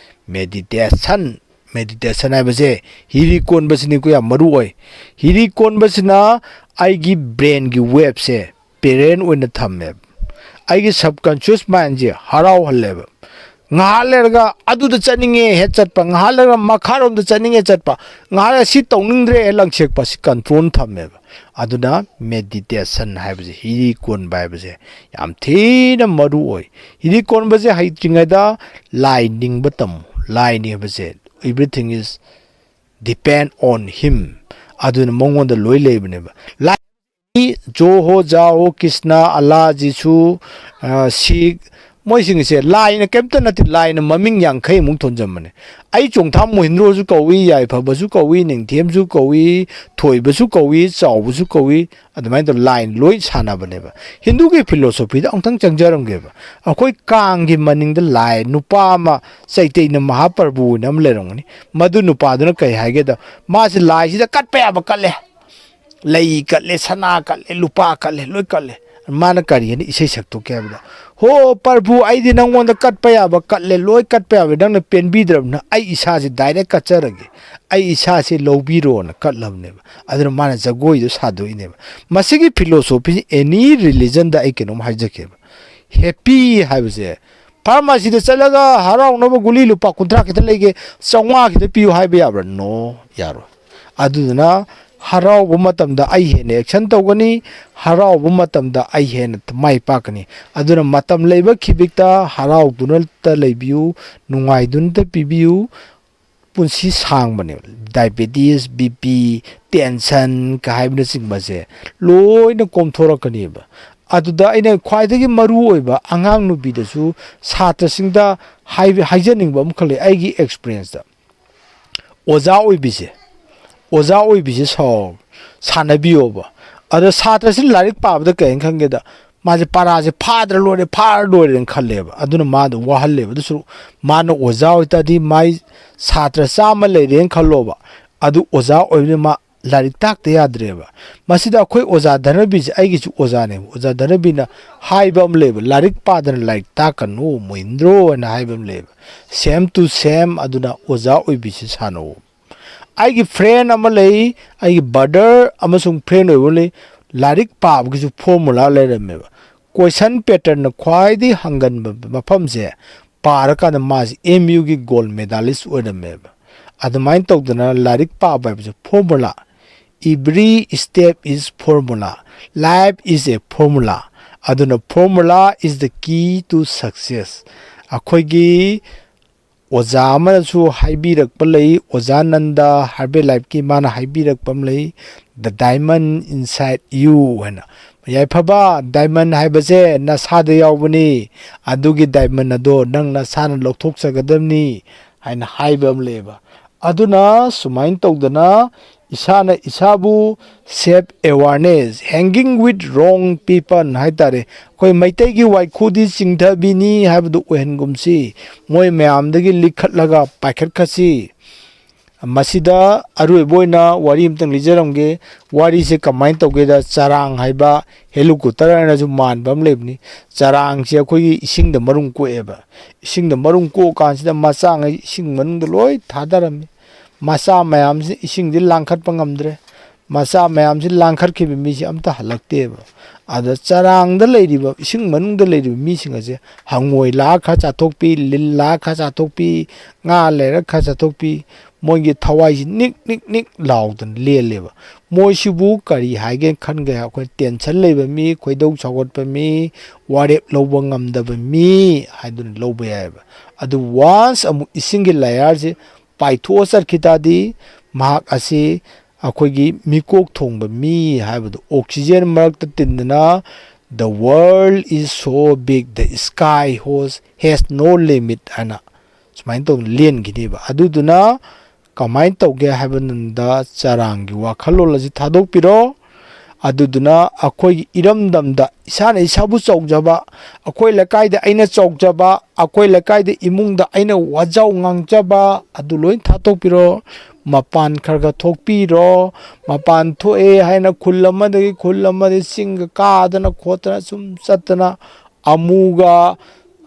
meditation꯫ Meditation ꯍꯥꯏꯕꯁꯦ ꯍꯤꯔꯤ ꯀꯣꯟꯕꯁꯤꯅꯤꯀꯣ ꯌꯥꯝ ꯃꯔꯨ ꯑꯣꯏ꯫ ꯍꯤꯔꯤ ꯀꯣꯟꯕꯁꯤꯅ ꯑꯩꯒꯤ brain ꯒꯤ wave ꯁꯦ parent ꯑꯣꯏꯅ ꯊꯝꯃꯦꯕ꯫ ꯑꯩꯒꯤ subconscious mind ꯁꯦ ꯍꯔꯥꯎꯍꯜꯂꯦꯕ꯫ ꯉꯥꯏꯍꯥꯛ ꯂꯩꯔꯒ ꯑꯗꯨꯗ ꯆꯠꯅꯤꯡꯉꯦ ꯍꯦꯛ ꯆꯠꯄ, ꯉꯥꯏꯍꯥꯛ ꯂꯩꯔꯒ ꯃꯈꯥꯔꯣꯝꯗ ꯆꯠꯅꯤꯡꯉꯦ ꯆꯠꯄ, ꯉꯥꯏꯍꯥꯛ ꯂꯩꯔꯒ ꯁꯤ ꯇꯧꯅꯤꯡꯗ꯭ꯔꯦ ꯍꯦꯛ ꯂꯪꯁꯦꯛꯄ, ꯁꯤ control ꯊꯝꯃꯦꯕ꯫ ꯑꯗꯨꯅ meditation ꯍꯥꯏꯕꯁꯦ, ꯍꯤꯔꯤ ꯀꯣꯟꯕ ꯍꯥꯏꯕꯁꯦ ꯌꯥꯝ ꯊꯤꯅ ꯃꯔꯨ ꯑꯣꯏ꯫ ꯍꯤꯔꯤ ꯀꯣꯟꯕꯁꯦ ꯍꯩꯇ꯭ꯔꯤꯉꯩꯗ ꯂꯥꯏ ꯅꯤꯡꯕ ꯇꯝꯃꯨ꯫ ꯂꯥꯏ ꯅꯤꯡꯕꯁꯦ, everything is depend on him꯫ ꯑꯗꯨꯅ ꯃꯉꯣꯟꯗ ꯂꯣꯏ ꯂꯩꯕꯅꯦꯕ꯫ ꯂꯥꯏ ꯖꯣ ꯍꯣ, ꯖꯥ ꯍꯣ, ꯀ꯭ꯔꯤꯁꯅ, ꯑꯂꯥ, ꯖꯤꯁꯨ, ꯑ, ꯁꯤꯈ, ꯃꯣꯏꯁꯤꯡꯁꯦ ꯂꯥꯏꯅ ꯀꯩꯝꯇ ꯅꯠꯇꯦ, ꯂꯥꯏꯅ ꯃꯃꯤꯡ ꯌꯥꯡꯈꯩꯃꯨꯛ ꯊꯣꯟꯖꯟꯕꯅꯦ꯫ ꯑꯩ ꯆꯣꯡꯊꯥꯝ ꯃꯣꯍꯤꯟꯗ꯭ꯔꯣꯁꯨ ꯀꯧꯏ, ꯌꯥꯏꯐꯕꯁꯨ ꯀꯧꯏ, ꯅꯤꯡꯊꯦꯝꯁꯨ ꯀꯧꯏ, ꯊꯣꯏꯕꯁꯨ ꯀꯧꯏ, ꯆꯥꯎꯕꯁꯨ ꯀꯧꯏ, ꯑꯗꯨꯃꯥꯏꯅ ꯇꯧꯔ ꯂꯥꯏꯟ ꯂꯣꯏ ꯁꯥꯟꯅꯕꯅꯦꯕ꯫ ꯍꯤꯟꯗꯨꯒꯤ philosophy ꯗ ꯑꯃꯨꯛꯇꯪ ꯆꯪꯖꯔꯝꯒꯦꯕ꯫ ꯑꯩꯈꯣꯏ ꯀꯥꯡꯒꯤ ꯃꯅꯤꯡꯗ ꯂꯥꯏ ꯅꯨꯄꯥ ꯑꯃ, ꯆꯩꯇꯩꯅ ꯃꯍꯥꯄ꯭ꯔꯚꯨ ꯍꯥꯏꯅ ꯑꯃ ꯂꯩꯔꯝꯒꯅꯤ꯫ ꯃꯗꯨ ꯅꯨꯄꯥꯗꯨꯅ ꯀꯩ ꯍꯥꯏꯒꯦꯗ, ꯃꯥꯁꯦ ꯂꯥꯏꯁꯤꯗ ꯀꯠꯄ ꯌꯥꯕ ꯀꯠꯂꯦ, ꯂꯩ ꯀꯠꯂꯦ, ꯁꯅꯥ ꯀꯠꯂꯦ, ꯂꯨꯄꯥ ꯀꯠꯂꯦ, ꯂꯣꯏ ꯀꯠꯂꯦ꯫ ꯃꯥꯅ ꯀꯔꯤ ꯍꯥꯏꯅ ꯏꯁꯩ ꯁꯛꯇꯣꯛꯀꯦ ꯍꯥꯏꯕꯗ, "ꯍꯣ ꯄ꯭ꯔꯚꯨ, ꯑꯩꯗꯤ ꯅꯪꯉꯣꯟꯗ ꯀꯠꯄ ꯌꯥꯕ ꯀꯠꯂꯦ, ꯂꯣꯏ ꯀꯠꯄ ꯌꯥꯕ, ꯅꯪꯅ ꯄꯦꯟꯕꯤꯗ꯭ꯔꯕꯅ ꯑꯩ ꯏꯁꯥꯁꯦ direct ꯀꯠꯆꯔꯒꯦ, ꯑꯩ ꯏꯁꯥꯁꯦ ꯂꯧꯕꯤꯔꯣꯅ" ꯀꯠꯂꯕꯅꯦꯕ꯫ ꯑꯗꯨꯅ ꯃꯥꯅ ꯖꯒꯣꯏꯗꯣ ꯁꯥꯗꯣꯛꯏꯅꯦꯕ꯫ ꯃꯁꯤꯒꯤ philosophy ꯁꯤ any religion ꯗ ꯑꯩ ꯀꯩꯅꯣꯝ ꯍꯥꯏꯖꯒꯦꯕ꯫ Happy ꯍꯥꯏꯕꯁꯦ, pharmacy ꯗ ꯆꯠꯂꯒ ꯍꯔꯥꯎꯅꯕ ꯒꯨꯂꯤ ꯂꯨꯄꯥ ꯀꯨꯟꯊ꯭ꯔꯥ ꯈꯤꯇ ꯂꯩꯒꯦ, ꯆꯥꯝꯃꯉꯥ ꯈꯤꯇ ꯄꯤꯌꯨ ꯍꯥꯏꯕ ꯌꯥꯕ꯭ꯔꯥ? No, ꯌꯥꯔꯣꯏ꯫ ꯑꯗꯨꯗꯨꯅ ꯍꯔꯥꯎꯕ ꯃꯇꯝꯗ ꯑꯩ ꯍꯦꯟꯅ action ꯇꯧꯒꯅꯤ, ꯍꯔꯥꯎꯕ ꯃꯇꯝꯗ ꯑꯩ ꯍꯦꯟꯅ ꯃꯥꯏ ꯄꯥꯛꯀꯅꯤ꯫ ꯑꯗꯨꯅ ꯃꯇꯝ ꯂꯩꯕ ꯈꯤꯕꯤꯛꯇ ꯍꯔꯥꯎꯗꯨꯅꯇ ꯂꯩꯕꯤꯌꯨ, ꯅꯨꯡꯉꯥꯏꯗꯨꯅꯇ ꯄꯤꯕꯤꯌꯨ꯫ ꯄꯨꯟꯁꯤ ꯁꯥꯡꯕꯅꯦꯕ꯫ Diabetes, B P, tension ꯀ ꯍꯥꯏꯕꯅꯆꯤꯡꯕꯁꯦ ꯂꯣꯏꯅ ꯀꯣꯝꯊꯣꯔꯛꯀꯅꯦꯕ꯫ ꯑꯗꯨꯗ ꯑꯩꯅ ꯈ꯭ꯋꯥꯏꯗꯒꯤ ꯃꯔꯨ ꯑꯣꯏꯕ ꯑꯉꯥꯡ ꯅꯨꯄꯤꯗꯁꯨ, ꯁꯥꯇ꯭ꯔꯁꯤꯡꯗ ꯍꯥꯏꯕ-, ꯍꯥꯏꯖꯅꯤꯡꯕ ꯑꯃꯈꯛ ꯂꯩ ꯑꯩꯒꯤ experience ꯇ꯫ ꯑꯣꯖꯥ ꯑꯣꯏꯕꯤꯁꯦ, ꯑꯣꯖꯥ ꯑꯣꯏꯕꯤꯁꯦ ꯁꯥꯎ-, ꯁꯥꯟꯅꯕꯤꯌꯣꯕ꯫ ꯑꯗꯣ ꯁꯥꯇ꯭ꯔꯁꯤ ꯂꯥꯏꯔꯤꯛ ꯄꯥꯕꯗ ꯀꯩ ꯍꯥꯏꯅ ꯈꯪꯒꯦꯗ, ꯃꯥꯁꯦ ꯄꯔꯥꯁꯦ ꯐꯥꯗ꯭ꯔ ꯂꯣꯏꯔꯦ, ꯐꯥꯔ ꯂꯣꯏꯔꯦꯅ ꯈꯜꯂꯦꯕ꯫ ꯑꯗꯨꯅ ꯃꯥꯗꯣ ꯋꯥꯍꯜꯂꯦꯕ꯫ ꯑꯗꯨꯁꯨ ꯃꯥꯅ ꯑꯣꯖꯥ ꯑꯣꯏꯇꯥꯔꯗꯤ ꯃꯥꯏ ꯁꯥꯇ꯭ꯔ ꯆꯥꯝꯃ ꯂꯩꯔꯦꯅ ꯈꯜꯂꯣꯕ, ꯑꯗꯨ ꯑꯣꯖꯥ ꯑꯣꯏꯕꯅꯤꯅ ꯃꯥ ꯂꯥꯏꯔꯤꯛ ꯇꯥꯛꯇ ꯌꯥꯗ꯭ꯔꯦꯕ꯫ ꯃꯁꯤꯗ ꯑꯩꯈꯣꯏ ꯑꯣꯖꯥ ꯙꯅꯕꯤꯁꯦ ꯑꯩꯒꯤꯁꯨ ꯑꯣꯖꯥꯅꯦꯕ꯫ ꯑꯣꯖꯥ ꯙꯅꯕꯤꯅ ꯍꯥꯏꯕ ꯑꯃ ꯂꯩꯕ, "ꯂꯥꯏꯔꯤꯛ ꯄꯥꯗꯅ ꯂꯥꯏꯔꯤꯛ ꯇꯥꯛꯀꯅꯨ ꯃꯣꯍꯤꯟꯗ꯭ꯔꯣ" ꯍꯥꯏꯅ ꯍꯥꯏꯕ ꯑꯃ ꯂꯩꯕ꯫ Same to same, ꯑꯗꯨꯅ ꯑꯣꯖꯥ ꯑꯣꯏꯕꯤꯁꯤ ꯁꯥꯟꯅꯧ꯫ ꯑꯩꯒꯤ friend ꯑꯃ ꯂꯩ, ꯑꯩꯒꯤ brother ꯑꯃꯁꯨꯡ friend ꯑꯣꯏꯕ ꯂꯩ, ꯂꯥꯏꯔꯤꯛ ꯄꯥꯕꯒꯤꯁꯨ formula ꯂꯩꯔꯝꯃꯦꯕ꯫ Question patternꯅ ꯈ꯭ꯋꯥꯏꯗꯒꯤ ꯍꯪꯒꯟꯕ ꯃꯐꯝꯁꯦ ꯄꯥꯔꯀꯥꯟꯗ ꯃꯥꯁꯤ M Uꯒꯤ gold medalist ꯑꯣꯏꯔꯝꯃꯦꯕ꯫ ꯑꯗꯨꯃꯥꯏꯅ ꯇꯧꯗꯅ ꯂꯥꯏꯔꯤꯛ ꯄꯥꯕ ꯍꯥꯏꯕꯁꯦ formula, every step is formula, life is a formula꯫ ꯑꯗꯨꯅ formula is the key to success꯫ ꯑꯩꯈꯣꯏꯒꯤ ꯑꯣꯖꯥ ꯑꯃꯅꯁꯨ ꯍꯥꯏꯕꯤꯔꯛꯄ ꯂꯩ, ꯑꯣꯖꯥ ꯅꯟꯗ ꯍꯥꯔꯕꯦ ꯂꯥꯏꯐꯀꯤ ꯃꯥꯅ ꯍꯥꯏꯕꯤꯔꯛꯄ ꯑꯃ ꯂꯩ, "The diamond inside you" ꯍꯥꯏꯅ꯫ ꯌꯥꯏꯐꯕ, diamond ꯍꯥꯏꯕꯁꯦ ꯅꯁꯥꯗ ꯌꯥꯎꯕꯅꯤ, ꯑꯗꯨꯒꯤ diamond ꯑꯗꯣ ꯅꯪ ꯅꯁꯥꯅ ꯂꯧꯊꯣꯛꯆꯒꯗꯕꯅꯤ ꯍꯥꯏꯅ ꯍꯥꯏꯕ ꯑꯃ ꯂꯩꯌꯦꯕ꯫ ꯑꯗꯨꯅ ꯁꯨꯃꯥꯏꯅ ꯇꯧꯗꯅ ꯏꯁꯥꯅ ꯏꯁꯥꯕꯨ self awareness, hanging with wrong people ꯍꯥꯏ ꯇꯥꯔꯦ, ꯑꯩꯈꯣꯏ ꯃꯩꯇꯩꯒꯤ ꯋꯥꯏꯈꯨꯗꯤ ꯆꯤꯡꯊꯕꯤꯅꯤ ꯍꯥꯏꯕꯗꯨ ꯑꯣꯏꯍꯟꯒꯨꯝꯁꯤ꯫ ꯃꯣꯏ ꯃꯌꯥꯝꯗꯒꯤ ꯂꯤꯈꯠꯂꯒ ꯄꯥꯏꯈꯠꯈ꯭ꯔꯁꯤ꯫ ꯃꯁꯤꯗ ꯑꯔꯣꯏꯕ ꯑꯣꯏꯅ ꯋꯥꯔꯤ ꯑꯃꯇꯪ ꯂꯤꯖꯔꯝꯒꯦ꯫ ꯋꯥꯔꯤꯁꯦ ꯀꯃꯥꯏꯅ ꯇꯧꯒꯦꯗ, ꯆꯔꯥꯡ ꯍꯥꯏꯕ helicopter ꯍꯥꯏꯅꯁꯨ ꯃꯥꯟꯕ ꯑꯃ ꯂꯩꯕꯅꯤ꯫ ꯆꯔꯥꯡꯁꯦ ꯑꯩꯈꯣꯏꯒꯤ ꯏꯁꯤꯡꯗ ꯃꯔꯨꯝ ꯀꯣꯛꯑꯦꯕ꯫ ꯏꯁꯤꯡꯗ ꯃꯔꯨꯝ ꯀꯣꯛꯑꯀꯥꯟꯁꯤꯗ ꯃꯆꯥꯉꯩ ꯏꯁꯤꯡ ꯃꯅꯨꯡꯗ ꯂꯣꯏ ꯊꯥꯗꯔꯝꯃꯤ꯫ ꯃꯆꯥ ꯃꯌꯥꯝꯁꯤ ꯏꯁꯤꯡꯁꯤ ꯂꯥꯡꯈꯠꯄ ꯉꯝꯗ꯭ꯔꯦ꯫ ꯃꯆꯥ ꯃꯌꯥꯝꯁꯤ ꯂꯥꯡꯈꯠꯈꯤꯕ ꯃꯤꯁꯤ ꯑꯝꯇ ꯍꯜꯂꯛꯇꯦꯕ꯫ ꯑꯗ ꯆꯔꯥꯡꯗ ꯂꯩꯔꯤꯕ, ꯏꯁꯤꯡ ꯃꯅꯨꯡꯗ ꯂꯩꯔꯤꯕ ꯃꯤꯁꯤꯡ ꯑꯁꯦ ꯍꯪꯉꯣꯏ ꯂꯥꯛꯑ ꯈꯔ ꯆꯥꯊꯣꯛꯄꯤ, ꯂꯤꯟ ꯂꯥꯛꯑ ꯈꯔ ꯆꯥꯊꯣꯛꯄꯤ, ꯉꯥ ꯂꯩꯔ ꯈꯔ ꯆꯥꯊꯣꯛꯄꯤ, ꯃꯣꯏꯒꯤ ꯊꯋꯥꯏꯁꯤ ꯅꯤꯛ ꯅꯤꯛ ꯅꯤꯛ ꯂꯥꯎꯗꯅ ꯂꯦꯜꯂꯦꯕ꯫ ꯃꯣꯏꯁꯤꯕꯨ ꯀꯔꯤ ꯍꯥꯏꯒꯦ ꯈꯟꯒꯦ? ꯑꯩꯈꯣꯏ tension ꯂꯩꯕ ꯃꯤ, ꯈꯣꯏꯗꯧ ꯁꯥꯎꯒꯠꯄ ꯃꯤ, ꯋꯥꯔꯦꯞ ꯂꯧꯕ ꯉꯝꯗꯕ ꯃꯤ ꯍꯥꯏꯗꯨꯅ ꯂꯧꯕ ꯌꯥꯏꯑꯕ꯫ ꯑꯗꯨ once ꯑꯃꯨꯛ ꯏꯁꯤꯡꯒꯤ layerꯁꯦ ꯄꯥꯏꯊꯣꯛꯑ ꯆꯠꯈꯤ ꯇꯥꯔꯗꯤ, ꯃꯍꯥꯛ ꯑꯁꯤ ꯑꯩꯈꯣꯏꯒꯤ ꯃꯤꯀꯣꯛ ꯊꯣꯡꯕ ꯃꯤ ꯍꯥꯏꯕꯗꯣ, oxygen ꯃꯔꯛꯇ ꯇꯤꯟꯗꯅ "The world is so big, the sky has, has no limit" ꯍꯥꯏꯅ ꯁꯨꯃꯥꯏꯅ ꯇꯧꯗꯅ ꯂꯦꯟꯈꯤꯅꯦꯕ꯫ ꯑꯗꯨꯗꯨꯅ ꯀꯃꯥꯏꯅ ꯇꯧꯒꯦ ꯍꯥꯏꯕ ꯃꯇꯝꯗ ꯆꯔꯥꯡꯒꯤ ꯋꯥꯈꯜꯂꯣꯟ ꯑꯁꯤ ꯊꯥꯗꯣꯛꯄꯤꯔꯣ꯫ ꯑꯗꯨꯗꯨꯅ ꯑꯩꯈꯣꯏꯒꯤ ꯏꯔꯝꯗꯝꯗ ꯏꯁꯥꯅ ꯏꯁꯥꯕꯨ ꯆꯥꯎꯖꯕ, ꯑꯩꯈꯣꯏ ꯂꯩꯀꯥꯏꯗ ꯑꯩꯅ ꯆꯥꯎꯖꯕ, ꯑꯩꯈꯣꯏ ꯂꯩꯀꯥꯏꯗ ꯏꯃꯨꯡꯗ ꯑꯩꯅ ꯋꯥꯖꯥꯎ ꯉꯥꯡꯖꯕ, ꯑꯗꯨ ꯂꯣꯏ ꯊꯥꯗꯣꯛꯄꯤꯔꯣ꯫ ꯃꯄꯥꯟ ꯈꯔ ꯈꯔ ꯊꯣꯛꯄꯤꯔꯣ꯫ ꯃꯄꯥꯟ ꯊꯣꯛꯑꯦ ꯍꯥꯏꯅ ꯈꯨꯜ ꯑꯃꯗꯒꯤ ꯈꯨꯜ ꯑꯃꯗ ꯆꯤꯡꯒ ꯀꯥꯗꯅ ꯈꯣꯠꯇꯅ ꯁꯨꯝ ꯆꯠꯇꯅ ꯑꯃꯨꯒ,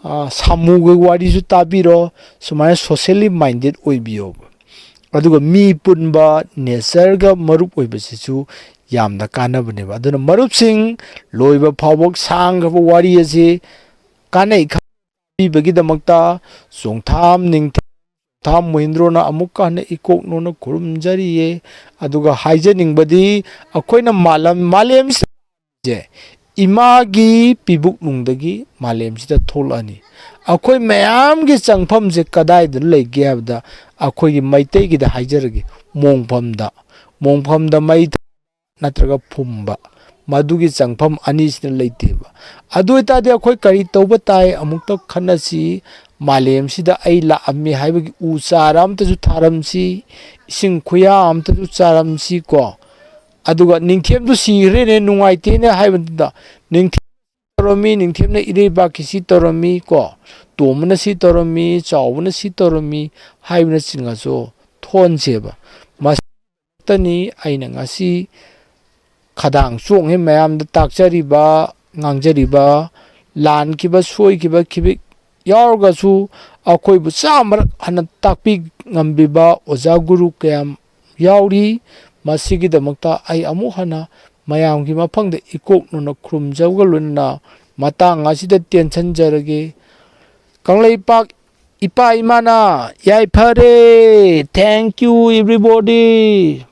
ꯑ, ꯁꯥꯃꯨꯒ ꯋꯥꯔꯤꯁꯨ ꯇꯥꯕꯤꯔꯣ꯫ ꯁꯨꯃꯥꯏꯅ socially minded ꯑꯣꯏꯕꯤꯌꯣꯕ꯫ ꯑꯗꯨꯒ ꯃꯤ ꯄꯨꯟꯕ, natureꯒ ꯃꯔꯨꯞ ꯑꯣꯏꯕꯁꯤꯁꯨ ꯌꯥꯝꯅ ꯀꯥꯟꯅꯕꯅꯦꯕ꯫ ꯑꯗꯨꯅ ꯃꯔꯨꯞꯁꯤꯡ, ꯂꯣꯏꯕ ꯐꯥꯎꯕ ꯁꯥꯡꯈ꯭ꯔꯕ ꯋꯥꯔꯤ ꯑꯁꯤ ꯀꯥꯟꯅꯩ ꯈꯪꯕꯤꯕꯒꯤꯗꯃꯛꯇ ꯆꯣꯡꯊꯥꯝ ꯅꯤꯡꯊꯦꯝ, ꯆꯣꯡꯊꯥꯝ ꯃꯣꯍꯤꯟꯗ꯭ꯔꯣꯅ ꯑꯃꯨꯛꯀ ꯍꯟꯅ ꯏꯀꯣꯛ ꯅꯣꯟꯅ ꯈꯨꯔꯨꯝꯖꯔꯤꯌꯦ꯫ ꯑꯗꯨꯒ ꯍꯥꯏꯖꯅꯤꯡꯕꯗꯤ, ꯑꯩꯈꯣꯏꯅ ꯃꯥꯂꯝ-, ꯃꯥꯂꯦꯝꯁꯦ ꯏꯃꯥꯒꯤ ꯄꯤꯕꯨꯛꯅꯨꯡꯗꯒꯤ ꯃꯥꯂꯦꯝꯁꯤꯗ ꯊꯣꯛꯂꯛꯑꯅꯤ꯫ ꯑꯩꯈꯣꯏ ꯃꯌꯥꯝꯒꯤ ꯆꯪꯐꯝꯁꯦ ꯀꯗꯥꯏꯗ ꯂꯩꯒꯦ ꯍꯥꯏꯕꯗ, ꯑꯩꯈꯣꯏꯒꯤ ꯃꯩꯇꯩꯒꯤꯗ ꯍꯥꯏꯖꯔꯒꯦ, ꯃꯣꯡꯐꯝꯗ, ꯃꯣꯡꯐꯝꯗ ꯃꯩ ꯊꯥ-, ꯅꯠꯇ꯭ꯔꯒ ꯐꯨꯝꯕ, ꯃꯗꯨꯒꯤ ꯆꯪꯐꯝ ꯑꯅꯤꯁꯤꯅ ꯂꯩꯇꯦꯕ꯫ ꯑꯗꯨ ꯑꯣꯏꯇꯥꯔꯗꯤ ꯑꯩꯈꯣꯏ ꯀꯔꯤ ꯇꯧꯕ ꯇꯥꯏ? ꯑꯃꯨꯛꯇ ꯈꯟꯅꯁꯤ꯫ ꯃꯥꯂꯦꯝꯁꯤꯗ ꯑꯩ ꯂꯥꯛꯑꯝꯃꯤ ꯍꯥꯏꯕꯒꯤ ꯎ ꯆꯥꯔ ꯑꯃꯇꯁꯨ ꯊꯥꯔꯝꯁꯤ, ꯏꯁꯤꯡ ꯈꯨꯌꯥ ꯑꯃꯇꯁꯨ ꯆꯥꯔꯝꯁꯤ ꯀꯣ꯫ ꯑꯗꯨꯒ ꯅꯤꯡꯊꯦꯝꯗꯨ ꯁꯤꯈ꯭ꯔꯦꯅꯦ, ꯅꯨꯡꯉꯥꯏꯇꯦꯅꯦ ꯍꯥꯏꯕꯗꯨꯗ, ꯅꯤꯡꯊꯦꯝ ꯇꯧꯔꯝꯃꯤ, ꯅꯤꯡꯊꯦꯝꯅ ꯏꯔꯩꯕꯥꯛꯀꯤ ꯁꯤ ꯇꯧꯔꯝꯃꯤ ꯀꯣ, ꯇꯣꯝꯕꯅ ꯁꯤ ꯇꯧꯔꯝꯃꯤ, ꯆꯥꯎꯕꯅ ꯁꯤ ꯇꯧꯔꯝꯃꯤ ꯍꯥꯏꯕꯅꯆꯤꯡꯕꯁꯨ ꯊꯣꯟꯁꯦꯕ꯫ ꯃꯁꯤꯇꯅꯤ ꯑꯩꯅ ꯉꯁꯤ ꯈꯗꯥꯡ ꯆꯣꯛꯉꯩ ꯃꯌꯥꯝꯗ ꯇꯥꯛꯆꯔꯤꯕ, ꯉꯥꯡꯖꯔꯤꯕ, ꯂꯥꯟꯈꯤꯕ, ꯁꯣꯏꯈꯤꯕ ꯈꯤꯕꯤꯛ ꯌꯥꯎꯔꯒꯁꯨ, ꯑꯩꯈꯣꯏꯕꯨ ꯆꯥꯝꯃꯔꯛ ꯍꯟꯅ ꯇꯥꯛꯄꯤ ꯉꯝꯕꯤꯕ ꯑꯣꯖꯥ ꯒꯨꯔꯨ ꯀꯌꯥꯝ ꯌꯥꯎꯔꯤ꯫ ꯃꯁꯤꯒꯤꯗꯃꯛꯇ ꯑꯩ ꯑꯃꯨꯛ ꯍꯟꯅ ꯃꯌꯥꯝꯒꯤ ꯃꯐꯝꯗ ꯏꯀꯣꯛ ꯅꯣꯟꯅ ꯈꯨꯔꯨꯝꯖꯕꯒ ꯂꯣꯏꯅꯅ ꯃꯇꯥꯡ ꯑꯁꯤꯗ ꯇꯦꯟꯁꯤꯟꯖꯔꯒꯦ꯫ ꯀꯪꯂꯩꯄꯥꯛ ꯏꯄꯥ ꯏꯃꯥꯅ ꯌꯥꯏꯐꯔꯦ꯫ Thank you, everybody꯫